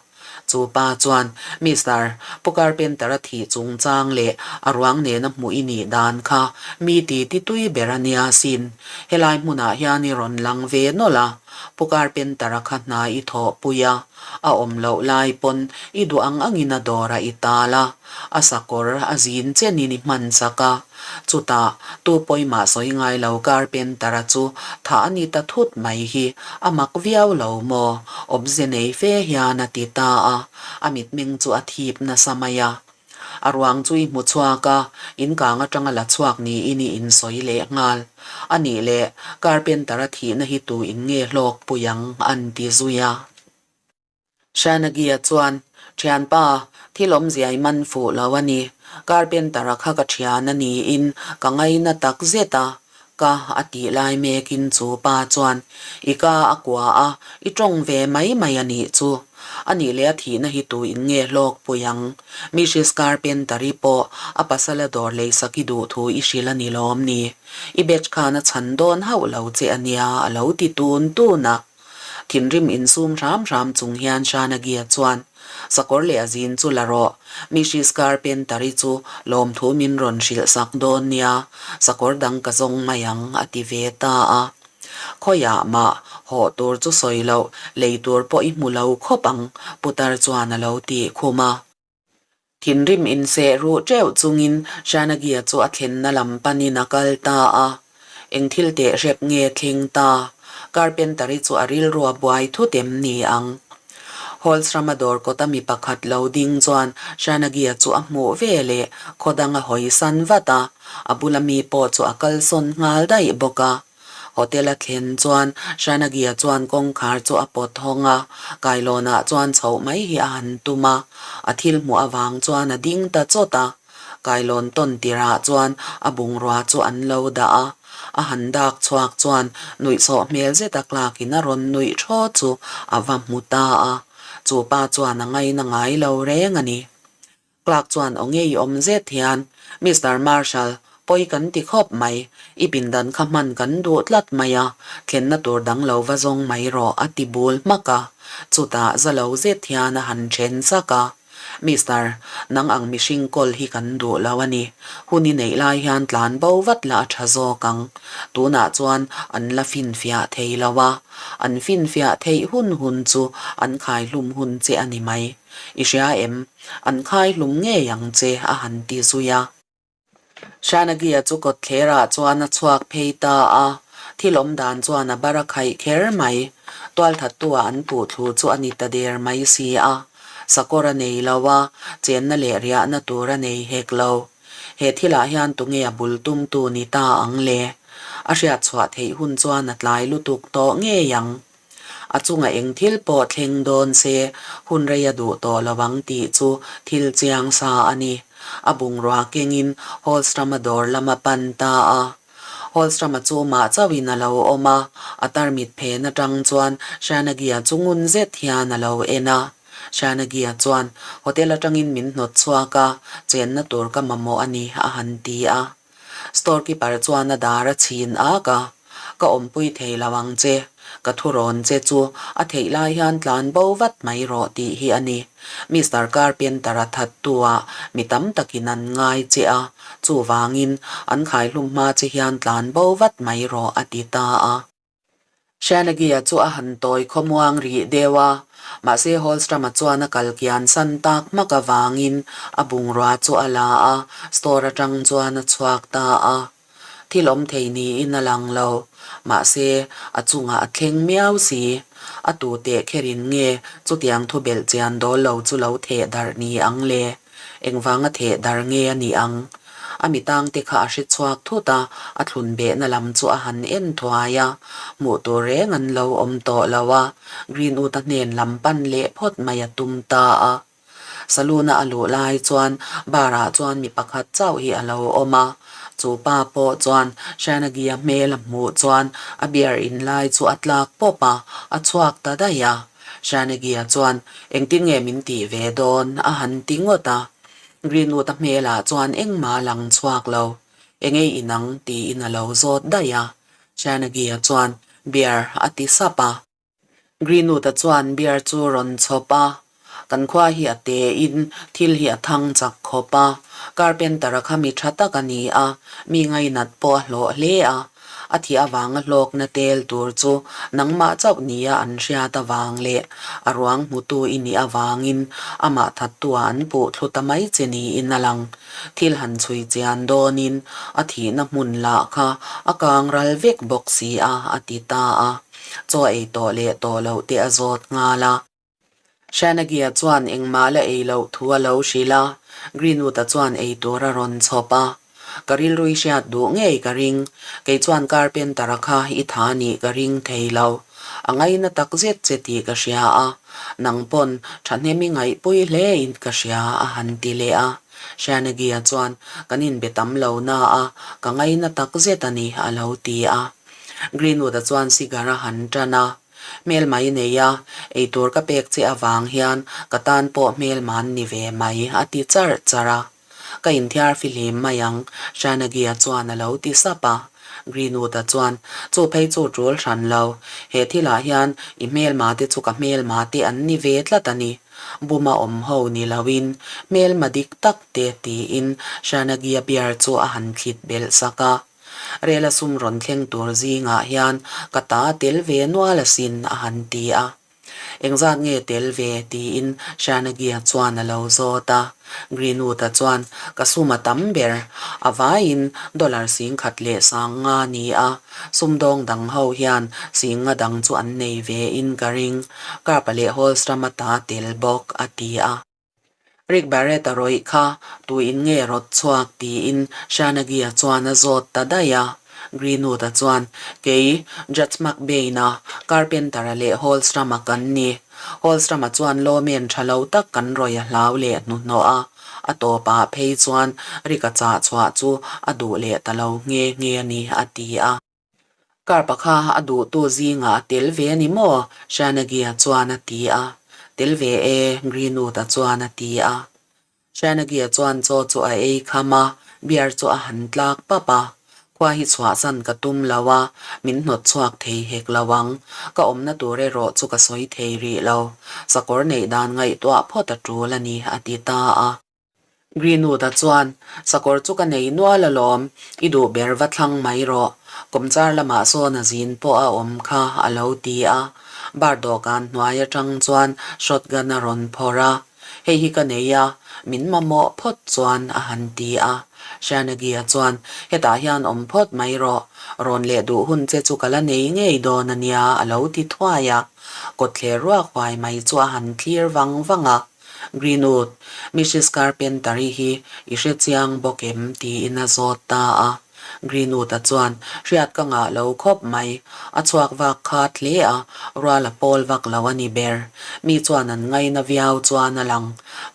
Chu pa chuan, Mister, Pu Carpenter-a thih chungchang leh a ruang nena hmuh i nih dan kha mi ti ti tui ber a nia sin. Helai hmunah hian i rawn lang ve nawlh a, Pu Carpenter-a kha hna i thawhpui a, a awm loh lai pawn i duh ang angin a dawrah i tal a, a sakawr a zin chenin i hman chak a. Chutah, tu pawimah sawi ngai lo Carpenter-a chu thah a ni ta thut mai hi a mak viau lo maw? Awmze nei fe hian a ti ta a, a mitmeng chu a thip nasa mai a. A ruang chu i hmu chhuak a, in kang atanga la chhuak niin i insawi leh nghal. A nih leh, Carpenter-a thihna hi tu in nge hlawk pui ang? an ti zui a. Shanagia chuan, Thianpa, thil awmzia i man fuh lo a ni. Carpenter-a kha ka thian a niin ka ngaina tak zet a, ka a tih lai mekin chu pa chuan, I ka a kua a, i tawng ve mai mai a nih chu. A nih leh a thihna hi tu in nge hlawk pui ang? Mrs Carpenter-i pawh a pasala dawr leisak i duh thu i hrilh a ni lawm ni? I batch khan a chhan dawn hauh lo che a nia, a lo ti tun tun a. Thinrim insum hram hram chung hian Shanagia chuan, Sakawr leh a zin chu la rawh, Mrs Carpenter-i chu lawmthu min rawn hrilh sak dawn nia, sakawr dang ka zawng mai ang, a ti ve ta a. Khawiah mah hawh tur chu sawi loh, lei tur pawh i hmu lo khawp ang, putar chuan a lo tih khum a. Thinrim inseh ruh teuh chungin Shanagia chu a thlenna lam panin a kal ta a. Eng thil teh hrep nge thleng ta? Carpenter-i chu a rilrua buai thut em ni ang? Holz rama dawr kawta mi pakhat lo ding chuan Shanagia chu a hmuh ve leh khaw dang a hawisan vat a, a bula mi pawh chu a kalsawn nghal daih bawk a. Hotel a thlen chuan Shanagia chuan kawngkhar chu a pawt hawng a, kailawnah chuan chhoh mai hi a han tum a, a thil hmuh avang chuan a ding ta chawt a. Kailawn tawn tirah chuan a bungrua chu an lo dah a, a han dak chhuak chuan nuihsawh hmel zet a Clark-in a rawn nuih thaw chu a va hmu ta a, chu pa chuan a ngaina ngai lo reng a ni. Clark chuan aw ngei awm zet hian, Mister Marshall, pawi kan ti khawp mai. I pindan kha hman kan duh tlat mai a, thlenna tur dang lo va zawng mai rawh, a ti bul hmak a. Chutah za lo zet hian a han then sak a. Mister, nang ang mihring kawl hi kan duh lo a ni. Hun i neih lai hian tlan bo vat la a tha zawk ang. Tunah chuan an la finfiah thei lo a. An finfiah theih hun hun chu an khaihlum hun che a ni mai. I hria em? An khai hlum ngei ang che, a han ti zui a. Shanagia chu kawtthlerah chuan a chhuak phei ta a, thil awm dan chuan a bar a khaih kher mai. Tualthattu-ah an puh thlu chu a ni ta der mai si a. Sakawr a nei lo a, chenna leh riahna tur a nei hek lo. He thilah hian tunge a bul tumtu ni ta ang le? A hriatchhuah theih hun chuan a tlai lutuk tawh ngei ang. A chunga eng thil pawh thleng dawn se hun rei a duh tawh lo ang tih chu thil chiang sa a ni. A bungrua kengin Holstrom-a dawr lam a pan ta a. Holstrom-a chu mah chauhin a lo awm a, a tarmit phen atang chuan Shanagi-a chu ngun zet hian a lo en a. Shanagi-a chuan, Hotel atangin min hnawt chhuak a, chenna tur ka mamawh a ni, a han ti a. Store keeper chuan a dar a chhin ak a, Ka awmpui thei lo ang che, ka thurawn che chu a theih lai hian tlan bo vat mai rawh tih hi a ni. Mister Carpenter-a thattu-ah mi tam takin an ngai che a, chuvangin an khaihlum hma che hian tlan bo vat mai rawh a ti ta a. Shanagi-a chu a han tawi khawmuang rih deuh a, mahse Holstrom-a chuan a kal kian san tak hmak avangin a bungrua chu a la a, store atang chuan a chhuak ta a. Thil awm thei niin a lang lo, mahse a chungah a thleng miau si. A tu teh kherin nge chutiang thu belh chian dawl lo chu lo theh darh ni ang le? Engvanga theh dar nge a nih ang? A mitangte kha a hre chhuak thut a, a thlun behna lam chu a han en thuai a. Hmuh tur reng an lo awm tawh lo a, Greenwood-a hnen lam pan leh phawt mai a tum ta a. Saloon-a a luh lai chuan bar-ah chuan mi pakhat chauh hi a lo awm a. Chu pa pawh chuan Shanagi-a hmel a hmuh chuan a beer in lai chu a tlak pawp a, a chhuak ta daih a. Shanagi-a chuan, Engtin nge min tih ve dawn? a han ti ngawt a. Greenwood-a hmelah chuan engmah a lang chhuak lo. Engei inang? tiin a lo zawt daih a. Shanagi-a chuan, Beer, a ti sap a. Greenwood-a chuan beer chu rawn chhawp a. Kan khua hi a tein thil hi a thang chak khawp a. Carpenter-a kha mi tha tak a ni a, mi ngainat pawh a hlawh hle a. A thih avanga hlawkna tel tur chu nangmah chauh nia an hriat avang leh a ruang hmutu i nih avangin amah thattua an puh thlu ta mai che niin a lang. Thil han chhui chian dawnin a thihna hmun lah kha a kang ral vek bawk si a, a ti ta a. Chaw ei tawh leh tawh loh te a zawt nghal a. Shanagi-a chuan engmah la ei loh thu a lo hrilh a, Greenwood-a chuan ei tur a rawn chhawp a. Ka rilrui hriat duh ngei ka ring, kei chuan Carpenter-a kha i tha nih ka ring thei lo. A ngaina tak zet che tih ka hria a, nang pawn thahnem i ngaihpui hle in ka hria a han ti leh a. Shanagi-a chuan kan inbe tam lo na a, ka ngaina tak zet a ni a lo ti a. Greenwood-a chuan cigar a han tan a. Hmel mai nei a, eitur ka pek che avang hian ka tan pawh hmel man ni ve mai, a ti charh charh a. Ka inthiar fihlim mai ang, Shanagi-a chuan a lo ti sap a. Greenwood-a chuan, Chu phei chu tul hran lo. He thilah hian i hmelma te chu ka hmelma te an ni ve tlat a ni. Buma awm ho ni loin hmelma dik tak te tiin Shanagi-a beer chu a han thlit belh sak a. Rela sum rawn thleng tur zingah hian ka ta tel ve nual asin a han ti a. Engzat nge tel ve? tiin Shanagi-a chuan a lo zawt a. Greenwood-a chuan, Ka sum a tam ber. A vaiin dollar 10,000 leh 50 ni a. Sumdawng dang ho hian 50 dang chu an nei ve in ka ring. Karpa leh Holstrom-a ta tel bawk, a ti a. Rick Barrett-a rawih kha tuin nge rawt chhuak tiin Shanagi-a chuan a zawt ta daih a. Greenwood-a chuan, Kei, Judge McBain-a, Carpenter-a leh Holstrom-a kan ni. Holstrom-a chuan lawmen tha lo tak kan rawih a hlau leh hnuhnawh a, a tawpah phei chuan Rick-a chah chhuah chu a duh leh ta lo nghe nghe a ni, a ti a. Car pakha a duhtu zingah a tel ve a ni maw? Shanagi-a chuan a ti a. Tel ve e, Greenwood-a chuan a ti a. Shanagi-a chuan chaw chu a ei kham a, beer chu a han tlak pap a. Khua hi chhuahsan ka tum lo a, min hnawt chhuak thei hek lo ang. Ka awmna tur erawh chu ka sawi thei rih lo. Sakawr neih dan ngaihtuah phawt a tul a ni, a ti ta a. Greenwood-a chuan, Sakawr chu ka nei nual alawm, i duh ber va thlang mai rawh. Kawmchar lamah sawn a zin pawh a awm kha, a lo ti a. Bar dawhkan hnuai atang chuan shotgun a rawn phawrh a. Hei hi ka nei a, min mamawh phawt chuan, a han ti a. Shanagi-a chuan, Hetah hian awm phawt mai rawh, rawn leh duh hun che chu ka la nei ngei dawn a nia, a lo ti thuai a. Kawtthler ruak huai mai chu a han thlir vang vang a. Greenwood, Mrs Carpenter-i hi i hre chiang bawk em? tiin a zawt ta a. Greenwood-a chuan, Hriat ka ngah lo khawp mai. A chhuak vak khat hle a, rual a pawl vak lo a ni ber. Mi chuan an ngaina viau chuan a lang.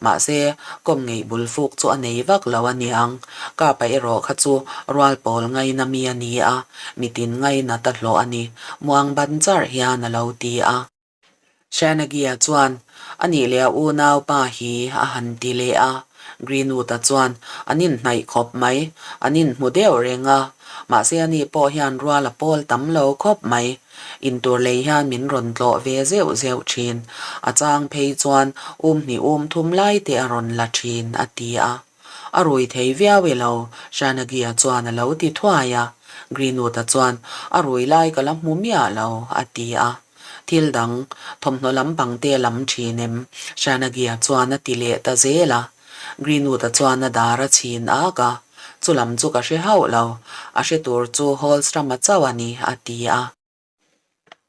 Mahse, kawm ngeih bul fuk chu a nei vak lo a niang. Kapa erawh kha chu rual pawl ngaina mi a ni a, mitin ngainat a hlawh a ni, muang ban charh hian a lo ti a. Shanagia chuan, A nih leh a unau pa hi a han ti leh a. Greenwood-a chuan, An inhnaih khawp mai, an inhmu deuh reng a. Mahse ani pawh hian rual a pawl tam lo khawp mai. Intur lei hian min rawn tlawh ve zeuh zeuh thin. A chang phei chuan um hnih um thum lai te a rawn la thin, a ti a. A rui thei viau e lo, Shanagia chuan a lo ti thuai a. Greenwood-a chuan, A rui lai ka la hmu miah lo, a ti a. Thil dang, thawmhnaw lampang te a lam thin em? Shanagia chuan a ti leh ta zel a. Greenwood-a chuan a dar a chhin ak a, Chu lam chu ka hre hauh lo, a hre tur chu Holstrom-a chauh a ni, a ti a.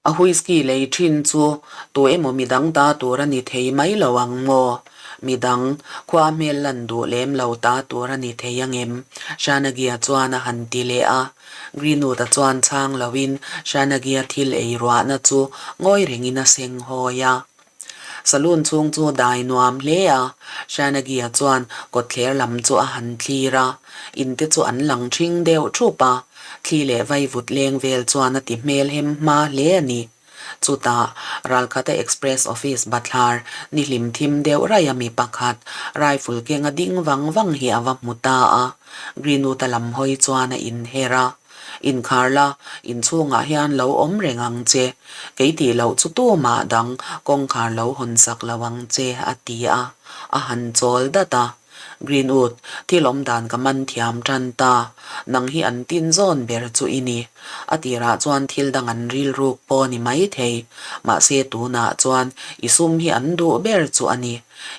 A whisky lei thin chu tu emaw midang ta tur a ni thei mai lo ang maw? Midang, khua hmel lan duh lem lo ta tur a ni thei angem? Shanagia chuan a han ti leh a. Greenwood-a chuan chhang loin Shanagia thil ei ruahna chu ngawi rengin a seng hawi a. Saloon chhung chu dai nuam hle a, Shanagia chuan kawtthler lam chu a han thlir a, in te chu an lang ṭhing deuh ṭhup a, thli leh vaivut leng vel chuan a ti hmel hem hma hle a ni. Chutah, Ralkhata Express Office bathlar ni hlim thim deuh raih a mi pakhat rifle kenga ding vang vang hi a va hmu ta a. Greenwood-a lam hawi chuan a inher a. Inkhar la, inchhungah hian lo awm reng ang che. Kei tih loh chu tumah dang kawngkhar lo hawn sak lo ang che, a ti a. A han chawl dat a. Greenwood, thil awm dan ka man thiam tan ta. Nang hi an tin zawn ber chu i ni. A tirah chuan thil dang an rilruk pawh ni mai thei. Mahse tunah chuan i sum hi an duh ber chu a ni.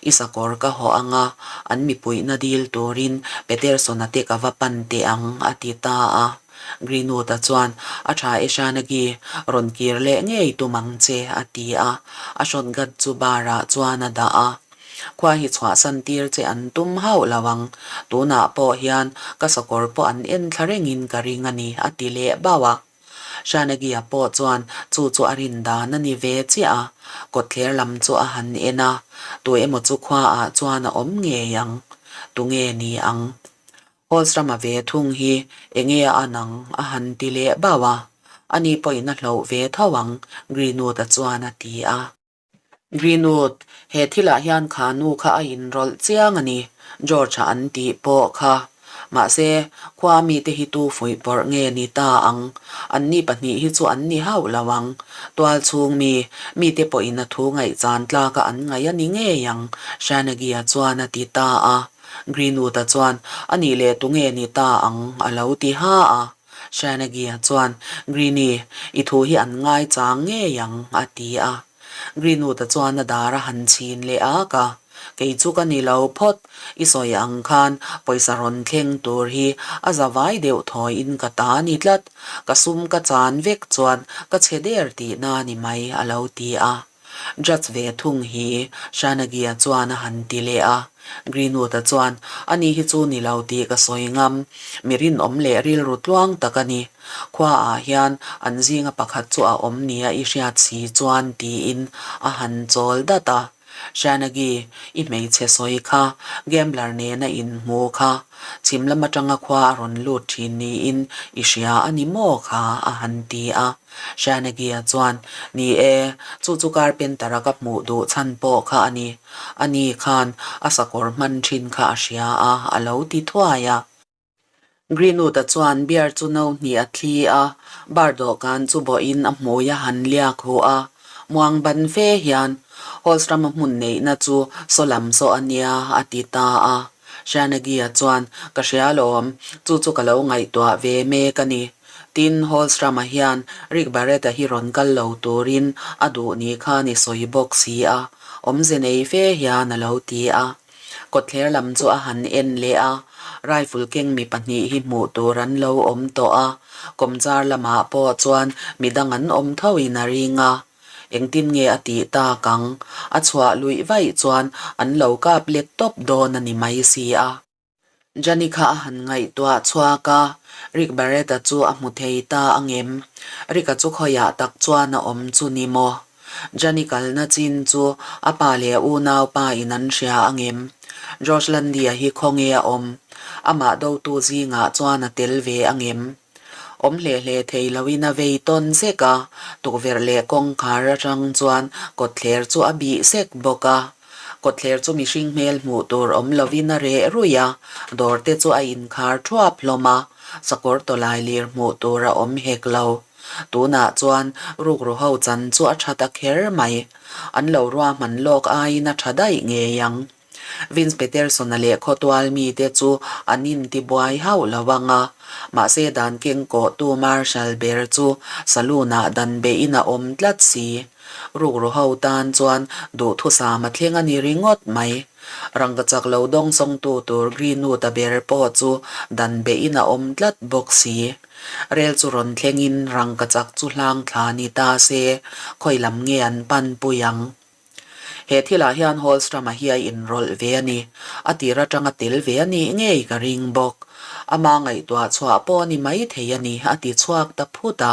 I sakawr ka haw ang a, an mipuihna dil turin Peterson-a te ka va pan teh ang, a ti ta a. Greenwood-a chuan, A tha e Shanagi, rawn kir leh ngei tum ang che, a ti a. A shotgun chu bar-ah chuan a dah a. Khua hi chhuahsan tir che an tum hauh lo ang. Tunah pawh hian ka sakawr pawh an en thla rengin ka ring a ni, a ti leh bauh a. Shanagia pawh chuan chu chu a rin dan a ni ve chiah a, kawtthler lam chu a han en a, tu emaw chu khuaah chuan a awm ngei ang. Tunge ni ang? Holstram-a ve thung hi enge a an ang? a han ti leh bauh a. Ani pawhin a hloh ve tho ang, Greenwood-a chuan a ti a. Greenwood, he thilah hian kha nu kha a inrawlh chiang a ni, George-a an tih pawh kha. Mahse, khua mite hi tu fuih pawrh nge ni ta ang? Anni pahnih hi chu an ni hauh lo ang. Tual chhung mi, mite pawhin a thu ngaihchan tlaka an ngaih a ni ngei ang, Shanagie-a chuan a ti ta a. Greenwood-a chuan, A nih leh tu nge ni ta ang? a lo ti ha a. Shanagie-a chuan, Greenie, i thu hi an ngaichang ngei ang, a ti a. Greenwood-a chuan a dar a han chhin leh ak a, Kei chu ka ni lo phawt, i sawi ang khan pawisa rawn thleng tur hi a za vai deuh thawiin ka ta ni tlat, ka sum ka chan vek chuan ka chhe der tihna ni mai, a lo ti a. Judge ve thung hi Shanagie-a chuan a han ti leh a. Greenwood-a chuan, Ani hi chu ni lo tih ka sawi ngam. Mi rinawm leh rilru tluang tak a ni. Khuaah hian an zinga pakhat chu a awm nia i hriat si chuan tiin a han chawl dat a. Shanagie, i hmeichhe sawi kha, gambler nena inhmu kha, chhim lam atanga khua a rawn lut thin niin i hria a ni maw kha a han ti a. Shanagie-a chuan, Ni e, chu chu carpenter-a ka hmuh duh chhan pawh kha a ni. Ani khan a sakawr hman thin kha a hria a, a lo ti thuai a. Greenwood-a chuan beer chu no hnih a thli a, bar dawhkan chu bawhin a hmui a han liak huh a. Muang ban fe hian Holstram-a hmun neihna chu saw lam saw a nia, a ti ta a. Shanagie-a chuan, Ka hria alawm, chu chu ka lo ngaihtuah ve mek a ni. Tin, Holstram-a hian Rick Barrett-a hi rawn kal lo turin a duh ni khan i sawi bawk si a, awmze nei fe hian a lo ti a. Kawtthler lam chu a han en leh a, rifle keng mi pahnih hi hmuh tur an lo awm tawh a, kawmchar lamah pawh chuan midang an awm thoin a ring a. Engtin nge a tih tak ang? A chhuah luih vaih chuan an lo kap let tawp dawn a ni mai si a. Jani kha a han ngaihtuah chhuak a, Rick Barrett-a chu a hmu thei ta angem? Rick-a chu khawiah tak chuan a awm chu ni maw? Jani kalna chin chu a pa leh unaupa in an hria angem? Josh Landy-a hi khawnge a awm? Amah dotu zingah chuan a tel ve angem? Awm hle hle thei loin a vei tawn sek a, tukverh leh kawngkhar atang chuan kawtthler chu a bih sek bawk a. Kawtthler chu mihring hmel hmuh tur awm lovin a reh ruih a, dawr te chu a inkhar thuap hlawm a, sakawr tawlai lir hmuh tur a awm hek lo. Tunah chuan rukru ho chan chu a tha ta kher mai. An lo ruahman lawk aiin a tha daih ngei ang. Vince Peterson-a leh khawtual mite chu an intibuai hauh lo ang a, mahse dan kengkawhtu Marshal ber chu saloon-ah dan behin a awm tlat si. Rukru ho tan chuan duhthusam a thleng a ni ringawt mai. Rangkachak lo dawngsawngtu tur Greenwood-a ber pawh chu dan behin a awm tlat bawk si. Rel chu rawn thlengin rangkachak chu hlang thla ni ta se, khawi lam nge an panpui ang? He thilah hian Holstrom-a hi a inrawlh ve a ni. A tir atanga tel ve a nih ngei ka ring bawk. Ama ngaihtuah chhuah pawh a ni maithei a ni, a ti chhuak ta phut a.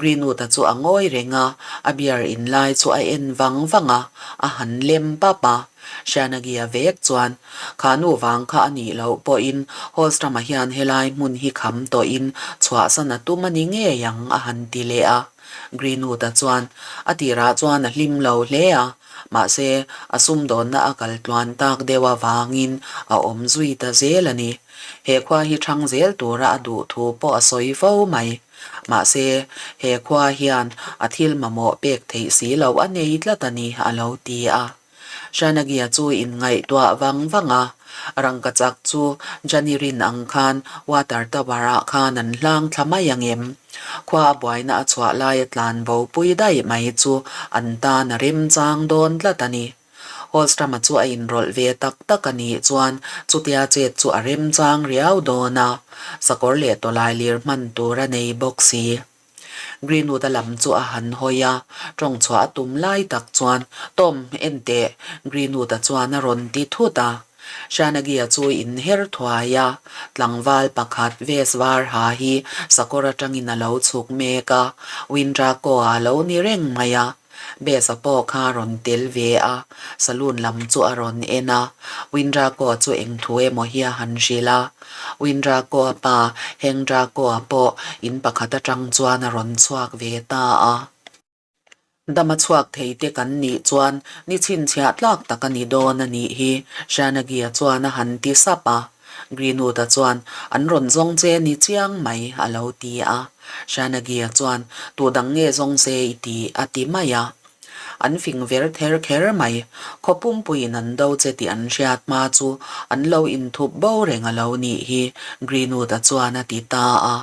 Greenwood-a chu a ngawi reng a, a beer in lai chu a en vang vang a, a han lem pap a. Shanagi-a vek chuan, Kha nu vang kha a nih loh pawhin Holstrom-a hian helai hmun hi kham tawhin chhuahsan a tum a ni ngei ang, a han ti leh a. Greenwood-a chuan a tirah chuan a hlim lo hle a, mahse a sumdawnna a kal tluan tak deuh avangin a awm zui ta zel a ni. He khua hi thang zel tura a duh thu pawh a sawi fo mai. Mahse, he khua hian a thil mamawh pek theih si loh a nei tlat a ni, a lo ti a. Shanagia chu inngaihtuah vang vang a, rangkachak chu Jani rin ang khan water tower ah khan an hlang thla mai ang em? Khua a buaina a chhuah laia tlan bo pui daih mai chu an tan a remchang dawn tlat a ni. Holstrom-a chu a inrawlh ve tak tak a nih chuan chutia chet chu a remchang riau dawn a, sakawr leh tawlai lir hman tur a nei bawk si. Greenwood-a lam chu a han hawi a, tawng chhuah a tum lai tak chuan, Tom, en teh! Greenwood-a chuan a rawn ti thut a. Shanagi-a chu inher thuai a, tlangval pakhat vest var ha hi sakawr atangin a lo chhuk mek a, Windraco-a a lo ni reng mai a. Best-a pawh kha a rawn tel ve a, saloon lam chu a rawn en a, Windraco-a chu eng thu emaw hi a han hrilh a. Windraco-a pa Hengdraco-a pawh in pakhat atang chuan a rawn chhuak ve ta a. Dama chhuak thei te kan nih chuan ni chhinchhiah tlak tak a ni dawn a nih hi, Shanagi-a chuan a han ti sap a. Greenwood-a chuan, An rawn zawng che ni chiang mai, a lo ti a. Shanagi-a chuan, Tu dang nge zawng se i ti? a ti mai a. An fing ver ther kher mai. Khaw pumpuiin an do che tih an hriat hma chu an lo inthup bo reng a lo nih hi, Greenwood-a chuan a ti ta a.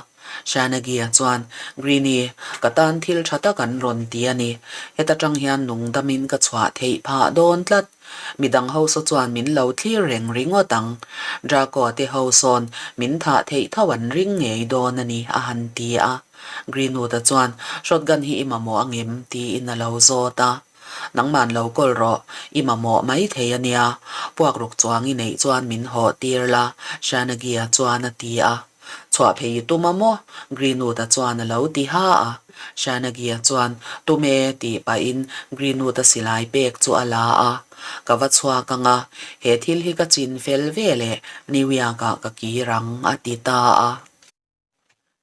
Shanagi-a chuan, Greenie, ka tan thil tha tak an rawn ti a ni. Heta tang hian nungdamin ka chhuah theih phah dawn tlat. Midang ho saw chuan min lo thlir reng ringawt ang. Draco-a te ho sawn min thah theih tho an ring ngei dawn a ni, a han ti a. Greenwood-a chuan, Shotgun hi i mamawh angem? tiin a lo zawt a. Nangman lo kawl rawh, i mamawh mai thei a nia. Puak ruk chuang i neih chuan min hawh tir la, Shanagi-a chuan a ti a. Chhuah phei i tum a maw? Greenwood-a chuan a lo ti ha a. Shanagi-a chuan, Tum e, tih pahin Greenwood-a silai pek chu a la a. Ka va chhuak ang a, he thil hi ka chin fel ve leh New York-ah ka kir ang, a ti ta a.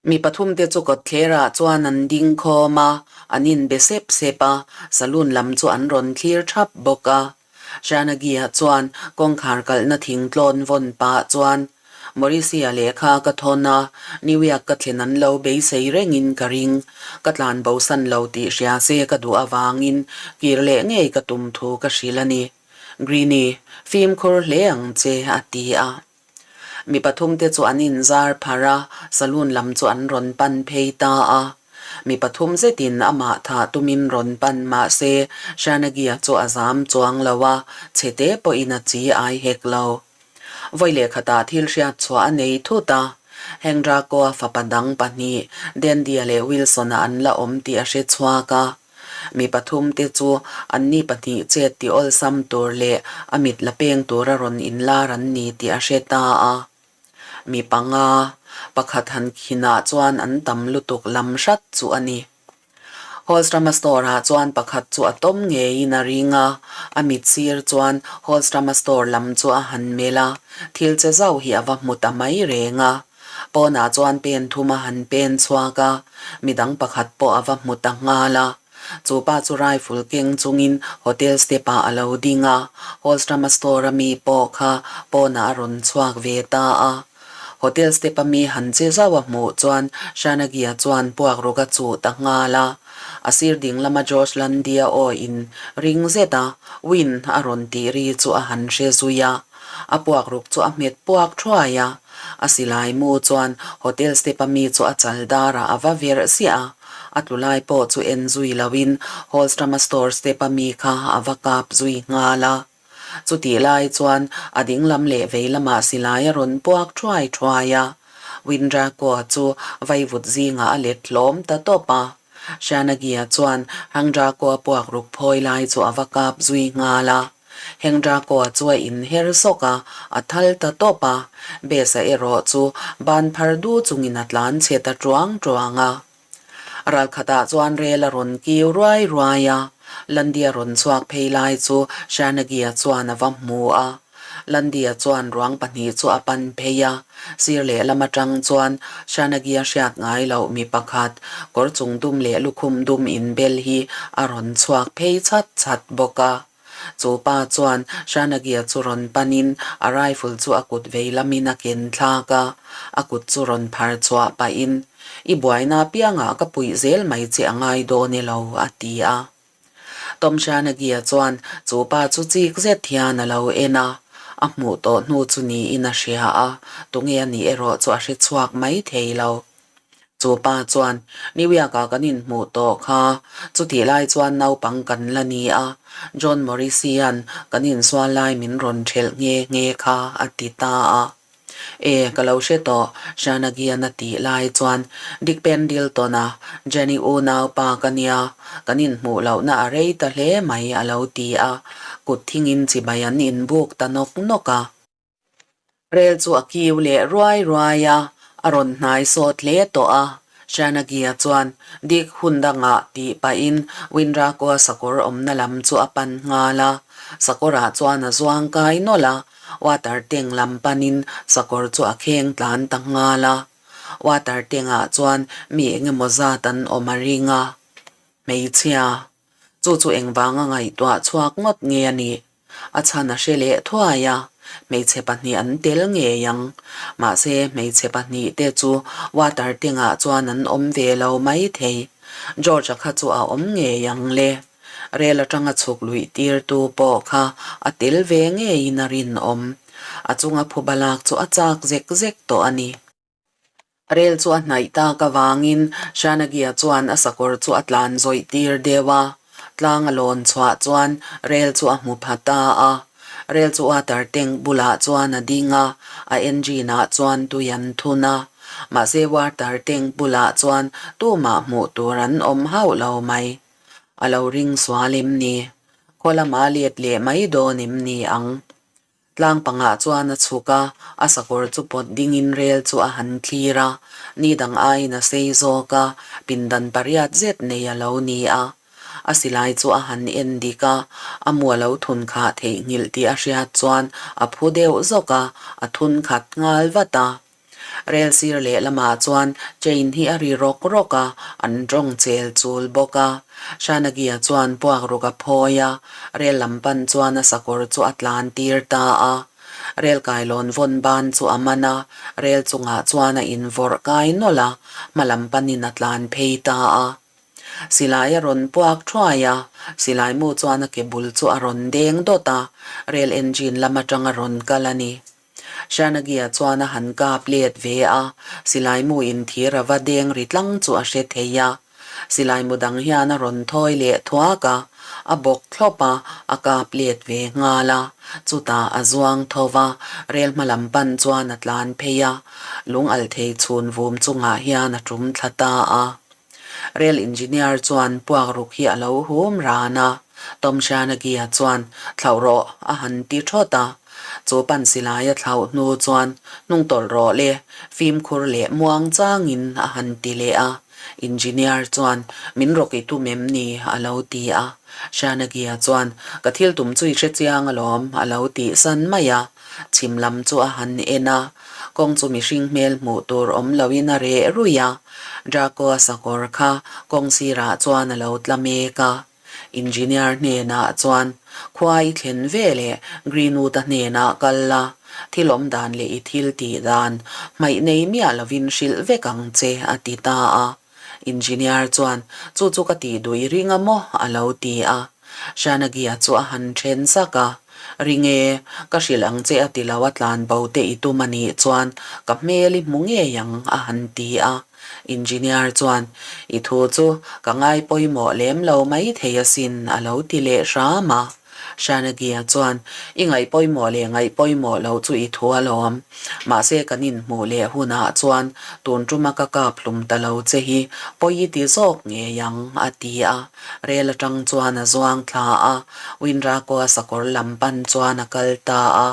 Mi pathumte chu kawtthlerah chuan an ding khawm a, an inbe sep sep a, saloon lam chu an rawn thlir thap bawk a. Shanagi-a chuan kawngkhar kalhna thing tlawn vawn pah chuan, Mauricia lehkha ka thawn a, New York ka thlen an lo beisei rengin ka ring. Ka tlan bosan lo tih hria se ka duh avangin kir leh ngei ka tum thu ka hrilh a ni. Greenie, fimkhur hle ang che, a ti a. Mi pathumte chu an inzar pharh a, saloon lam chu an rawn pan phei ta a. Mi pathum zetin amah thah tumin rawn pan mah se, Shanagi-a chu a zam chuang lo a, chhete pawhin a chi ai hek lo. Vawi leh khatah thil hriat chhuah a nei thut a, Hendrako-a fapa dang pahnih, Dandy-a leh Wilson-a an la awm tih a hre chhuak a. Mi pathumte chu anni pahnih chet ti awlsam tur leh a mit la peng tura rawn inlar an ni tih a hre ta a. Mi panga, pakhat han khinah chuan an tam lutuk lam hrat chu a ni. Holstrama store-ah chuan pakhat chu a tawm ngeiin a ring a, a mit sir chuan Holstrama store lam chu a han melh a, thil che zauh hi a va hmu ta mai reng a. Pawnah chuan pen thum a han pen chhuak a, midang pakhat pawh a va hmu ta nghal a. Chu pa chu rifle keng chungin hotel step-ah a lo ding a, Holstrama store-a mi pawh kha pawnah a rawn chhuak ve ta a. Hotel step-a mi han che zauh a hmuh chuan Shanagia chuan puak ruk a chuh ta nghal a. A sir ding lama Josh Landia aw in ring zet a, Win a rawn tih ri chu a han hre zui a. A puak ruk chu a hmet puak thuai a. A silai mu chuan hotel step-a mi chu a chal darah a va verh ziah a. A tlu lai pawh chu en zui loin Holstrama store step-a mi kha a va kap zui nghal a. Chutih lai chuan a dinglam leh vei lamah silai a rawn puak thuai thuai a, Windrako-a chu vaivut zingah a let hlawm ta tawp a. Shanagia chuan Hangdrako-a puak ruk phawi lai chu a va kap zui nghal a. Hengdrako-a chu a inher zawk a, a thal ta tawp a. Besa erawh chu ban phar du chungin a tlan chhe ta tuang tuang a. Ralkhatah chuan rel a rawn kiu ruai ruai a, Landia rawn chhuak phei lai chu Shanagia chuan a va hmu a. Landia chuan ruang pahnih chu a pan phei a, sir lehlam atang chuan Shanagia hriat ngai loh mi pakhat kawr chung dum leh lukhum dum inbel hi a rawn chhuak phei chhat chhat bawk a. Chu pa chuan Shanagia chu rawn panin a rifle chu a kut vei lamin a ken thlak a, a kut chu rawn phar chhuah pahin, I buaina apiangah ka puih zel mai che a ngai dawn e lo, a ti a. Tom Shanagia chuan chu pa chu chik zet hian a lo en a, a hmuh tawh hnu chu niin a hria a, tunge a nih erawh chu a hre chhuak mai thei lo. Chu pa chuan, New York-ah kan inhmuh tawh kha, chutih lai chuan naupang kan la ni a, John Morrissey-a'n kan insual lai min rawn ṭhelh nghe nghe kha, a ti ta a. E, ka lo hre tawh, Shanagian a tih lai chuan Dick Pendleton-a, Jenny unaupa ka nia, kan inhmuh lohna a rei ta hle mai, a lo ti a, kut thingin chibai an inbuk ta nawk nawk a. Rel chu a kiu leh ruai ruai a, a rawn hnai sawt hle tawh a. Shanagia chuan Dick hun dangah tih pahin Windrako-a sakawr awmna lam chu a pan nghal a. Sakawrah chuan a zuang kai nawlh a, water tank lam panin sakawr chu a kheng tlan ta nghal a. Water tank-ah chuan mi engemaw zat an awm a ring a. Hmeichhia, chu chu engvanga ngaihtuah chhuak ngawt nge a nih? A chhan a hre leh thuai a, hmeichhe pahnih an tel ngei ang. Mahse, hmeichhe pahnih te chu water tank-ah chuan an awm ve lo mai thei. George-a kha chu a awm ngei ang le. Rel atanga chhuk luih tirtu pawh kha a tel ve ngeiin a rinawm. A chunga phuba lak chu a chak zek zek tawh a ni. Rel chu a hnaih tak avangin Shanagia chuan a sakawr chu a tlan zawih tir deuh a, tlang a lawn chhuah chuan rel chu a hmu pha ta a. Rel chu water tank bulah chuan a ding a, a engine ah chuan tui an thun a. Mahse water tank bulah chuan tumah hmuh tur an awm hauh lo mai. A lo ring sual em ni? Khaw lamah let leh mai dawn em ni ang? Tlang pangah chuan a chhuk a, a sakawr chu pawt dingin rel chu a han thlir a, ni dang aiin a sei zawk a, pindan pariat zet nei a lo ni a. A silai chu a han en dik a, a mu a lo thun khah theihnghilh tih a hriat chuan a phu deuh zawk a, a thun khat nghal vat a. Rel sir lehlamah chuan chain hi a ri rawk rawk a, an tawng chel chul bawk a. Shanagia chuan puak ruk a phawi a, rel lam pan chuan a sakawr chu a tlan tir ta a. Rel kailawn vawn ban chu a man a, rel chungah chuan a invawrh kai nawlh a, hma lam panin a tlan phei ta a. Silai a rawn puak thuai a, silai mu chuan a ke bul chu a rawn deng dawt a, rel engine lam atang a rawn kal a ni. Shanagia chuan a han kap let ve a, silai mu in thir a va deng ri tlang chu a hre thei a. Silai mu dang hian a rawn thawi leh thuak a, a bawk thlawp a, a kap let ve nghal a. Chutah a zuang tho va, rel hma lam pan chuan a tlan phei a, lung al thei chhun vum chungah hian a tum thla ta a. Rel engineer chuan puak ruk hi a lo hum ran a, Tom Shanagia chuan thlauh rawh a han ti thawt a. Chu pan silai a thlauh hnu chuan hnung tawlh rawh le, fimkhur leh muang changin a han ti leh a. Engineer chuan, Min rawk i tum em ni? a lo ti a. Shanagia chuan, Ka thil tum chu i hre chiang alawm, a lo tih san mai a. Chhim lam chu a han en a, kawng chu mihring hmel hmuh tur awm loin a reh ruih a. Draco-a sakawr kha kawng sirah chuan a lo tla mek a. Engineer hnenah chuan, Khua i thlen ve leh Greenwood-a hnenah kal la, thil awm dan leh i thil tih dan hmaih nei miah lovin hrilh vek ang che, a ti ta a. Engineer chuan, Chu chu ka tih duh i ring a maw? a lo ti a. Shanagi-a chu a han then sak a, Ring e, ka hrilh ang che a ti lo a tlan bo te i tum a nih chuan ka hmel i hmu ngei ang, a han ti a. Engineer chuan, I thu chu ka ngai pawimawh lem lo mai thei asin, a lo ti leh hram a. Shanagia chuan, I ngaih pawimawh leh ngaih pawimawh loh chu i thu alawm. Mahse kan inhmuh leh hunah chuan tun tuma ka kap hlum ta lo che hi pawi i ti zawk ngei ang, a ti a. Rel atang chuan a zuang thla a, Windrako-a sakawr lam pan chuan a kal ta a.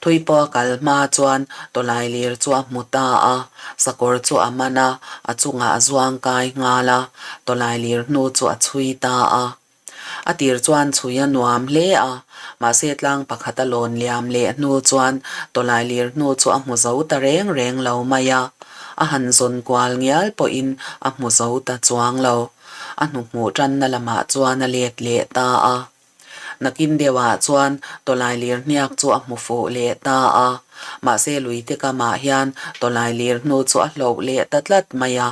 Thui pawh a kal hma chuan tawlailir chu a hmu ta a, sakawr chu a man a, a chungah a zuang kai nghal a, tawlailir hnu chu a chhui ta a. A tir chuan chhui a nuam hle a, mahse tlang pakhat a lawn liam leh hnu chuan tawlailir hnu chu a hmu zo ta reng reng lo mai a, a han zawn kual ngial pawhin a hmu zo ta chuang lo. A hnuhmuh tanna lamah chuan a let leh ta a. Nakin deuhah chuan tawlailir hniak chu a hmu fuh leh ta a, mahse luite kamah hian tawlailir hnu chu a hloh leh ta tlat mai a.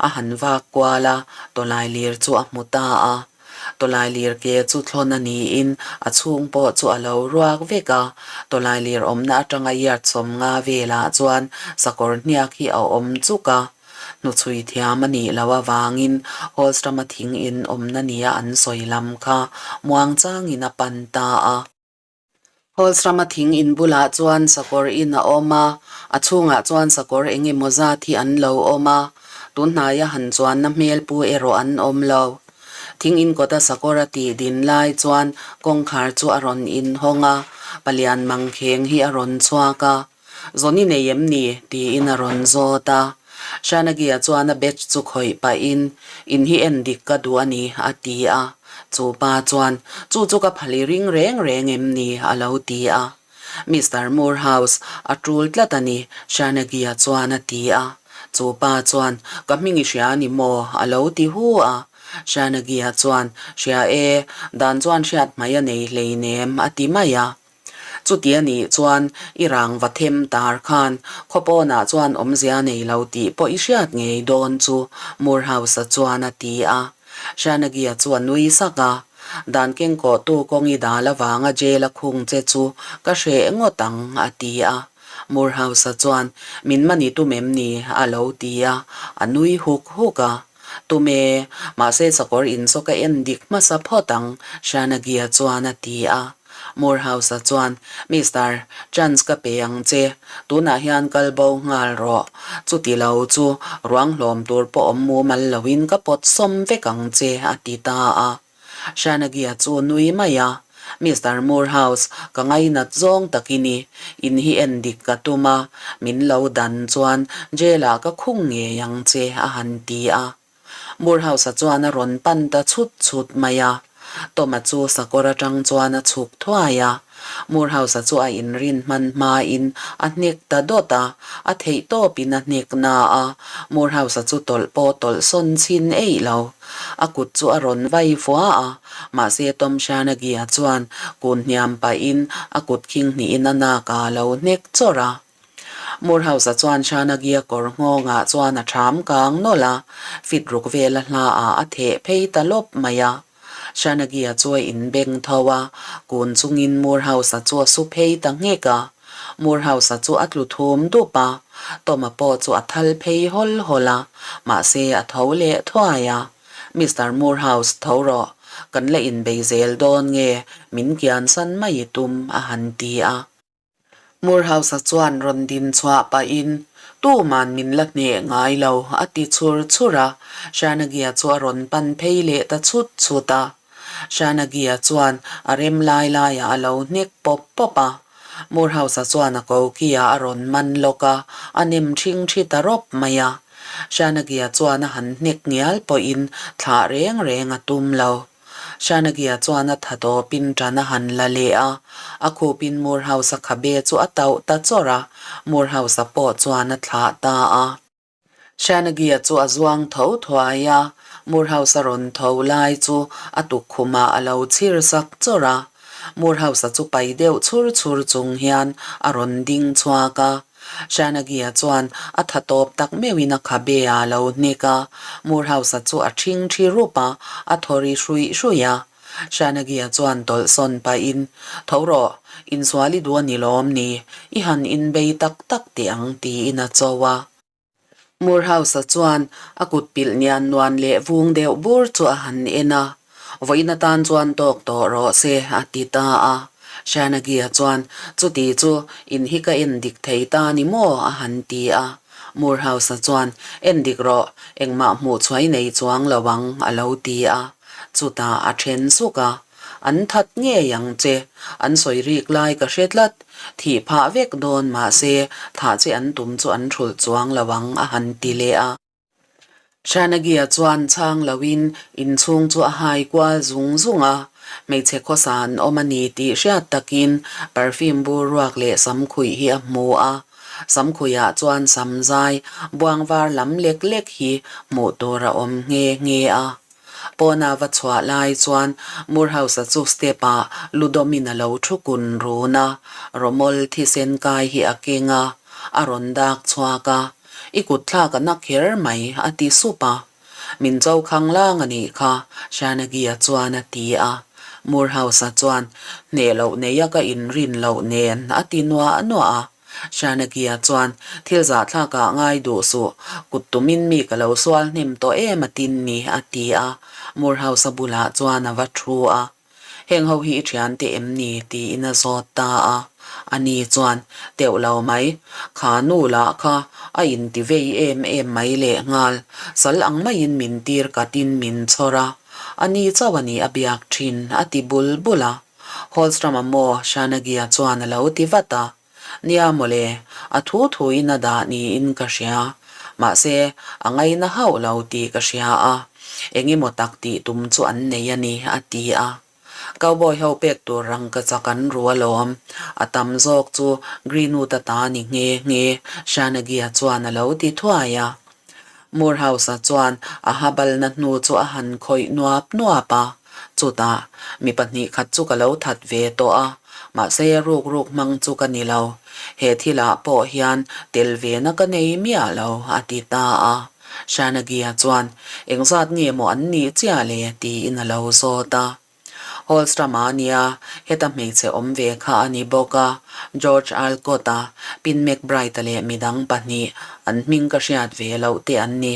A han vak kual a, tawlailir chu a hmu ta a. Tawlailir ke chu thlawn a niin a chhung pawh chu a lo ruak vek a. Tawlailir awmna atanga yard 50 velah chuan sakawr hniak hi a awm chuk a. Hnuchhui thiam a nih loh avangin Holstrom-a thing in awmna nia an sawi lam kha muangchangin a pan ta a. Holstrom-a thing in bulah chuan sakawr in a awm a, a chhungah chuan sakawr eng emaw zat hi an lo awm a, tunhnaia han chuanna hmel pu erawh an awm lo. Thing in kawta sakawr a tih din lai chuan kawngkhar chu a rawn inhawng a, palian mangkheng hi a rawn chhuak a. Zawn i nei em ni? tiin a rawn zawt a. Shanagia chuan a batch chu khawih pahin, In hi en dik ka duh a ni, a ti a. Chu pa chuan, Chu chu ka phal i ring reng reng em ni? a lo ti a. Mister Moorhouse, a tul tlat a ni, Shanagia chuan a ti a. Chu pa chuan, Ka hming i hria a ni maw? a lo ti hu a. Shanagia chuan, Hria e, dan chuan hriat hmai a nei hleinem, a ti mai a. Chuti a nih chuan i rang va them tar khan khawpawnah chuan awmzia nei lo tih pawh i hriat ngei dawn chu Moorhouse-a chuan a ti a. Shanagia chu a nui sak a, Dan kengkawhtu kawng i dal avanga jail a khung che chu ka hreh ngawt ang a ti a. Moorhouse-a chuan Min mani tum em ni? a lo ti a, a nui huk huk a. Tum e, mahse sakawr in chu ka en dik hmasa phawt ang Shanagia chuan a ti a. Moorhouse-a chuan, Mister, chance ka pe ang che. Tunah hian kal bo nghal rawh. Chuti lo chu ruang hlawm tur pawh awm mumal loin ka pawt sawm vek ang che, a ti ta a. Shanagia chu nui mai a, Mister Moorhouse, ka ngainat zawng tak i ni. In hi en dik ka tum a, min lo dan chuan jail-ah ka khung ngei ang che, a han ti a. Moorhouse-a chuan a rawn pan ta chhut chhut mai a. Tom-a chu sakawr atang chuan a chhuk thuai a. Moorhouse-a chu a inrin hman hmain a hnek ta dawt a, a theih tawpin a hnek na a. Moorhouse-a chu tawlh pawh tawlh sawn chhin eih lo. A kut chu a rawn vai fua a, mahse Tom Shanagy-a chuan kun hniam pahin a kut khing hnihin a nak a lo hnek chawrh a. Moorhouse-a chuan Shanagia kawr nghawngah chuan a ṭham kang nawlh a, fit ruk vela hlaah a theh phei ta lawp mai a. Shanagia chu a inbeng tho a, kun chungin Moorhouse-a chu a su phei ta nghek a. Moorhouse-a chu a tlu thum dup a, Tom-a pawh chu a thal phei hawl hawl a, mahse a tho leh thuai a. Mister Moorhouse, tho rawh, kan la inbei zel dawn nge, min kiansan mai i tum, a han ti a. Moorhouse-a chuan rawn din chhuah pahin, Tuman min la hneh ngai lo, a ti chhur chhur a. Shanagia chu a rawn pan phei leh ta chhut chhut a. Shanagia chuan a rem lai laiah a lo hnek pawp pawp a. Morehouse-a chuan a koki-ah a rawn man lawk a, a nem ṭhing ṭhi ta rawp mai a. Shanagi-a chuan a han hnek ngial pawhin thlah reng reng a tum lo. Shanagi-a chuan a tha tawpin ṭan a han la leh a, a khupin Morehouse-a khabe chu a tauh ta chawrh a, Morehouse-a pawh chuan a thlah ta a. Shanagi-a chu a zuang tho thuai a, Morehouse-a rawn tho lai chu a tukkhumah a lo chhir sak chawrh a. Morehouse-a chu pai deuh chhur chhur chung hian a rawn ding chhuak a. Shanagi-a chuan a tha tawp tak meuhin a khabe a lo hnek a, Morehouse-a chu a ṭhing ṭhi rup a, a thaw ri hruih hruih a. Shanagi-a chuan tawlhsawn pahin, Tho rawh, insual i duh a ni lawm ni? I han inbei tak tak teh ang, tiin a cho a. Morehouse-a chuan a kut pilh nian nuan leh vung deuh bur chu a han en a, Vawiin atan chuan tawk tawh rawh se, a ti ta a. Shanagi-a chuan, Chuti chu in hi ka en dik thei ta ni maw? a han ti a. Morehouse-a chuan, En dik rawh, engmah hmuh chhuai nei chuang lo ang, a lo ti a. Chutah a then suk a, An that ngei ang che, an sawi rik lai ka hre tlat, thih phah vek dawn mahse thah che an tum chu an thulh chuang lo ang a han ti leh a. Shanagia chuan chhang loin inchhung chu a hai kual zung zung a, hmeichhe khawsa an awm a ni tih hriat takin perfume bur ruak leh samkhuih hi a hmu a, samkhuihah chuan samzai buang var lam lek lek hi hmuh tur a awm nghe nghe a. Pawna va chhuah lai chuan Moorhouse-a chu step-ah lu dawmin a lo thu kun run a, rawmawl thisen kai hi a keng a, a rawn dak chhuak a, I kut thlak a na kher mai, a ti sup a. Min cho khang lang a nih kha, Shanagi-a chuan a ti a. Moorhouse-a chuan, Hneh loh neia ka inrin loh nen, a ti nuah nuah a. Shanagi-a chuan, Thil zahthlakah ngai duh suh, kut tumin mi ka lo sual hnem tawh em a tin ni, a ti a. Moorhouse-a bulah chuan a va thu a. Heng ho hi i thiante em ni? tiin a zawt ta a. Ani chuan, Teuh lo mai, kha nu lah kha a inti vei em em mai lehnghal, sal ang maiin min tir katin min chhawr a, ani chauh a ni a biak thin, a ti bul bul a. Holstrom-a maw Shanagia chuan a lo ti vat a. Nia mawle, a thu thuin a dah niin ka hria. Mahse, a ngaina hauh lo tih ka hria a, engemaw tak tih tum chu an nei a ni, a ti a. Cowboy ho pek tur rangkachak an ru alawm. A tam zawk chu Greenwood-a ta ni nghe nghe, Shanagia chuan a lo ti thuai a. Moorhouse-a chuan a habalna hnu chu a han khawih nuap nuap a, chutah, Mi pahnih khat chu ka lo that ve tawh a, mahse ruk ruk hmang chu ka ni lo. He thilah pawh hian tel ve na ka nei miah lo, a ti ta a. Shanagi-a chuan, Engzat nge maw an nih chiah le? tiin a lo zawt a. Holstrom-a nia, heta hmeichhe awm ve kha a ni bawk a, George Alcott-a, Pin McBride-a leh midang pahnih, an hming ka hriat ve loh te an ni.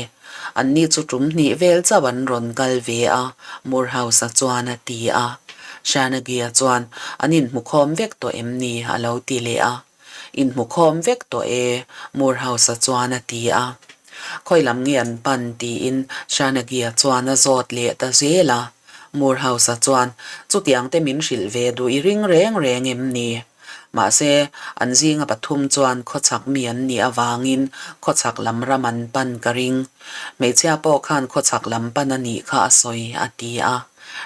Anni chu tum hnih vel chauh an rawn kal ve a, Moorhouse-a chuan a ti a. Shanagi-a chuan, An inhmukhawm vek tawh em ni? a lo ti leh a. Inhmukhawm vek tawh e, Moorhouse-a chuan a ti a. Khawi lam nge an pan? tiin Shanagi-a chuan a zawt leh ta zel a. Moorhouse-a chuan, Chutiang te min hrilh ve duh i ring reng reng em ni? Mahse, an zinga pathum chuan khawchhak mi an nih avangin khawchhak lam ram an pan ka ring. Hmeichhia pawh khan khawchhak lam pan a nih kha a sawi, a ti a.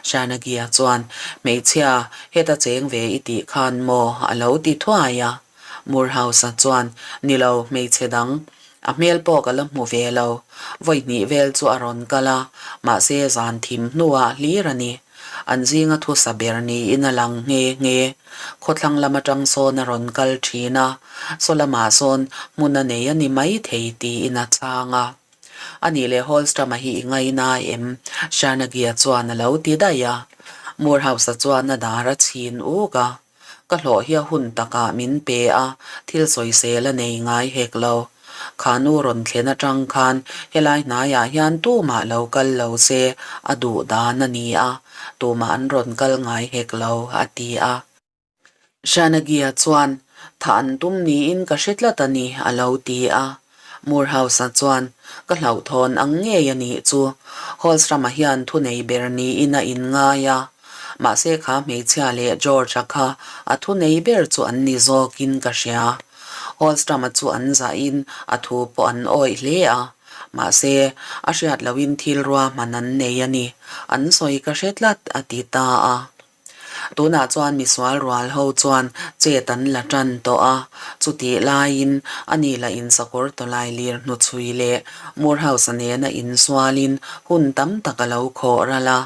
Shanagi-a chuan, Hmeichhia, heta cheng ve i tih khan maw? a lo ti thuai a. Moorhouse-a chuan, Ni lo, hmeichhe dang. A hmel pawh ka la hmu ve lo. Vawi hnih vel chu a rawn kal a, mahse zan thim hnuah hlir a ni. An zinga thusa ber niin a lang nghe nghe. Khawthlang lam atang sawn a rawn kal thin a, saw lamah sawn hmun a nei a ni mai thei tiin a chhang a. A nih leh Holstrom-a hi i ngaina em? Sharnagia chuan a lo ti daih a. Moorhouse-a chuan a dar a chhin uk a. Ka hlawh hi a hun takah min pe a, thil sawisel a nei ngai hek lo. Kha nu rawn thlen atang khan helai hnaiah hian tumah lo kal lo se a duh dan a ni a, tumah an rawn kal ngai hek lo, a ti a. Shanagia chuan, Thah an tum niin ka hre tlat a ni, a lo ti a. Moorhouse-a chuan, Ka hlauhthawn ang ngei a nih chu. Holstrom-a hian thunei ber niin a inngai a. Mahse kha hmeichhia leh George-a kha a thunei ber chu an ni zawkin ka hria. Holstrom-a chu an zahin a thu pawh an awih hle a. Mahse, a hriat lohin thil ruahman an nei a ni. An sawi ka hre tlat, a ti ta a. Tunah chuan misual rual ho chuan chet an la tan tawh a, chutih laiin a ni la insakawr tawlai lir hnuchhui leh Moorhouse-a nena insualin hun tam tak a lo khawh ral a,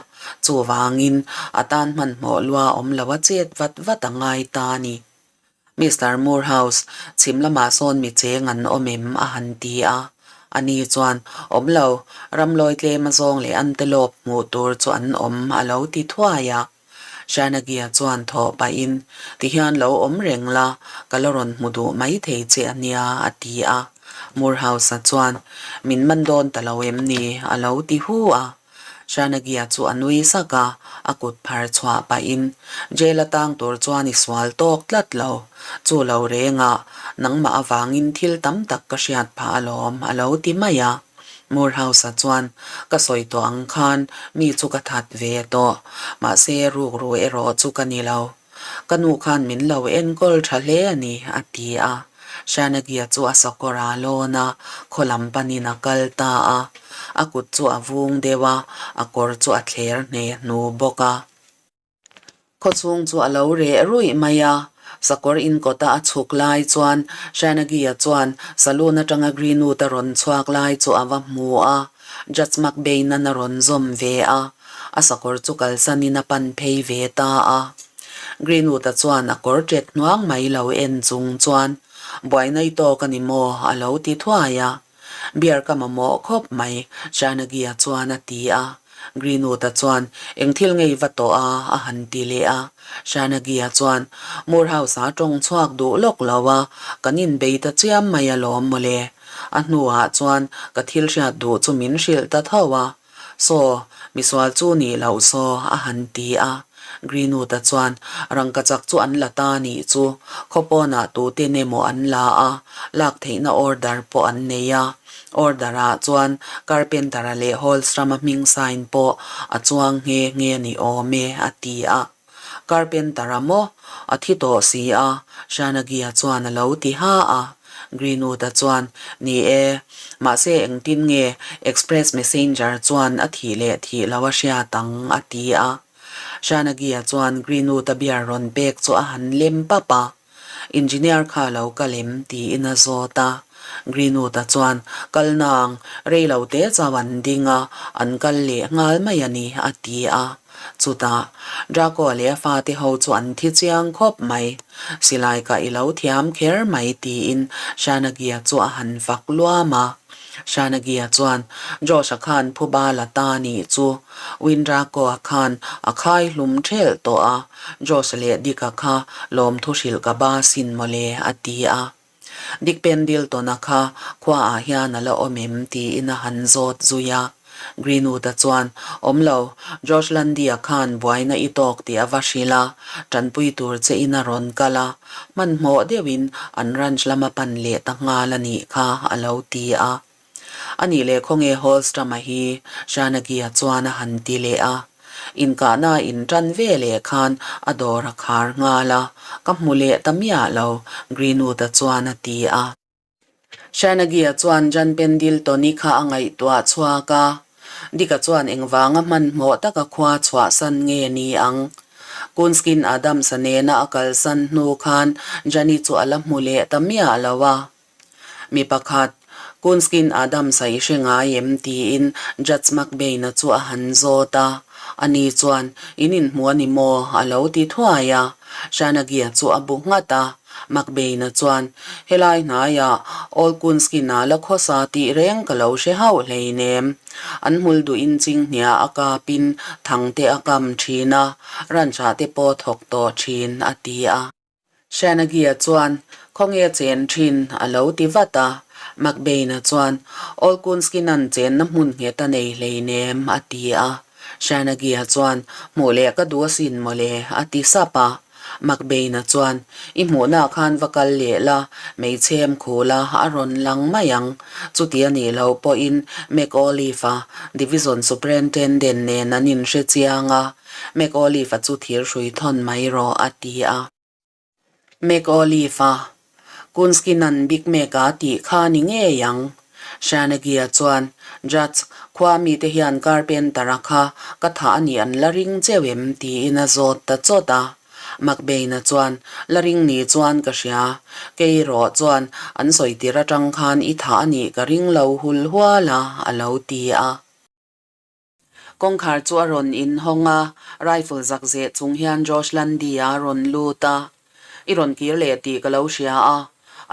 chuvangin a tan hmanhmawh lua awm lo a chet vat vat a ngai ta a ni. Mister Moorhouse, chhim lamah sawn mi cheng an awm em? a han ti a. Ani chuan, Awm lo, ramlawi tlem a zawng leh antelope hmuh tur chu an awm, a lo ti thuai a. Shanagia chuan thawh pahin, Tihian lo awm reng la, ka la rawn hmu duh mai thei che a nia, a ti a. Moorhouse-a chuan, Min man dawn ta lo em ni? a lo ti hu a. Shanagia chu a nui sak a, a kut phar chhuah pahin, Jail a tang tur chuan i sual tawk tlat lo. Chu lo rengah, nangmah avangin thil tam tak ka hriat phah alawm, a lo ti mai a. Moorhouse-a chuan, Ka sawi tawh ang khan mi chu ka that ve tawh. Mahse, rukru erawh chu ka ni lo. Ka nu khan min lo enkawl tha hle a ni, a ti a. Shanagia chu a sakawr a lawn a, khaw lam panin a kal ta a. A kut chu a vung deuh a, a kawr chu a thler hne hnu bawk a. Khawchhung chu a lo reh ruih mai a. Sakawr inkawta a chhuk lai chuan Shanagia chuan saloon atanga Greenwood a rawn chhuak lai chu a va hmu a. Judge McBain-a'n a rawn zawm ve a, a sakawr chu kalsanin a pan phei ve ta a. Greenwood-a chuan a kawr ṭet hnuang mai lo en chung chuan, Buaina i tawk a ni maw? a lo ti thuai a. Beer ka mamawh khawp mai, Carnegie-a chuan a ti a. Greenwood-a chuan, Eng thil ngei va tawh a? a han ti leh a. Carnegie-a chuan, Moorhouse-a tawng chhuak duh lawk lo a, kan inbei ta chiam mai alawm mawle. A hnuah chuan ka thil hriat duh chu min hrilh ta tho a, Saw, misual chu nih loh saw, a han ti a. Greenwood-a chuan, Rangkachak chu an la ta nih chu, khaw pawnah tute nemaw an la a, lak theihna order pawh an nei a. Order-ah chuan Carpenter-a leh Holstrom-a hming sign pawh a chuang nghe nghe ni awm e, a ti a. Carpenter-a maw? A thi tawh si a, Shanagia chuan a lo ti ha a. Greenwood-a chuan, Ni e, mahse engtin nge Express Messenger chuan a thih leh thih lo a hriat ang, a ti a. Shanagia chuan Greenwood-a beer rawn pek chu a han lem pap a. Engineer kha lo kal em? tiin a zawt a. Greenwood-a chuan, Kal nang, rei lo te chau an ding a, an kal leh nghal mai a ni, a ti a. Chutah, Draco-a leh a fate ho chu an thi chiang khawp mai. Silai kah i lo thiam kher mai, tiin Shanagia chu a han fak luam a. Shanagia chuan, Josh-a khan phuba la ta nih chu Windraco-a khan a khai hlum ṭhelh tawh a, Josh-a leh Dick-a kha lawmthu hrilh ka ba sin mawle, a ti a. Dick Pendleton-a kha khuaah hian a la awm em tiin a han zawt zui a. Greenwood-a chuan, Awm lo, Josh Landy-a khan buaina i tawk tih a va hrilh a, ṭanpui tur che in a rawn kal a, hmanhmawh deuhin an ranch lama pan leh ta nghal a nih kha, a lo ti a. A nih leh khawnge Holstrom-a hi? Shanagi-a chuan a han ti leh a. Inkahna in ṭan ve leh khan a dawr a khar nghal a, ka hmu leh ta miah lo, Greenwood-a chuan a ti a. Shanagi-a chuan Jan Pendleton-i kha a ngaihtuah chhuak a. Dick-a chuan engvanga hmanhmawh taka khua chhuahsan nge ni ang? Coonskin Adams-a nena a kalsan hnu khan Jan-i chu a la hmu leh ta miah lo a. Mi pakhat, Coonskin Adams-a i hre ngai em? tiin Judge McBain-a chu a han zawt a. Ani chuan, In inhmu a ni maw? a lo ti thuai a. Shanagi-a chu a bu nghat a. McBain-a chuan, Helai hnaiah Old Coonskin-a la khawsa tih reng ka lo hre hauh hleinem. An hmul duhin chinghnia a kapin thangte a kam thin a, ranch-ah te pawh thawk tawh thin, a ti a. Shanagia chuan, Khawnge chen thin? a lo ti vat a. McBain-a chuan, Olkunskinan chenna hmun nghet a nei hleinem, a ti a. Shanagia chuan, Hmuh leh ka duh asin mawle, a ti sap a. McBain-a chuan, I hmuhnaah khan va kal leh la, hmeichhem khul a, a rawn lang mai ang. Chuti a nih loh pawhin McAuliffe-a, Division Superintendent nen an inhre chiang a. McAuliffe-a chu thir hrui thawn mai rawh, a ti a. McAuliffe-a, Kunskinan Big Mac-a tih kha ni ngei ang. Shanagi-a chuan, Judge, khua mite hian Carpenter-a kha ka thah a nih an la ring cheu em? tiin a zawt ta chawt a. McBain-a chuan, La ring ni chuan ka hria. Kei erawh chuan an sawi tir atang khan i thah a nih ka ring lo hul hual a, a lo ti a. Kawngkhar chu a rawn inhawng a, rifle zak zeh chung hian Josh Landy-a a rawn lut a. I rawn kir leh tih ka lo hria a,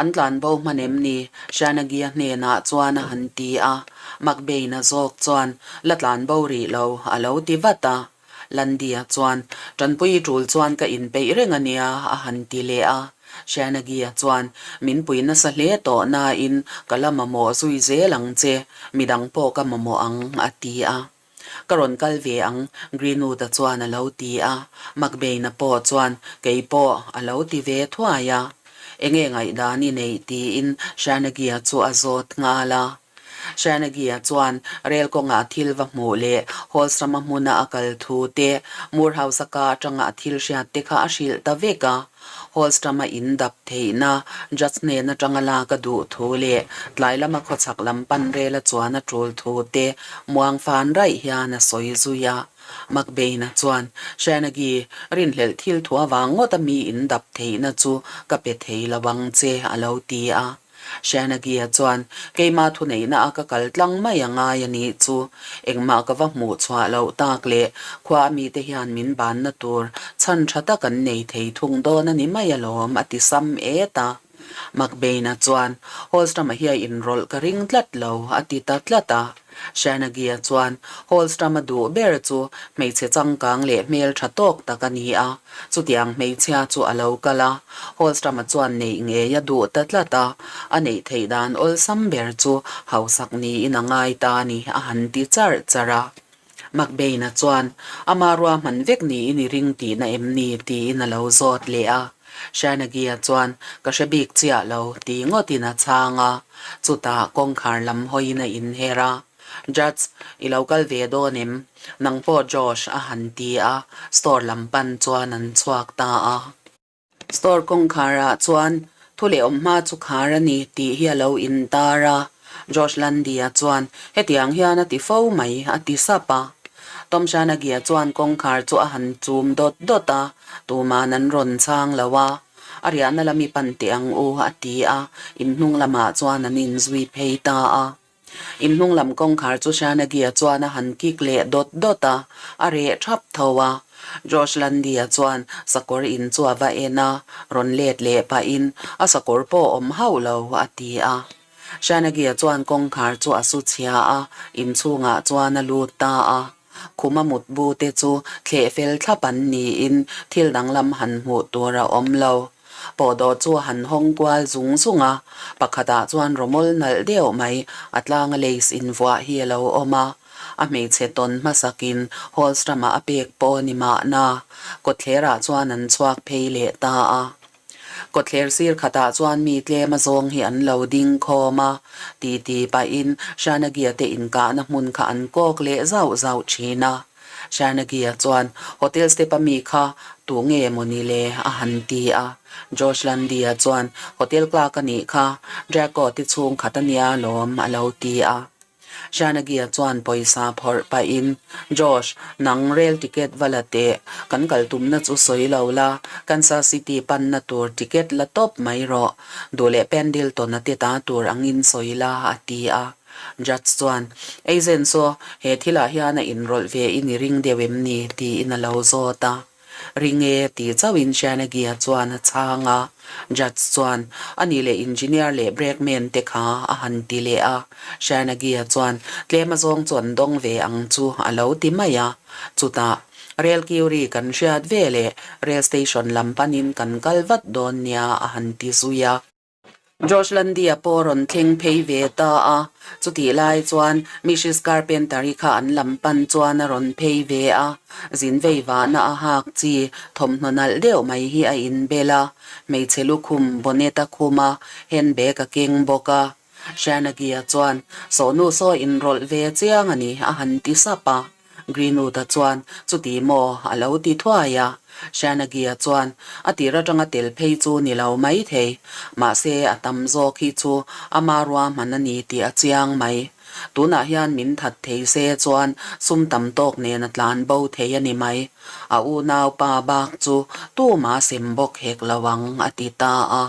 an tlan bo hman em ni? Shanagi-a hnenah chuan a han ti a. McBain-a zawk chuan, La tlan bo rih lo, a lo ti vat a. Landy-a chuan, Tanpui i tul chuan ka inpeih reng a nia, a han ti leh a. Shanagi-a chuan, Min pui nasa hle tawh nain ka la mamawh zui zel ang che, midang pawh ka mamawh ang, a ti a. Ka rawn kal ve ang, Greenwood-a chuan a lo ti a. McBain-a pawh chuan, Kei pawh, a lo ti ve thuai a. Enge ngaihdan i neih? tiin Shanagi-a chu a zawt nghal a. Shanagi-a chuan rel kawngah thil va hmuh leh Holstrom-a hmuna a kal thu te, Moorhouse-a ka atanga a thil hriat te kha a hrilh ta vek a. Holstrom-a in dap theihna Judge hnen atanga lak a duh thu leh tlai lama khawchhak lam pan rel a chuan a tul thu te muang fan raih hian a sawi zui a. McBain-a chuan, Shanagi, rinhlelh thil thu avang ngawt a mi in dap theihna chu ka pe thei lo ang che, a lo ti a. Shanagi-a chuan, Keimah thuneihna a ka kal tlang mai a ngai a nih chu. Engmah ka va hmuh chhuah loh tak leh khua a mite hian min banna tur chhan tha tak an nei thei thung dawn a ni mai alawm, a ti sam et a. McBain-a chuan, Holstrom-a hi a inrawlh ka ring tlat lo, a ti ta tlat a. Shanagi-a chuan, Holstrom-a duh ber chu hmeichhe changkang leh hmel tha tawk tak a ni a. Chutiang hmeichhia chu a lo kal a, Holstrom-a chuan neih ngei a duh ta tlat a, a neih theih dan awlsam ber chu hausak niin a ngai ta a ni, a han ti charh charh a. McBain-a chuan, Ama ruahman vek niin i ring tihna em ni? tiin a lo zawt leh a. Shanagi-a chuan, Ka hre bik chiah lo, ti ngawtin a chhang a. Chutah kawngkhar lam hawiin a inher a. Judge, i lo kal ve dawn em? Nang pawh Josh, a han ti a, store lam pan chuan an chhuak ta a. Store kawngkhar ah chuan thu leh awm hma chu khar a ni tih hi a lo intar a. Josh Landy-a chuan, Hetiang hian a ti fo mai, a ti sap a. Tom Shanagi-a chuan kawngkhar chu a han chum dawt dawt a, tuman an rawn chhang lo a. A riahna lam i pan teh ang u, a ti a, inhnung lamah chuan an inzui phei ta a. Inhnung lam kawngkhar chu Shanagi-a chuan a han kik leh dawt dawt a, a reh thap tho a. Josh Landy-a chuan sakawr in chu a va en a, rawn let leh pahin, A sakawr pawh awm hauh lo, a ti a. Shanagi-a chuan kawngkhar chu a su chhia a, inchhungah chuan a lut ta a. Khuma mutbu te chu thleh fel thlap an niin thil danglam han hmuh tur a awm lo. Pawhdawh chu a han hawng kual zung zung a, pakhatah chuan rawmawl nalh deuh mai a tlanga lace invuah hi a lo awm a. A hmeichhe tawn hmasakin Holstrom-ah a pek pawh a ni mahna, kawtthlerah chuan an chhuak phei leh ta a. Kawtthler sir khatah chuan mi tlem a zawng hi an lo ding khawm a, titi pahin Shanagi-a te inkahna hmun kha an kawk leh zauh zauh thin a. Shanagi-a chuan, Hotel step-a mi kha tu nge maw ni le? a han ti a. Josh Landy-a chuan, Hotel clerk a nih kha, Draco te chhung khat a nia lawm, a lo ti a. Shanagi-a chuan pawisa phawrh pahin, Josh, nang rail ticket va la teh, kan kal tumna chu sawi lo la, Kansas City panna tur ticket la tawp mai rawh, duh leh Pendleton-a te ta tur angin sawi la, a ti a. Judge chuan, Agent saw, he thilah hian a inrawlh ve in i ring deuh em ni? tiin a lo zawt a. Ring e, ti chauhin Shanagi-a chuan a chhang a. Judge chuan, A nih leh engineer leh brakeman te kha a han ti leh a. Shanagi-a chuan, Tlem azawng chu an dawng ve ang chu a lo ti mai a. Chutah, Rail Curie kan hriat ve leh rail station lam panin kan kal vat dawn nia a han ti zui a. Josh Landy-a pawh rawn thleng phei ve ta a, chutih lai chuan Mrs Carpenter-i kha an lam pan chuan a rawn phei ve a, zin vei vahna a hak chi thawmhnaw nalh deuh mai hi a inbel a, hmeichhe lukhum bonnet a khum a, handbag a keng bawk a. Shanagi-a chuan, Sawhnu saw inrawlh ve chiang a ni, a han ti sap a. Greenwood-a chuan, Chuti maw? a lo ti thuai a. Shanagi-a chuan, A tir atanga tel phei chu ni lo mai thei. Mahse, a tam zawk hi chu ama ruahman a ni tih a chiang mai. Tunah hian min that thei se chuan sum tam tawk nen a tlan bo thei a ni mai. A unaupa bak chu tumah sem bawk hek lo ang, a ti ta a.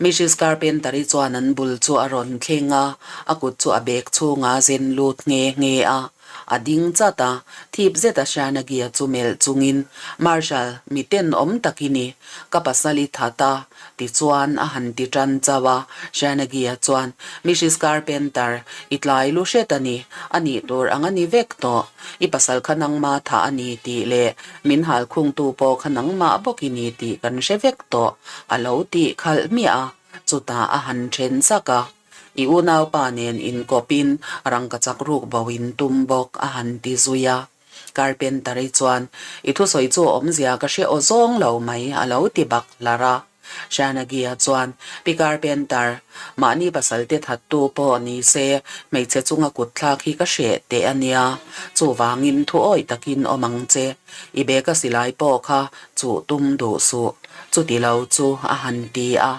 Mrs Carpenter-i chuan an bul chu a rawn thleng a, a kut chu a bag chhungah a zen lut nghe nghe a. A ding chat a, thip zeta Shanagi-a chu melh chungin, Marshal, mi tenawm tak i ni. Ka pasal i that a, tichuan a han ti tan chauh a. Shanagi-a chuan, Mrs Carpenter, i tlai lu hret a ni. A nih tur ang a ni vek tawh. I pasal kha nangma thah a ni tih leh min hal khungtu pawh kha nangmah bawk i ni tih kan hre vek tawh, a lo tih khalh hmiah a, chutah a han then chak a. I unaupa nen inkawpin rangkachak ruk bo in tum bawk, a han ti zui a. Carpenter-i chuan, I thusawi chu awmzia ka hre aw zawng lo mai, a lo ti bak hlar a. Shanagi-a chuan, Pi Carpenter, mahni pasalte thattu pawh ni se, hmeichhe chunga kut thlak hi ka hreh teh a nia. Chuvangin thu awih takin awm ang che. I bag-a silai pawh kha chuh tum duh suh. Chuti lo chu a han ti a.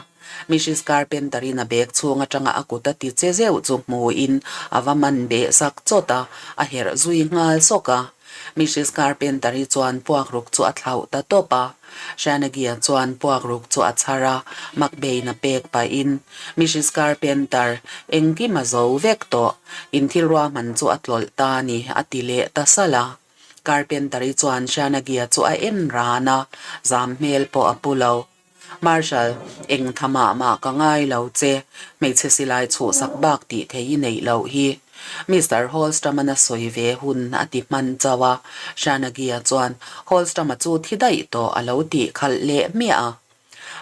Mrs Carpenter-in a bag chhung atanga a kut a ti che zeuh chu hmuin a va man beh sak chawt a, a herh zui nghal sawk a. Mrs Carpenter-i chuan puakruk chu a thlauh ta tawp a. Shanagi-a chuan puakruk chu a chhar a, McBain-a pek pahin, Mrs Carpenter, engkim a zo vek tawh. In thil ruahman chu a tlawlh ta a ni, a ti leh ta salh a. Carpenter-i chuan Shanagi-a chu a en ran a, zam hmel pawh a pu lo. Marshal, eng tha mah mah ka ngai lo che, hmeichhe silai chhuhsak bak tih thei i neih loh hi. Mister Holstrom-an a sawi ve hun a ti hman chauh a, Shanagi-a chuan Holstrom-a chu thi daih tawh a lo tih khalh leh hmiah a.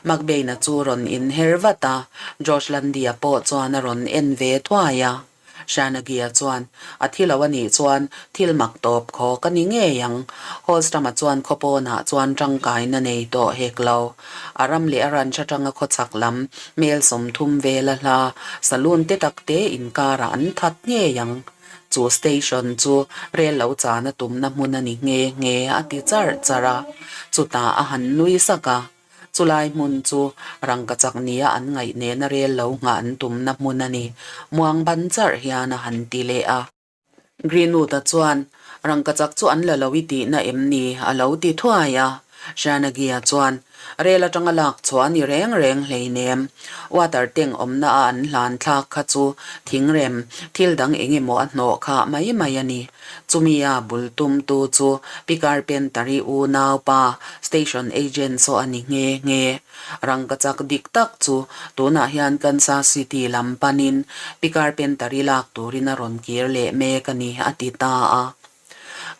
McBain-a chu rawn inher vat a, Josh Landy-a pawh chuan a rawn en ve thuai a. Shanagi-a chuan, A thi lo a nih chuan thil mak tawp khawk a ni ngei ang. Holstrom-a chuan khawpawnah chuan tangkaina nei tawh hek lo. A ram leh a ranch atanga khawchhak lam hmel 30 vela hla saloon te tak te inkarah an that ngei ang. Chu station chu rel lo chana tumna hmun a ni nghe nghe a ti charh charh a. Chutah a han nui sak a. Chulai hmun chu rangkachak nia an ngaih nena rel lo nghah an tumna hmun a ni. Muang ban charh hian a han ti leh a. Greenwood-a chuan, Rangkachak chu an la lo i tihna em ni? a lo ti thuai a. Shanagi-a chuan, Rel atanga lak chhuah a ni reng reng hleinem. Water tank awmna a an hlan thlak kha chu thingrem, thil dang eng emaw a hnawh khah mai mai a ni. Chumi a bul tumtu chu Pi Carpenter-i unaupa Station Agent saw a ni nghe nghe. Rangkachak dik tak chu tunah hian Kansas City lam panin Pi Carpenter-i lak turin a rawn kir leh mek a ni, a ti ta a.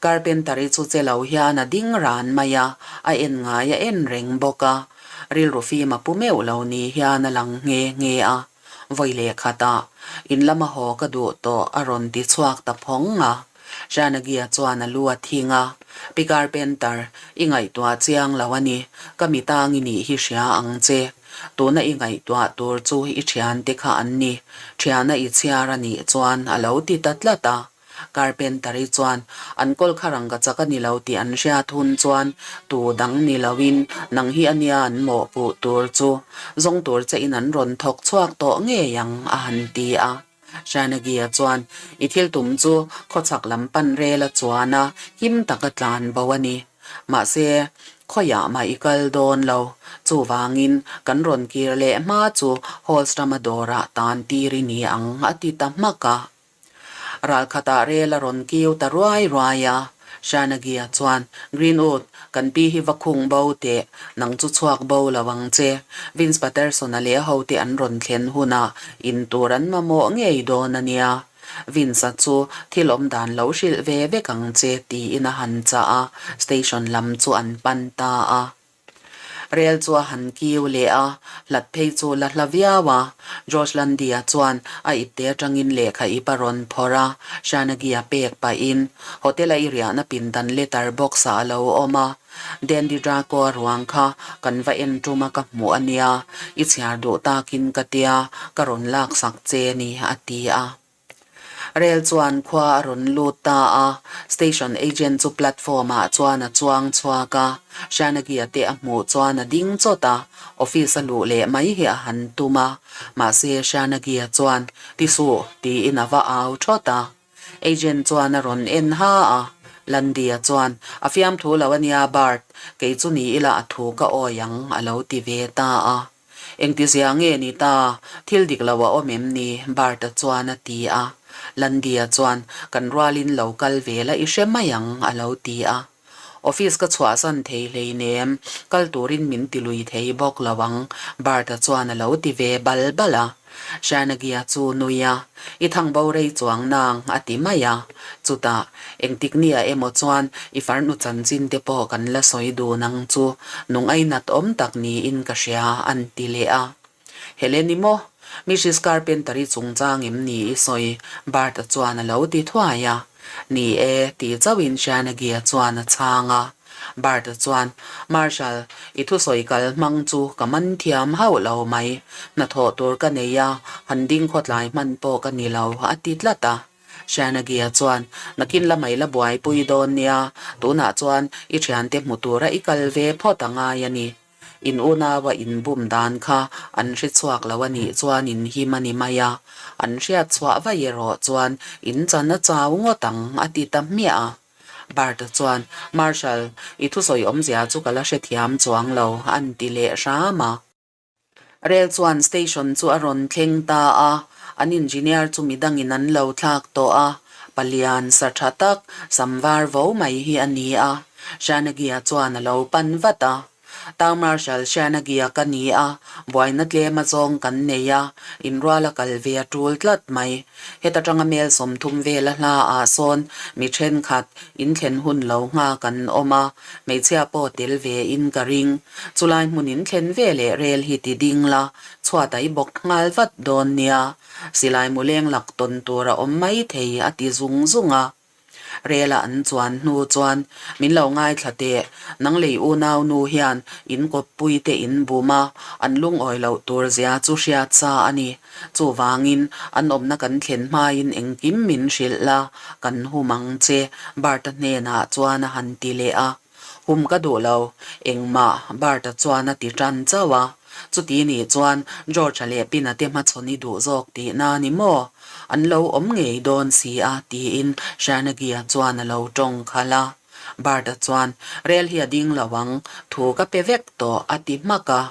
Carpenter-i chu che lo hian a ding ran mai a, a en ngai a en reng bawk a. Rilru fim a pu meuh lo ni hian a lang nghe nghe a. Vawi leh khatah, In lama haw ka duh tawh a rawn ti chhuak ta phawng a. Shanagi-a chuan a lu a thing a, Pi Carpenter, i ngaihtuah chiang lo a ni. Ka mitang i nih hi hria ang che. Tuna i ngaihtuah tur chu i thiante kha an ni. Thiana i chhiar a nih chuan a lo ti ta tlat a. Carpenter-i chuan an kawl kha rangka chak a ni lo tih an hriat hun chuan tu dang ni loin nang hi a nia an mawhpuh tur chu zawng tur che in an rawn thawk chhuak tawh ngei ang a han ti a. Shanagi-a chuan i thil tum chu khawchhak lam pan rel a chuan a, him taka tlan bo a ni. Mahse, khawiah mah i kal dawn lo. Chuvangin kan rawn kir leh hma chu Holstrom-a dawrah tan tir i ni ang a ti ta hmak a. Ralkhatah rel a rawn kiu ta ruai ruai a, Shanagi-a chuan, Greenwood, kan pi hi va khung bo teh, nang chu chhuak bo lo ang che. Vince Patterson-a leh a hote an rawn thlen hunah in tur an mamawh ngei dawn a nia. Vince-a chu thil awm dan lo hrilh ve vek ang che, tiin a han chah a, station lam chu an pan ta a. Rel chu a han kiu leh a, hlat phei chu la hla viau a. Josh Landy-a chuan a ipte atangin lehkha ip a rawn phawrh a, Shanagi-a pek pahin hotel-a i riahna pindan letter box-ah a lo awm a. Dandy Draco-a ruang kha kan va en tum a ka hmuh a nia, i chhiar duh takin ka tia, ka rawn laksak che ni, a ti a. Rel chuan khua a rawn lut ta a, station agent chu platform ah chuan a chuang chhuak a, Shanagi-a te a hmuh chuan a ding chawt a, office a luh leh mai hi a han tum a, mahse Shanagi-a chuan, Ti suh, tiin a va au thawt a. Agent chuan a rawn en ha a, Landy-a chuan, A fiamthu lo a nia Bart, kei chu ni ila a thu ka awi ang, a lo ti ve ta a. Engtizia nge ni ta, thil dik lo a awm em ni? Bart-a chuan a ti a. Landy-a chuan, Kan rualin lo kal ve la i hre mai ang, a lo ti a. Office ka chhuahsan thei hleinem, kal turin min ti lui thei bawk lo ang, Bart-a chuan a lo ti ve bal bal a. Shanagi-a chu nui a, I thang bo rei chuang nang, a ti mai a. Chutah, engtik nia emaw chuan i farnu chanchin te pawh kan la sawi dun ang chu, nungainat awm tak niin ka hria, an ti leh a. Helen i maw? Mrs Carpenter-i chungchang em ni i sawi? Bart-a chuan a lo ti thuai a. Ni e, ti chauhin Shanagi-a chuan a chhang a. Bart-a chuan, Marshal, i thusawi kal hmang chu ka man thiam hauh lo mai. Hnathawh tur ka nei a, han ding khawtlai hman pawh ka ni lo, a ti tlat a. Shanagi-a chuan, Nakin la mai la buaipui dawn nia, tunah chuan i thiante hmu tura i kal ve phawt a ngai a ni. In unaua in bum dan kha an hre chhuak lo a nih chuan in him a ni mai a, an hriat chhuah vaih erawh chuan in chan a chau ngawt ang, a ti ta hmiah a. Bart-a chuan, Marshal, i thusawi awmzia chu ka la hrethiam chuang lo, an ti leh hram a. Rel chuan station chu a rawn thleng ta a, an engineer chu midangin an lo thlak tawh a, palian sa tha tak, sam var vo mai hi a ni a. Shanagi-a chuan a lo pan vat a. Town Marshal Shanagi-a ka ni a, buaina tlem a zawng kan nei a, inrual a kal ve a tul tlat mai. Heta tanga mel 30 vela hla ah sawn mi thenkhat inthlen hun lo nghak an awm a, hmeichhia pawh tel ve in ka ring. Chulai hmun inthlen ve leh rel hi ti ding la, chhuat a i bawk nghal vat dawn nia. Silai mu leng lak tawn tur a awm mai thei a ti zung zung a. Rela an chuan hnu chuan, Min lo ngaithla teh, nang lei unau nu hian in kawppui te in bum a, an lungawi loh tur zia chu hriat sa a ni. Chuvangin, an awmna kan thlen hmain engkim min hrilh la, kan hum ang che, Bart-a hnenah chuan a han ti leh a. Hum ka duh lo, engmah, Bart-a chuan a ti tan chauh a. Chuti nih chuan George-a leh Pina te hmachhawn i duh zawk tihna a ni maw? An lo awm ngei dawn si a, tiin Shanagi-a chuan a lo tawng khalh a. Bart-a chuan, Rel hi a ding lo ang, thu ka pe vek tawh, a ti hmak a.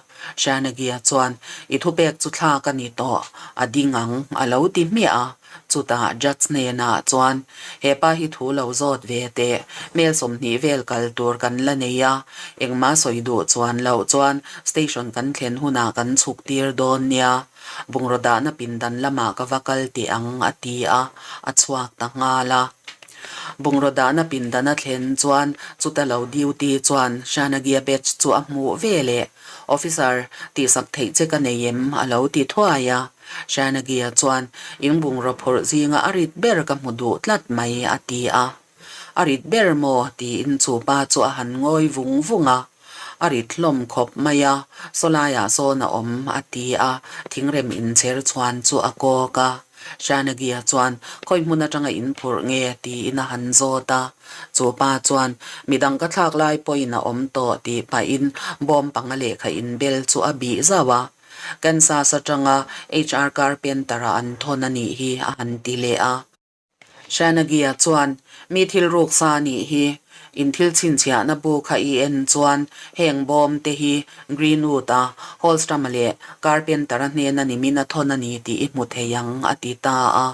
Shanagi-a chuan, I thupek chu thlak a ni tawh, a ding ang, a lo ti hmiah a. Chutah Judge hnenah chuan, He pa hi thu lo zawt ve teh, mel 20 vel kal tur kan la nei a, engmah sawi duh chuan loh chuan station kan thlen hunah kan chhuk tir dawn nia, bungraw dahna pindan lamah ka va kal teh ang, a ti a, a chhuak ta nghal a. Bungraw dahna pindan a thlen chuan chuta lo duty chuan Shanagia batch chu a hmuh ve leh, Officer, tihsak theih che ka nei em? a lo ti thuai a. Shanagi-a chuan, In bungraw phurh zinga a rit ber ka hmu duh tlat mai, a ti a. A rit ber maw? tiin chu pa chu a han ngawi vung vung a. A rit hlawm khawp mai a, sawlaiah sawn a awm, a ti a, thingrem inchher chhuan chu a kawk a. Shanagi-a chuan, Khawi hmun atanga in phurh nge? tiin a han zawt a. Chu pa chuan, Midang ka thlak lai pawhin a awm tawh, tih pahin bawm panga lehkha inbel chu a bih zauh a. Kansas atanga HR Carpenter-a an thawn a nih hi a han ti leh a. Shanagi-a chuan, Mi thil ruk sa a nih hi, in thil chhinchhiahna bu kha i en chuan heng bawm te hi Greenwood-a Holstrom-a leh Carpenter-a hnena nimin a thawn a ni tih i hmu thei ang, a ti ta a.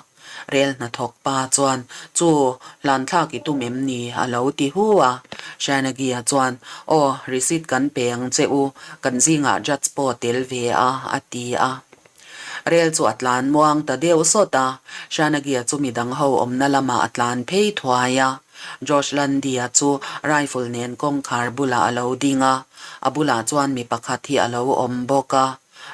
Rel hnathawk pa chuan, Chu, hlanthlak i tum em ni? a lo ti hu a. Shanagi-a chuan, Aw, receipt kan pe ang che u, kan zingah judge pawh tel ve a, a ti a. Rel chu a tlan muang ta deuh sawt a, Shanagi-a chu midang ho awmna lamah a tlan phei thuai a. Josh Landy-a chu rifle nen kawngkhar bulah a lo ding a, a bulah chuan mi pakhat hi a lo awm bawk a.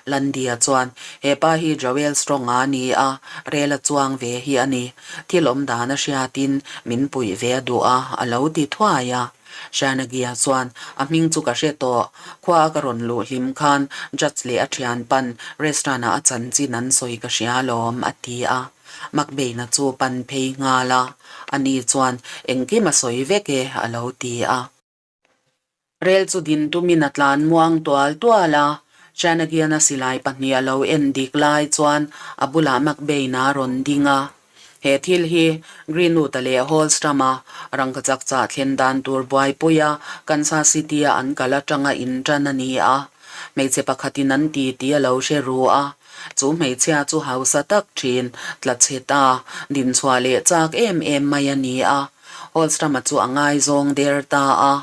Landia chuan, He pa hi Joel Strong-a a ni a, rel a chuang ve hi a ni. Thil awm dan a hriatin min puih ve a duh a, a lo ti thuai a. Shanagia chuan, A hming chu ka hre tawh. Khua a ka rawn luh hlim khan Judge leh a thian pan restaurant-ah a chanchin an sawi ka hria alawm, a ti a. McBain-a chu pan phei nghal a, ani chuan engkim a sawi vek e a lo ti a. Rel chu din tumin a tlan muang tual tual a, Shanagian-a silai pahnih a lo en dik lai chuan a bulah McBain-a a rawn ding a. He thil hi Greenwood-a leh Holstrom-a rangkachak chah thlen dan tur buaipuia Kansas City-a an kal atanga intan a ni a. Hmeichhe pakhatin an ti tih a lo hre ru a. Chu hmeichhia chu hausa tak thin, tla chhe ta, dinchhuah leh chak em em mai a ni a. Holstrom-a chu a ngaizawng der ta a.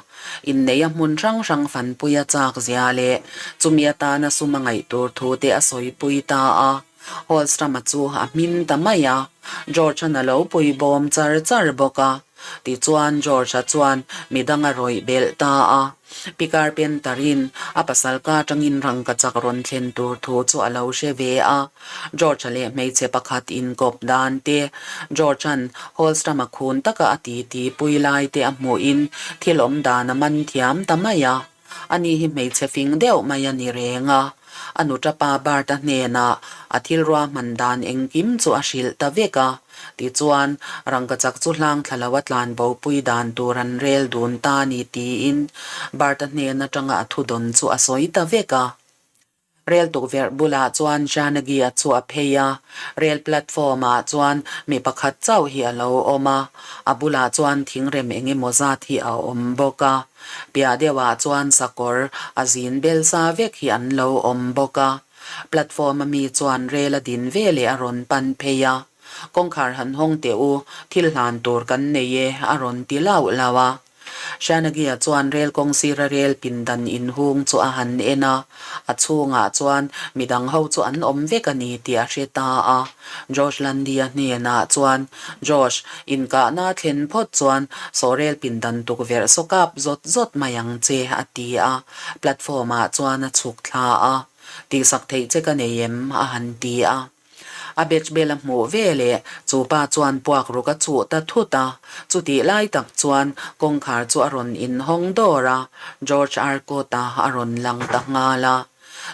Inneia hmun hrang hrang fanpuia chak zia leh chumi atana sum a ngaih tur thu te a sawipui ta a. Holstrom-a chu a hmin ta mai a, George-a'n a lo pui bawm char char bawk a. Tichuan George-a chuan midang a rawih belh ta a. Pi Carpenter-in a pasal ka atangin rangkachak rawn thlen tur thu chu a lo hre ve a. George-a leh hmeichhe pakhat inkawp dan te, George-a'n Holstrom-a khun taka a titi pui lai te a hmuhin thil awm dan a man thiam ta mai a. Ani hi hmeichhe fing deuh mai a ni reng a, a nuṭapa Bart-a hnenah a thil ruahman dan engkim chu a hrilh ta vek a. Tichuan, rangkachak chu hlang thla lo a tlan bopui dan tur an rel dun ta a ni tiin Bart-a hnen aṭanga a thudawn chu a sawi ta vek a. Rel tukverh bulah chuan Janagi-a chu a phei a, rel platform-ah chuan mi pakhat chauh hi a lo awm a, a bulah chuan thingrem eng emaw zat hi a awm bawk a. Piah deuhah chuan sakawr a zin bel sa vek hi an lo awm bawk a. Platform-a mi chuan rel a din ve leh a rawn pan phei a, Kawngkhar han hawng teh u, thil hlan tur kan nei e, a rawn ti lauh lauh a. Shanagia chuan rel kawng sira rel pindan inhung chu a han en a, a chhungah chuan midang ho chu an awm vek a ni tih a hre ta a. Josh Landy-a hnenah chuan, Josh, inkahna a thlen phawt chuan saw rel pindan tukverh saw kap zawt zawt mai ang che, a ti a. Platform-ah chuan a chhuk thla a. Tihsak theih che ka nei em? a han ti a. A batch bel a hmuh ve leh chu pa chuan puak ruk a chuh ta thut a, chutih lai tak chuan kawngkhar chu a rawn inhawng dawr a, George Arcot-a a rawn lang ta nghal a.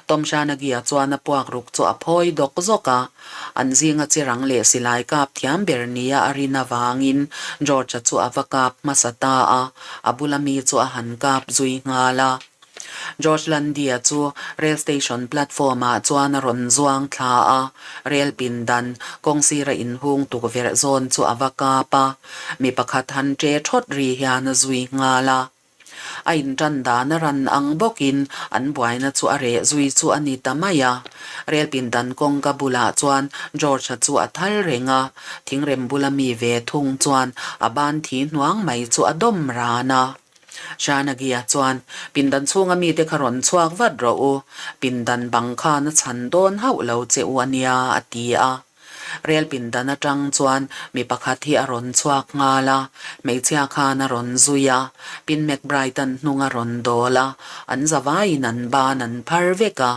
Tom Shanagia chuan a puak ruk chu a phawi dawk zawk a, an zinga chirang leh silai kap thiam ber nia a rin avangin George-a chu a va kap hmasa ta a, a bula mi chu a han kap zui nghal a. George Landy-a chu rail station platform-ah chuan a rawn zuang thla a, rail pindan kawng sira inhung tukverh zawn chu a va kap a, mi pakhat han ṭe ṭhawt ri hian a zui nghal a. A inṭan dan a ran ang bawkin an buaina chu a reh zui chu a ni ta mai a. Rail pindan kawngka bulah chuan George-a chu a thal reng a, thingrem bula mi ve thung chuan a ban thi hnuang mai chu a dawm ran a. Shanagia chuan, Pindan chhunga mite kha rawn chhuak vat rawh u, pindan bang khan a chhan dawn hauh lo che u a nia, a ti a. Rel pindan atang chuan mi pakhat hi a rawn chhuak nghal a, hmeichhia khan a rawn zui a, Pin McBride-a'n hnung a rawn dawl a, an zavaiin an ban an phar vek a.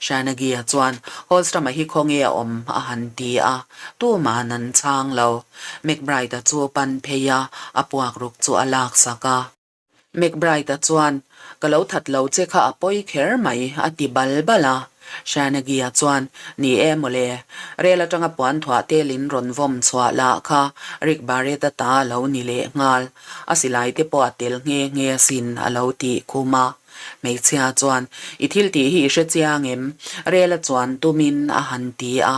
Shanagia chuan, Holstrom-a hi khawnge a awm? a han ti a, tuma'n an chhang lo. McBride-a chu a pan phei a, a puakruk chu a laksak a. McBride-a chuan, Ka lo that lo che kha a pawi kher mai, a ti bal bal a. Shanagia chuan, Ni e mawle, rel atanga puan thuah telin rawn vawm chhuah lah kha Rick Barrett-a ta a lo ni leh nghal. A silai te pawh a tel nghe nghe asin, a lo tih khum a. Hmeichhia chuan, I thil tih hi i hre chiang em? Rel a chuan tumin a han ti a.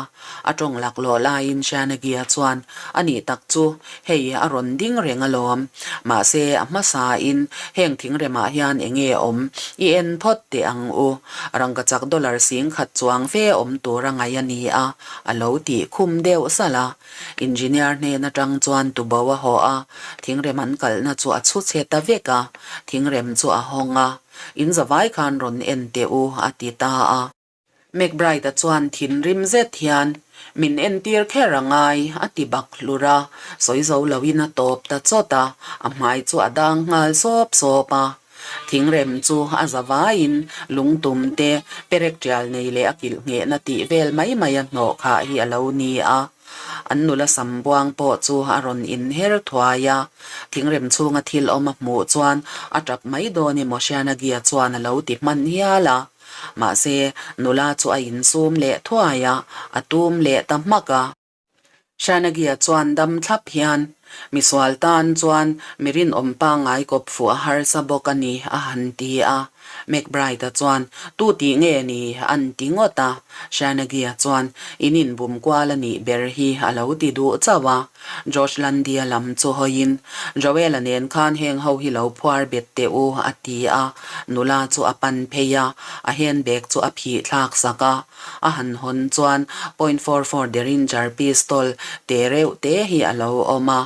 A tawng laklawh laiin Shanagia chuan, A nih tak chu, hei a rawn ding reng alawm. Mahse, a hmasain heng thingremah hian eng nge awm? I en phawt teh ang u. Rangkachak dollar 10,000 chuang fe awm tur a ngaih a ni a, a lo tih khum deuh salh a. Engineer hnen atang chuan tubo a haw a, thingrem an kalhna chu a chhu chhe ta vek a, thingrem chu a hawng a, In zavai khan rawn en teh u, a ti ta a. McBride-a chuan thinrim zet hian, Min entir kher a ngai, a ti bak hlur a, sawi zo loin a tawp ta chawt a, a hmai chu a dang nghal sawp sawp a. Thingrem chu a za vaiin lungtum te, perek tial nei leh a kilh nghehna tih vel mai mai a hnawh khah hi a lo ni a. An nula sam buang pawh chu a rawn inher thuai a. Thingrem chhunga thil awm a hmuh chuan a tap mai dawn emaw Hrianagia chuan a lo ti hman hial a. Mahse, nula chu a insum leh thuai a, a tum leh ta hmak a. Shanagia chuan dam thlap hian, Misual tan chuan mi rinawm pangngai kawp fuh a harsa bawk a ni, a han ti a. McBride-a chuan, Tu tih nge ni? an ti ngawt a. Shanagia chuan, In inbum kual a nih ber hi, a lo ti duh chauh a. Josh Landy-a lam chu hawiin, Joel-a nen khan heng ho hi lo phuar bet teh u, a ti a. Nula chu a pan phei a, a handbag chu a phih thlak sak a. A han hawn chuan point 44 Derringer pistol te reuh te hi a lo awm a.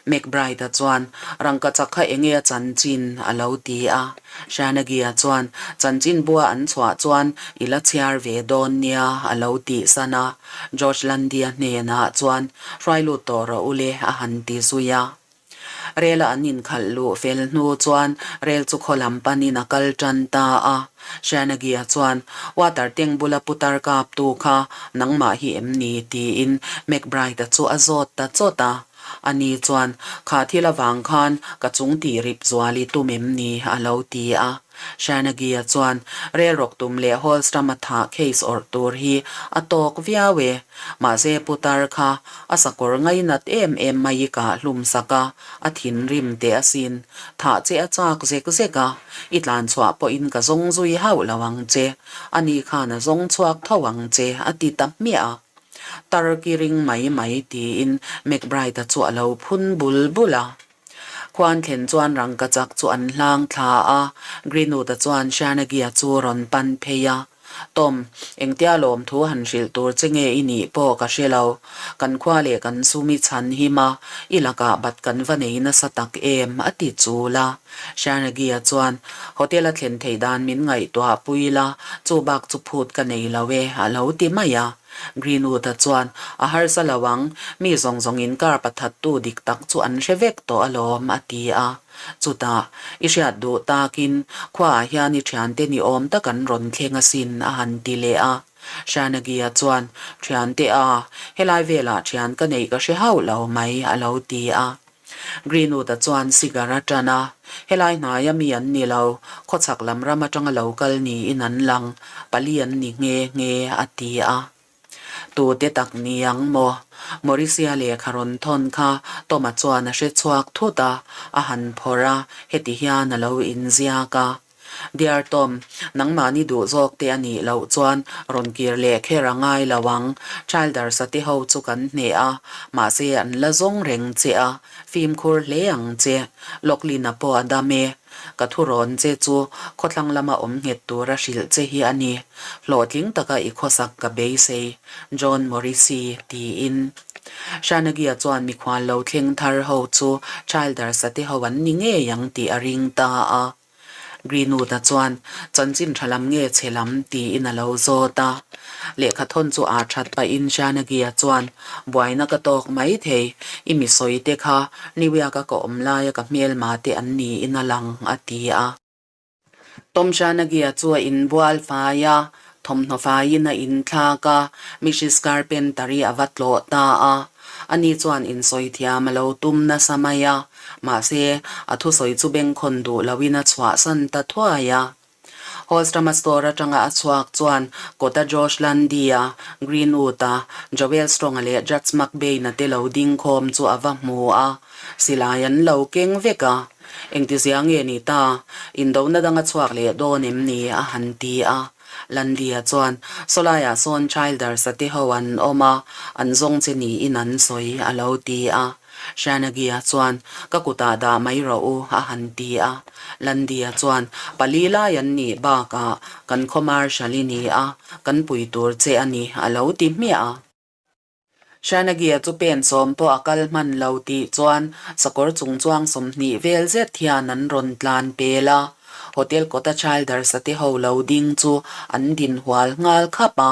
McBride-a chuan, Rangkachak kha enge a chanchin? a lo ti a. Shanagi-a chuan, Chanchin bua an chhuah chuan i la chhiar ve dawn nia, a lo tih san a. George Landy-a hnenah chuan, Hruai lut tawh rawh u le, a han ti zui a. Rel-a an inkhalh luh fel hnu chuan rel chu khaw lam panin a kal tan ta a. Shanagi-a chuan, Water tank bula putar kaptu kha nangmah hi em ni? tiin McBride-a chu a zawt ta chawt a. Ani chuan, Kha thil avang khan ka chung tih rip zual i tum em ni? a lo ti a. Shanagi-a chuan rel rawk tum leh Holstrom a thah case awrh tur hi a tawk viau e. Mahse putar kha a sakawr ngainat em em mai i kah hlum sak a, a thinrim teh asin. Thah che a chak zek zek a, i tlan chhuah pawhin ka zawng zui hauh lo ang che. Ani khan a zawng chhuak tho ang che, a ti ta hmiah a. Tar ki ring mai mai tiin McBride-a chu a lo phun bul bul a. Khuan thlen chuan rangkachak chu an hlang thla a, Greenwood-a chuan Shanagi-a chu rawn pan phei a. Tom, engtia lawmthu han hrilh tur che nge i nih pawh ka hre lo. Kan khua leh kan sum i chhan him a, i lakah bat kan va nei nasa tak em, a ti chul a. Shanagi-a chuan, Hotel-a thlen theih dan min ngaihtuah pui la, chu bak chu phut ka nei lo e, a lo ti mai a. Greenwood-a chuan, A harsa lo ang, mi zawng zawngin car pathattu dik tak chu an hre vek tawh alawm, a ti a. Chutah, I hriat duh takin, khuaah hian i thiante ni awm tak an rawn thleng asin, a han ti leh a. Shanagi-a chuan, Thiante a, helai velah thian ka neih ka hre hauh lo mai, a lo ti a. Greenwood-a chuan cigar a ṭan a, Helai hnaia mi an ni lo, khawchhak lam ram aṭanga lo kal niin an lang, pali an ni nghe nghe, a ti a. Tute tak ni ang maw? Mauricia lehkha rawn thawn kha Tom-a chuan a hre chhuak thut a, a han phawrh a, heti hian a lo inziak a. Dear Tom, nangmahni duh zawk te a nih loh chuan rawn kir leh kher a ngai lo ang. Childers-a te ho chu kan hneh a, mahse an la zawng reng che a, fimkhur hle ang che. Locklin-a pawh a dam e. Ka thu rawn che chu khawthlang lama awm nghet tura hrilh che hi a ni. Hlawhtling taka i khawsak ka beisei, John Morrissey tiin. Shanagi-a chuan mikhual lo thleng thar ho chu Childers-a te ho an ni ngei ang tih a ring ta a. Greenwood-a chuan, Chanchin tha lam nge chhe lam? tiin a lo zawt a. Lehkha thawn chu aa that pahin Shanagi-a chuan, Buaina ka tawk mai thei, i mi sawi te kha New York-a ka awm laia ka hmelma te an niin a lang, a ti a. Tom Shanagi-a chu a inbual fai a, thawmhnaw faiin a inthlak a, Mrs Carpenter-i a va tlawh ta a. Ani chuan insawi thiam a lo tum nasa mai a, mahse, a thusawi chu bengkhawn duh loin a chhuahsan ta thuai a. Holstrom-a store atanga a chhuak chuan kawta Josh Landy-a, Greenwood-a, Joel Strong-a leh Judge McBain-a te lo ding khawm chu a va hmu a, silai an lo keng vek a. Engtizia nge ni ta? Indona dang a chhuak leh dawn em ni? a han ti a. Landy-a chuan, Sawlaiah sawn Childers-a te ho an awm a, an zawng che niin an sawi, a lo ti a. Shanagi-a chuan, Ka kutah dah mai rawh u, a han ti a. Landy-a chuan, Pali lai an nih bakah kan khaw Marshal i ni a, kan pui tur che a ni, a lo ti hmiah a. Shanagi-a chu pen sawm pawh a kal hman lo tih chuan sakawr chungchuang 20 vel zet hian an rawn tlan pel a. Hotel kawta Childers-a te ho lo ding chu an din hual nghal khap a.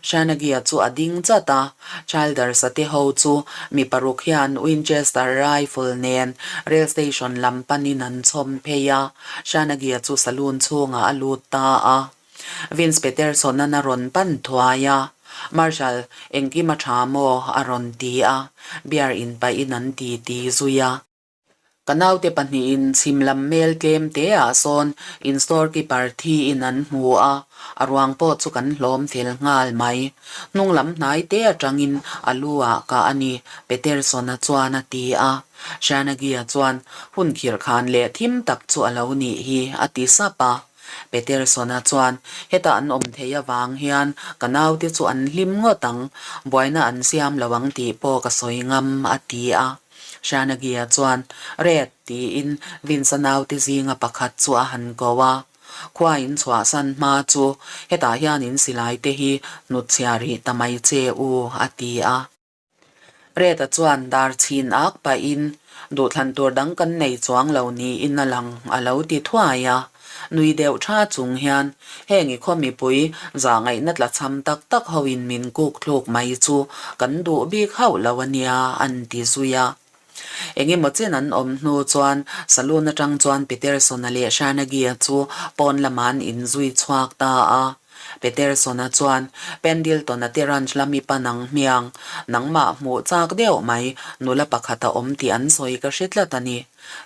Shanagi-a chu a ding chat a, Childers-a te ho chu mi paruk hian Winchester rifle nen rail station lam panin an chhawm phei a. Shanagi-a chu saloon chhungah a lut ta a. Vince Peterson-an a rawn pan thuai a, Marshal, engkim a tha maw? a rawn ti a, beer in pahin an ti ti zui a. Ka naute pahnihin chhim lam mel tlem te ah sawn in store keeper thi in an hmu a, a ruang pawh chu kan hlawm fel nghal mai. Hnung lam hnai te atangin a lu ah kah a ni, Peterson-a chuan a ti a. Shanagi-a chuan hun khirh khan leh thim tak chu a lo nih hi a ti sap a. Peterson-a chuan, Heta an awm thei avang hian ka naute chu an hlim ngawt ang, buaina an siam lo ang tih pawh ka sawi ngam, a ti a. Shanagi-a chuan, Red, tiin Vince-a naute zinga pakhat chu a han ko a. Khua in chhuahsan hma chu hetah hian in silai te hi hnutchhiah rih ta mai che u, a ti a. Red-a chuan dar chhin ak pahin, Duhthlan tur dang kan nei chuang lo niin a lang, a lo ti thuai a. Nui deuh tha chung hian, Heng i khaw mipui zahngaihna tlachham tak tak hoin min kuk thluk mai chu kan duh bik hauh lo a nia, an ti zui a. Eng emaw chen an awm hnu chuan saloon atang chuan Peterson-a leh Shanagi-a chu pawn lamah an inzui chhuak ta a. Peterson-a chuan, Pendleton-a te ranch lam i pan ang hmiang, nangmah hmuh chak deuh mai, nula pakhat a awm tih an sawi ka hre tlat a ni.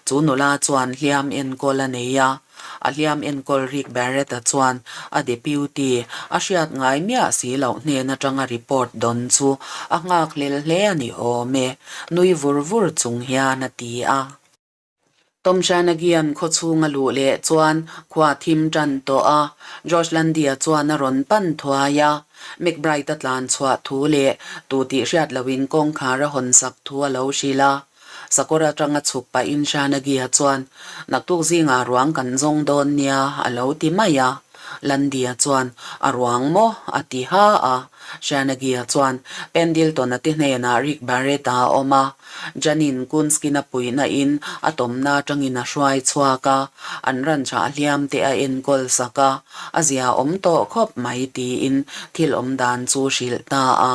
Chu nula chuan hliam enkawl a nei a. A hliam enkawl Rick Barrett-a chuan a deputy a hriat ngai miah si loh hnen atanga report dawn chu a nghak hlel hle a ni awm e, nui vur vur chung hian a ti a. Tom Shanagian khawchhung a luh leh chuan khua thim tan tawh a, Josh Landy-a chuan a rawn pan thuai a. McBride-a tlan chhuah thu leh tu tih hriat loin kawngkhar a hawn sak thu a lo hrilh a. Sakawr atanga chhuk pahin Shanagia chuan, Naktuk zingah ruang kan zawng dawn nia, a lo ti mai a. Landia chuan, A ruang maw? a ti ha a. Shanagia chuan, Pendleton-a te hnenah Rick Barrett-a a awm a. Janin Kunskin-a puihna in a tawmna atangin a hruai chhuak a, an ranchah hliam te a enkawl sak a, a zia awm tawh khawp mai tiin thil awm dan chu hrilh ta a.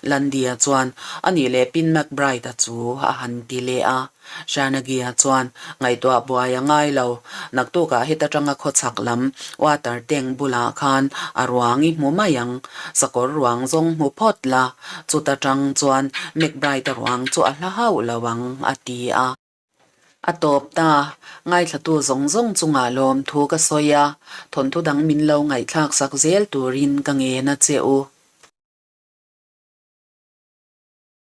Landia chuan, A nih leh Pin McBride-a chu a han ti leh a. Shanagi-a chuan, Ngaihtuah buai a ngai lo. Naktukah heta tanga khawchhak lam water tank bulah khan a ruang i hmu mai ang. Sakawr ruang zawng hmu phawt la, chuta tang chuan McBride-a ruang chu a hla hauh lo ang, a ti a. A tawp ta, ngaithlatu zawng zawng chungah lawmthu ka sawi a, thawnthu dang min lo ngaihthlak sak zel turin ka ngen a che u.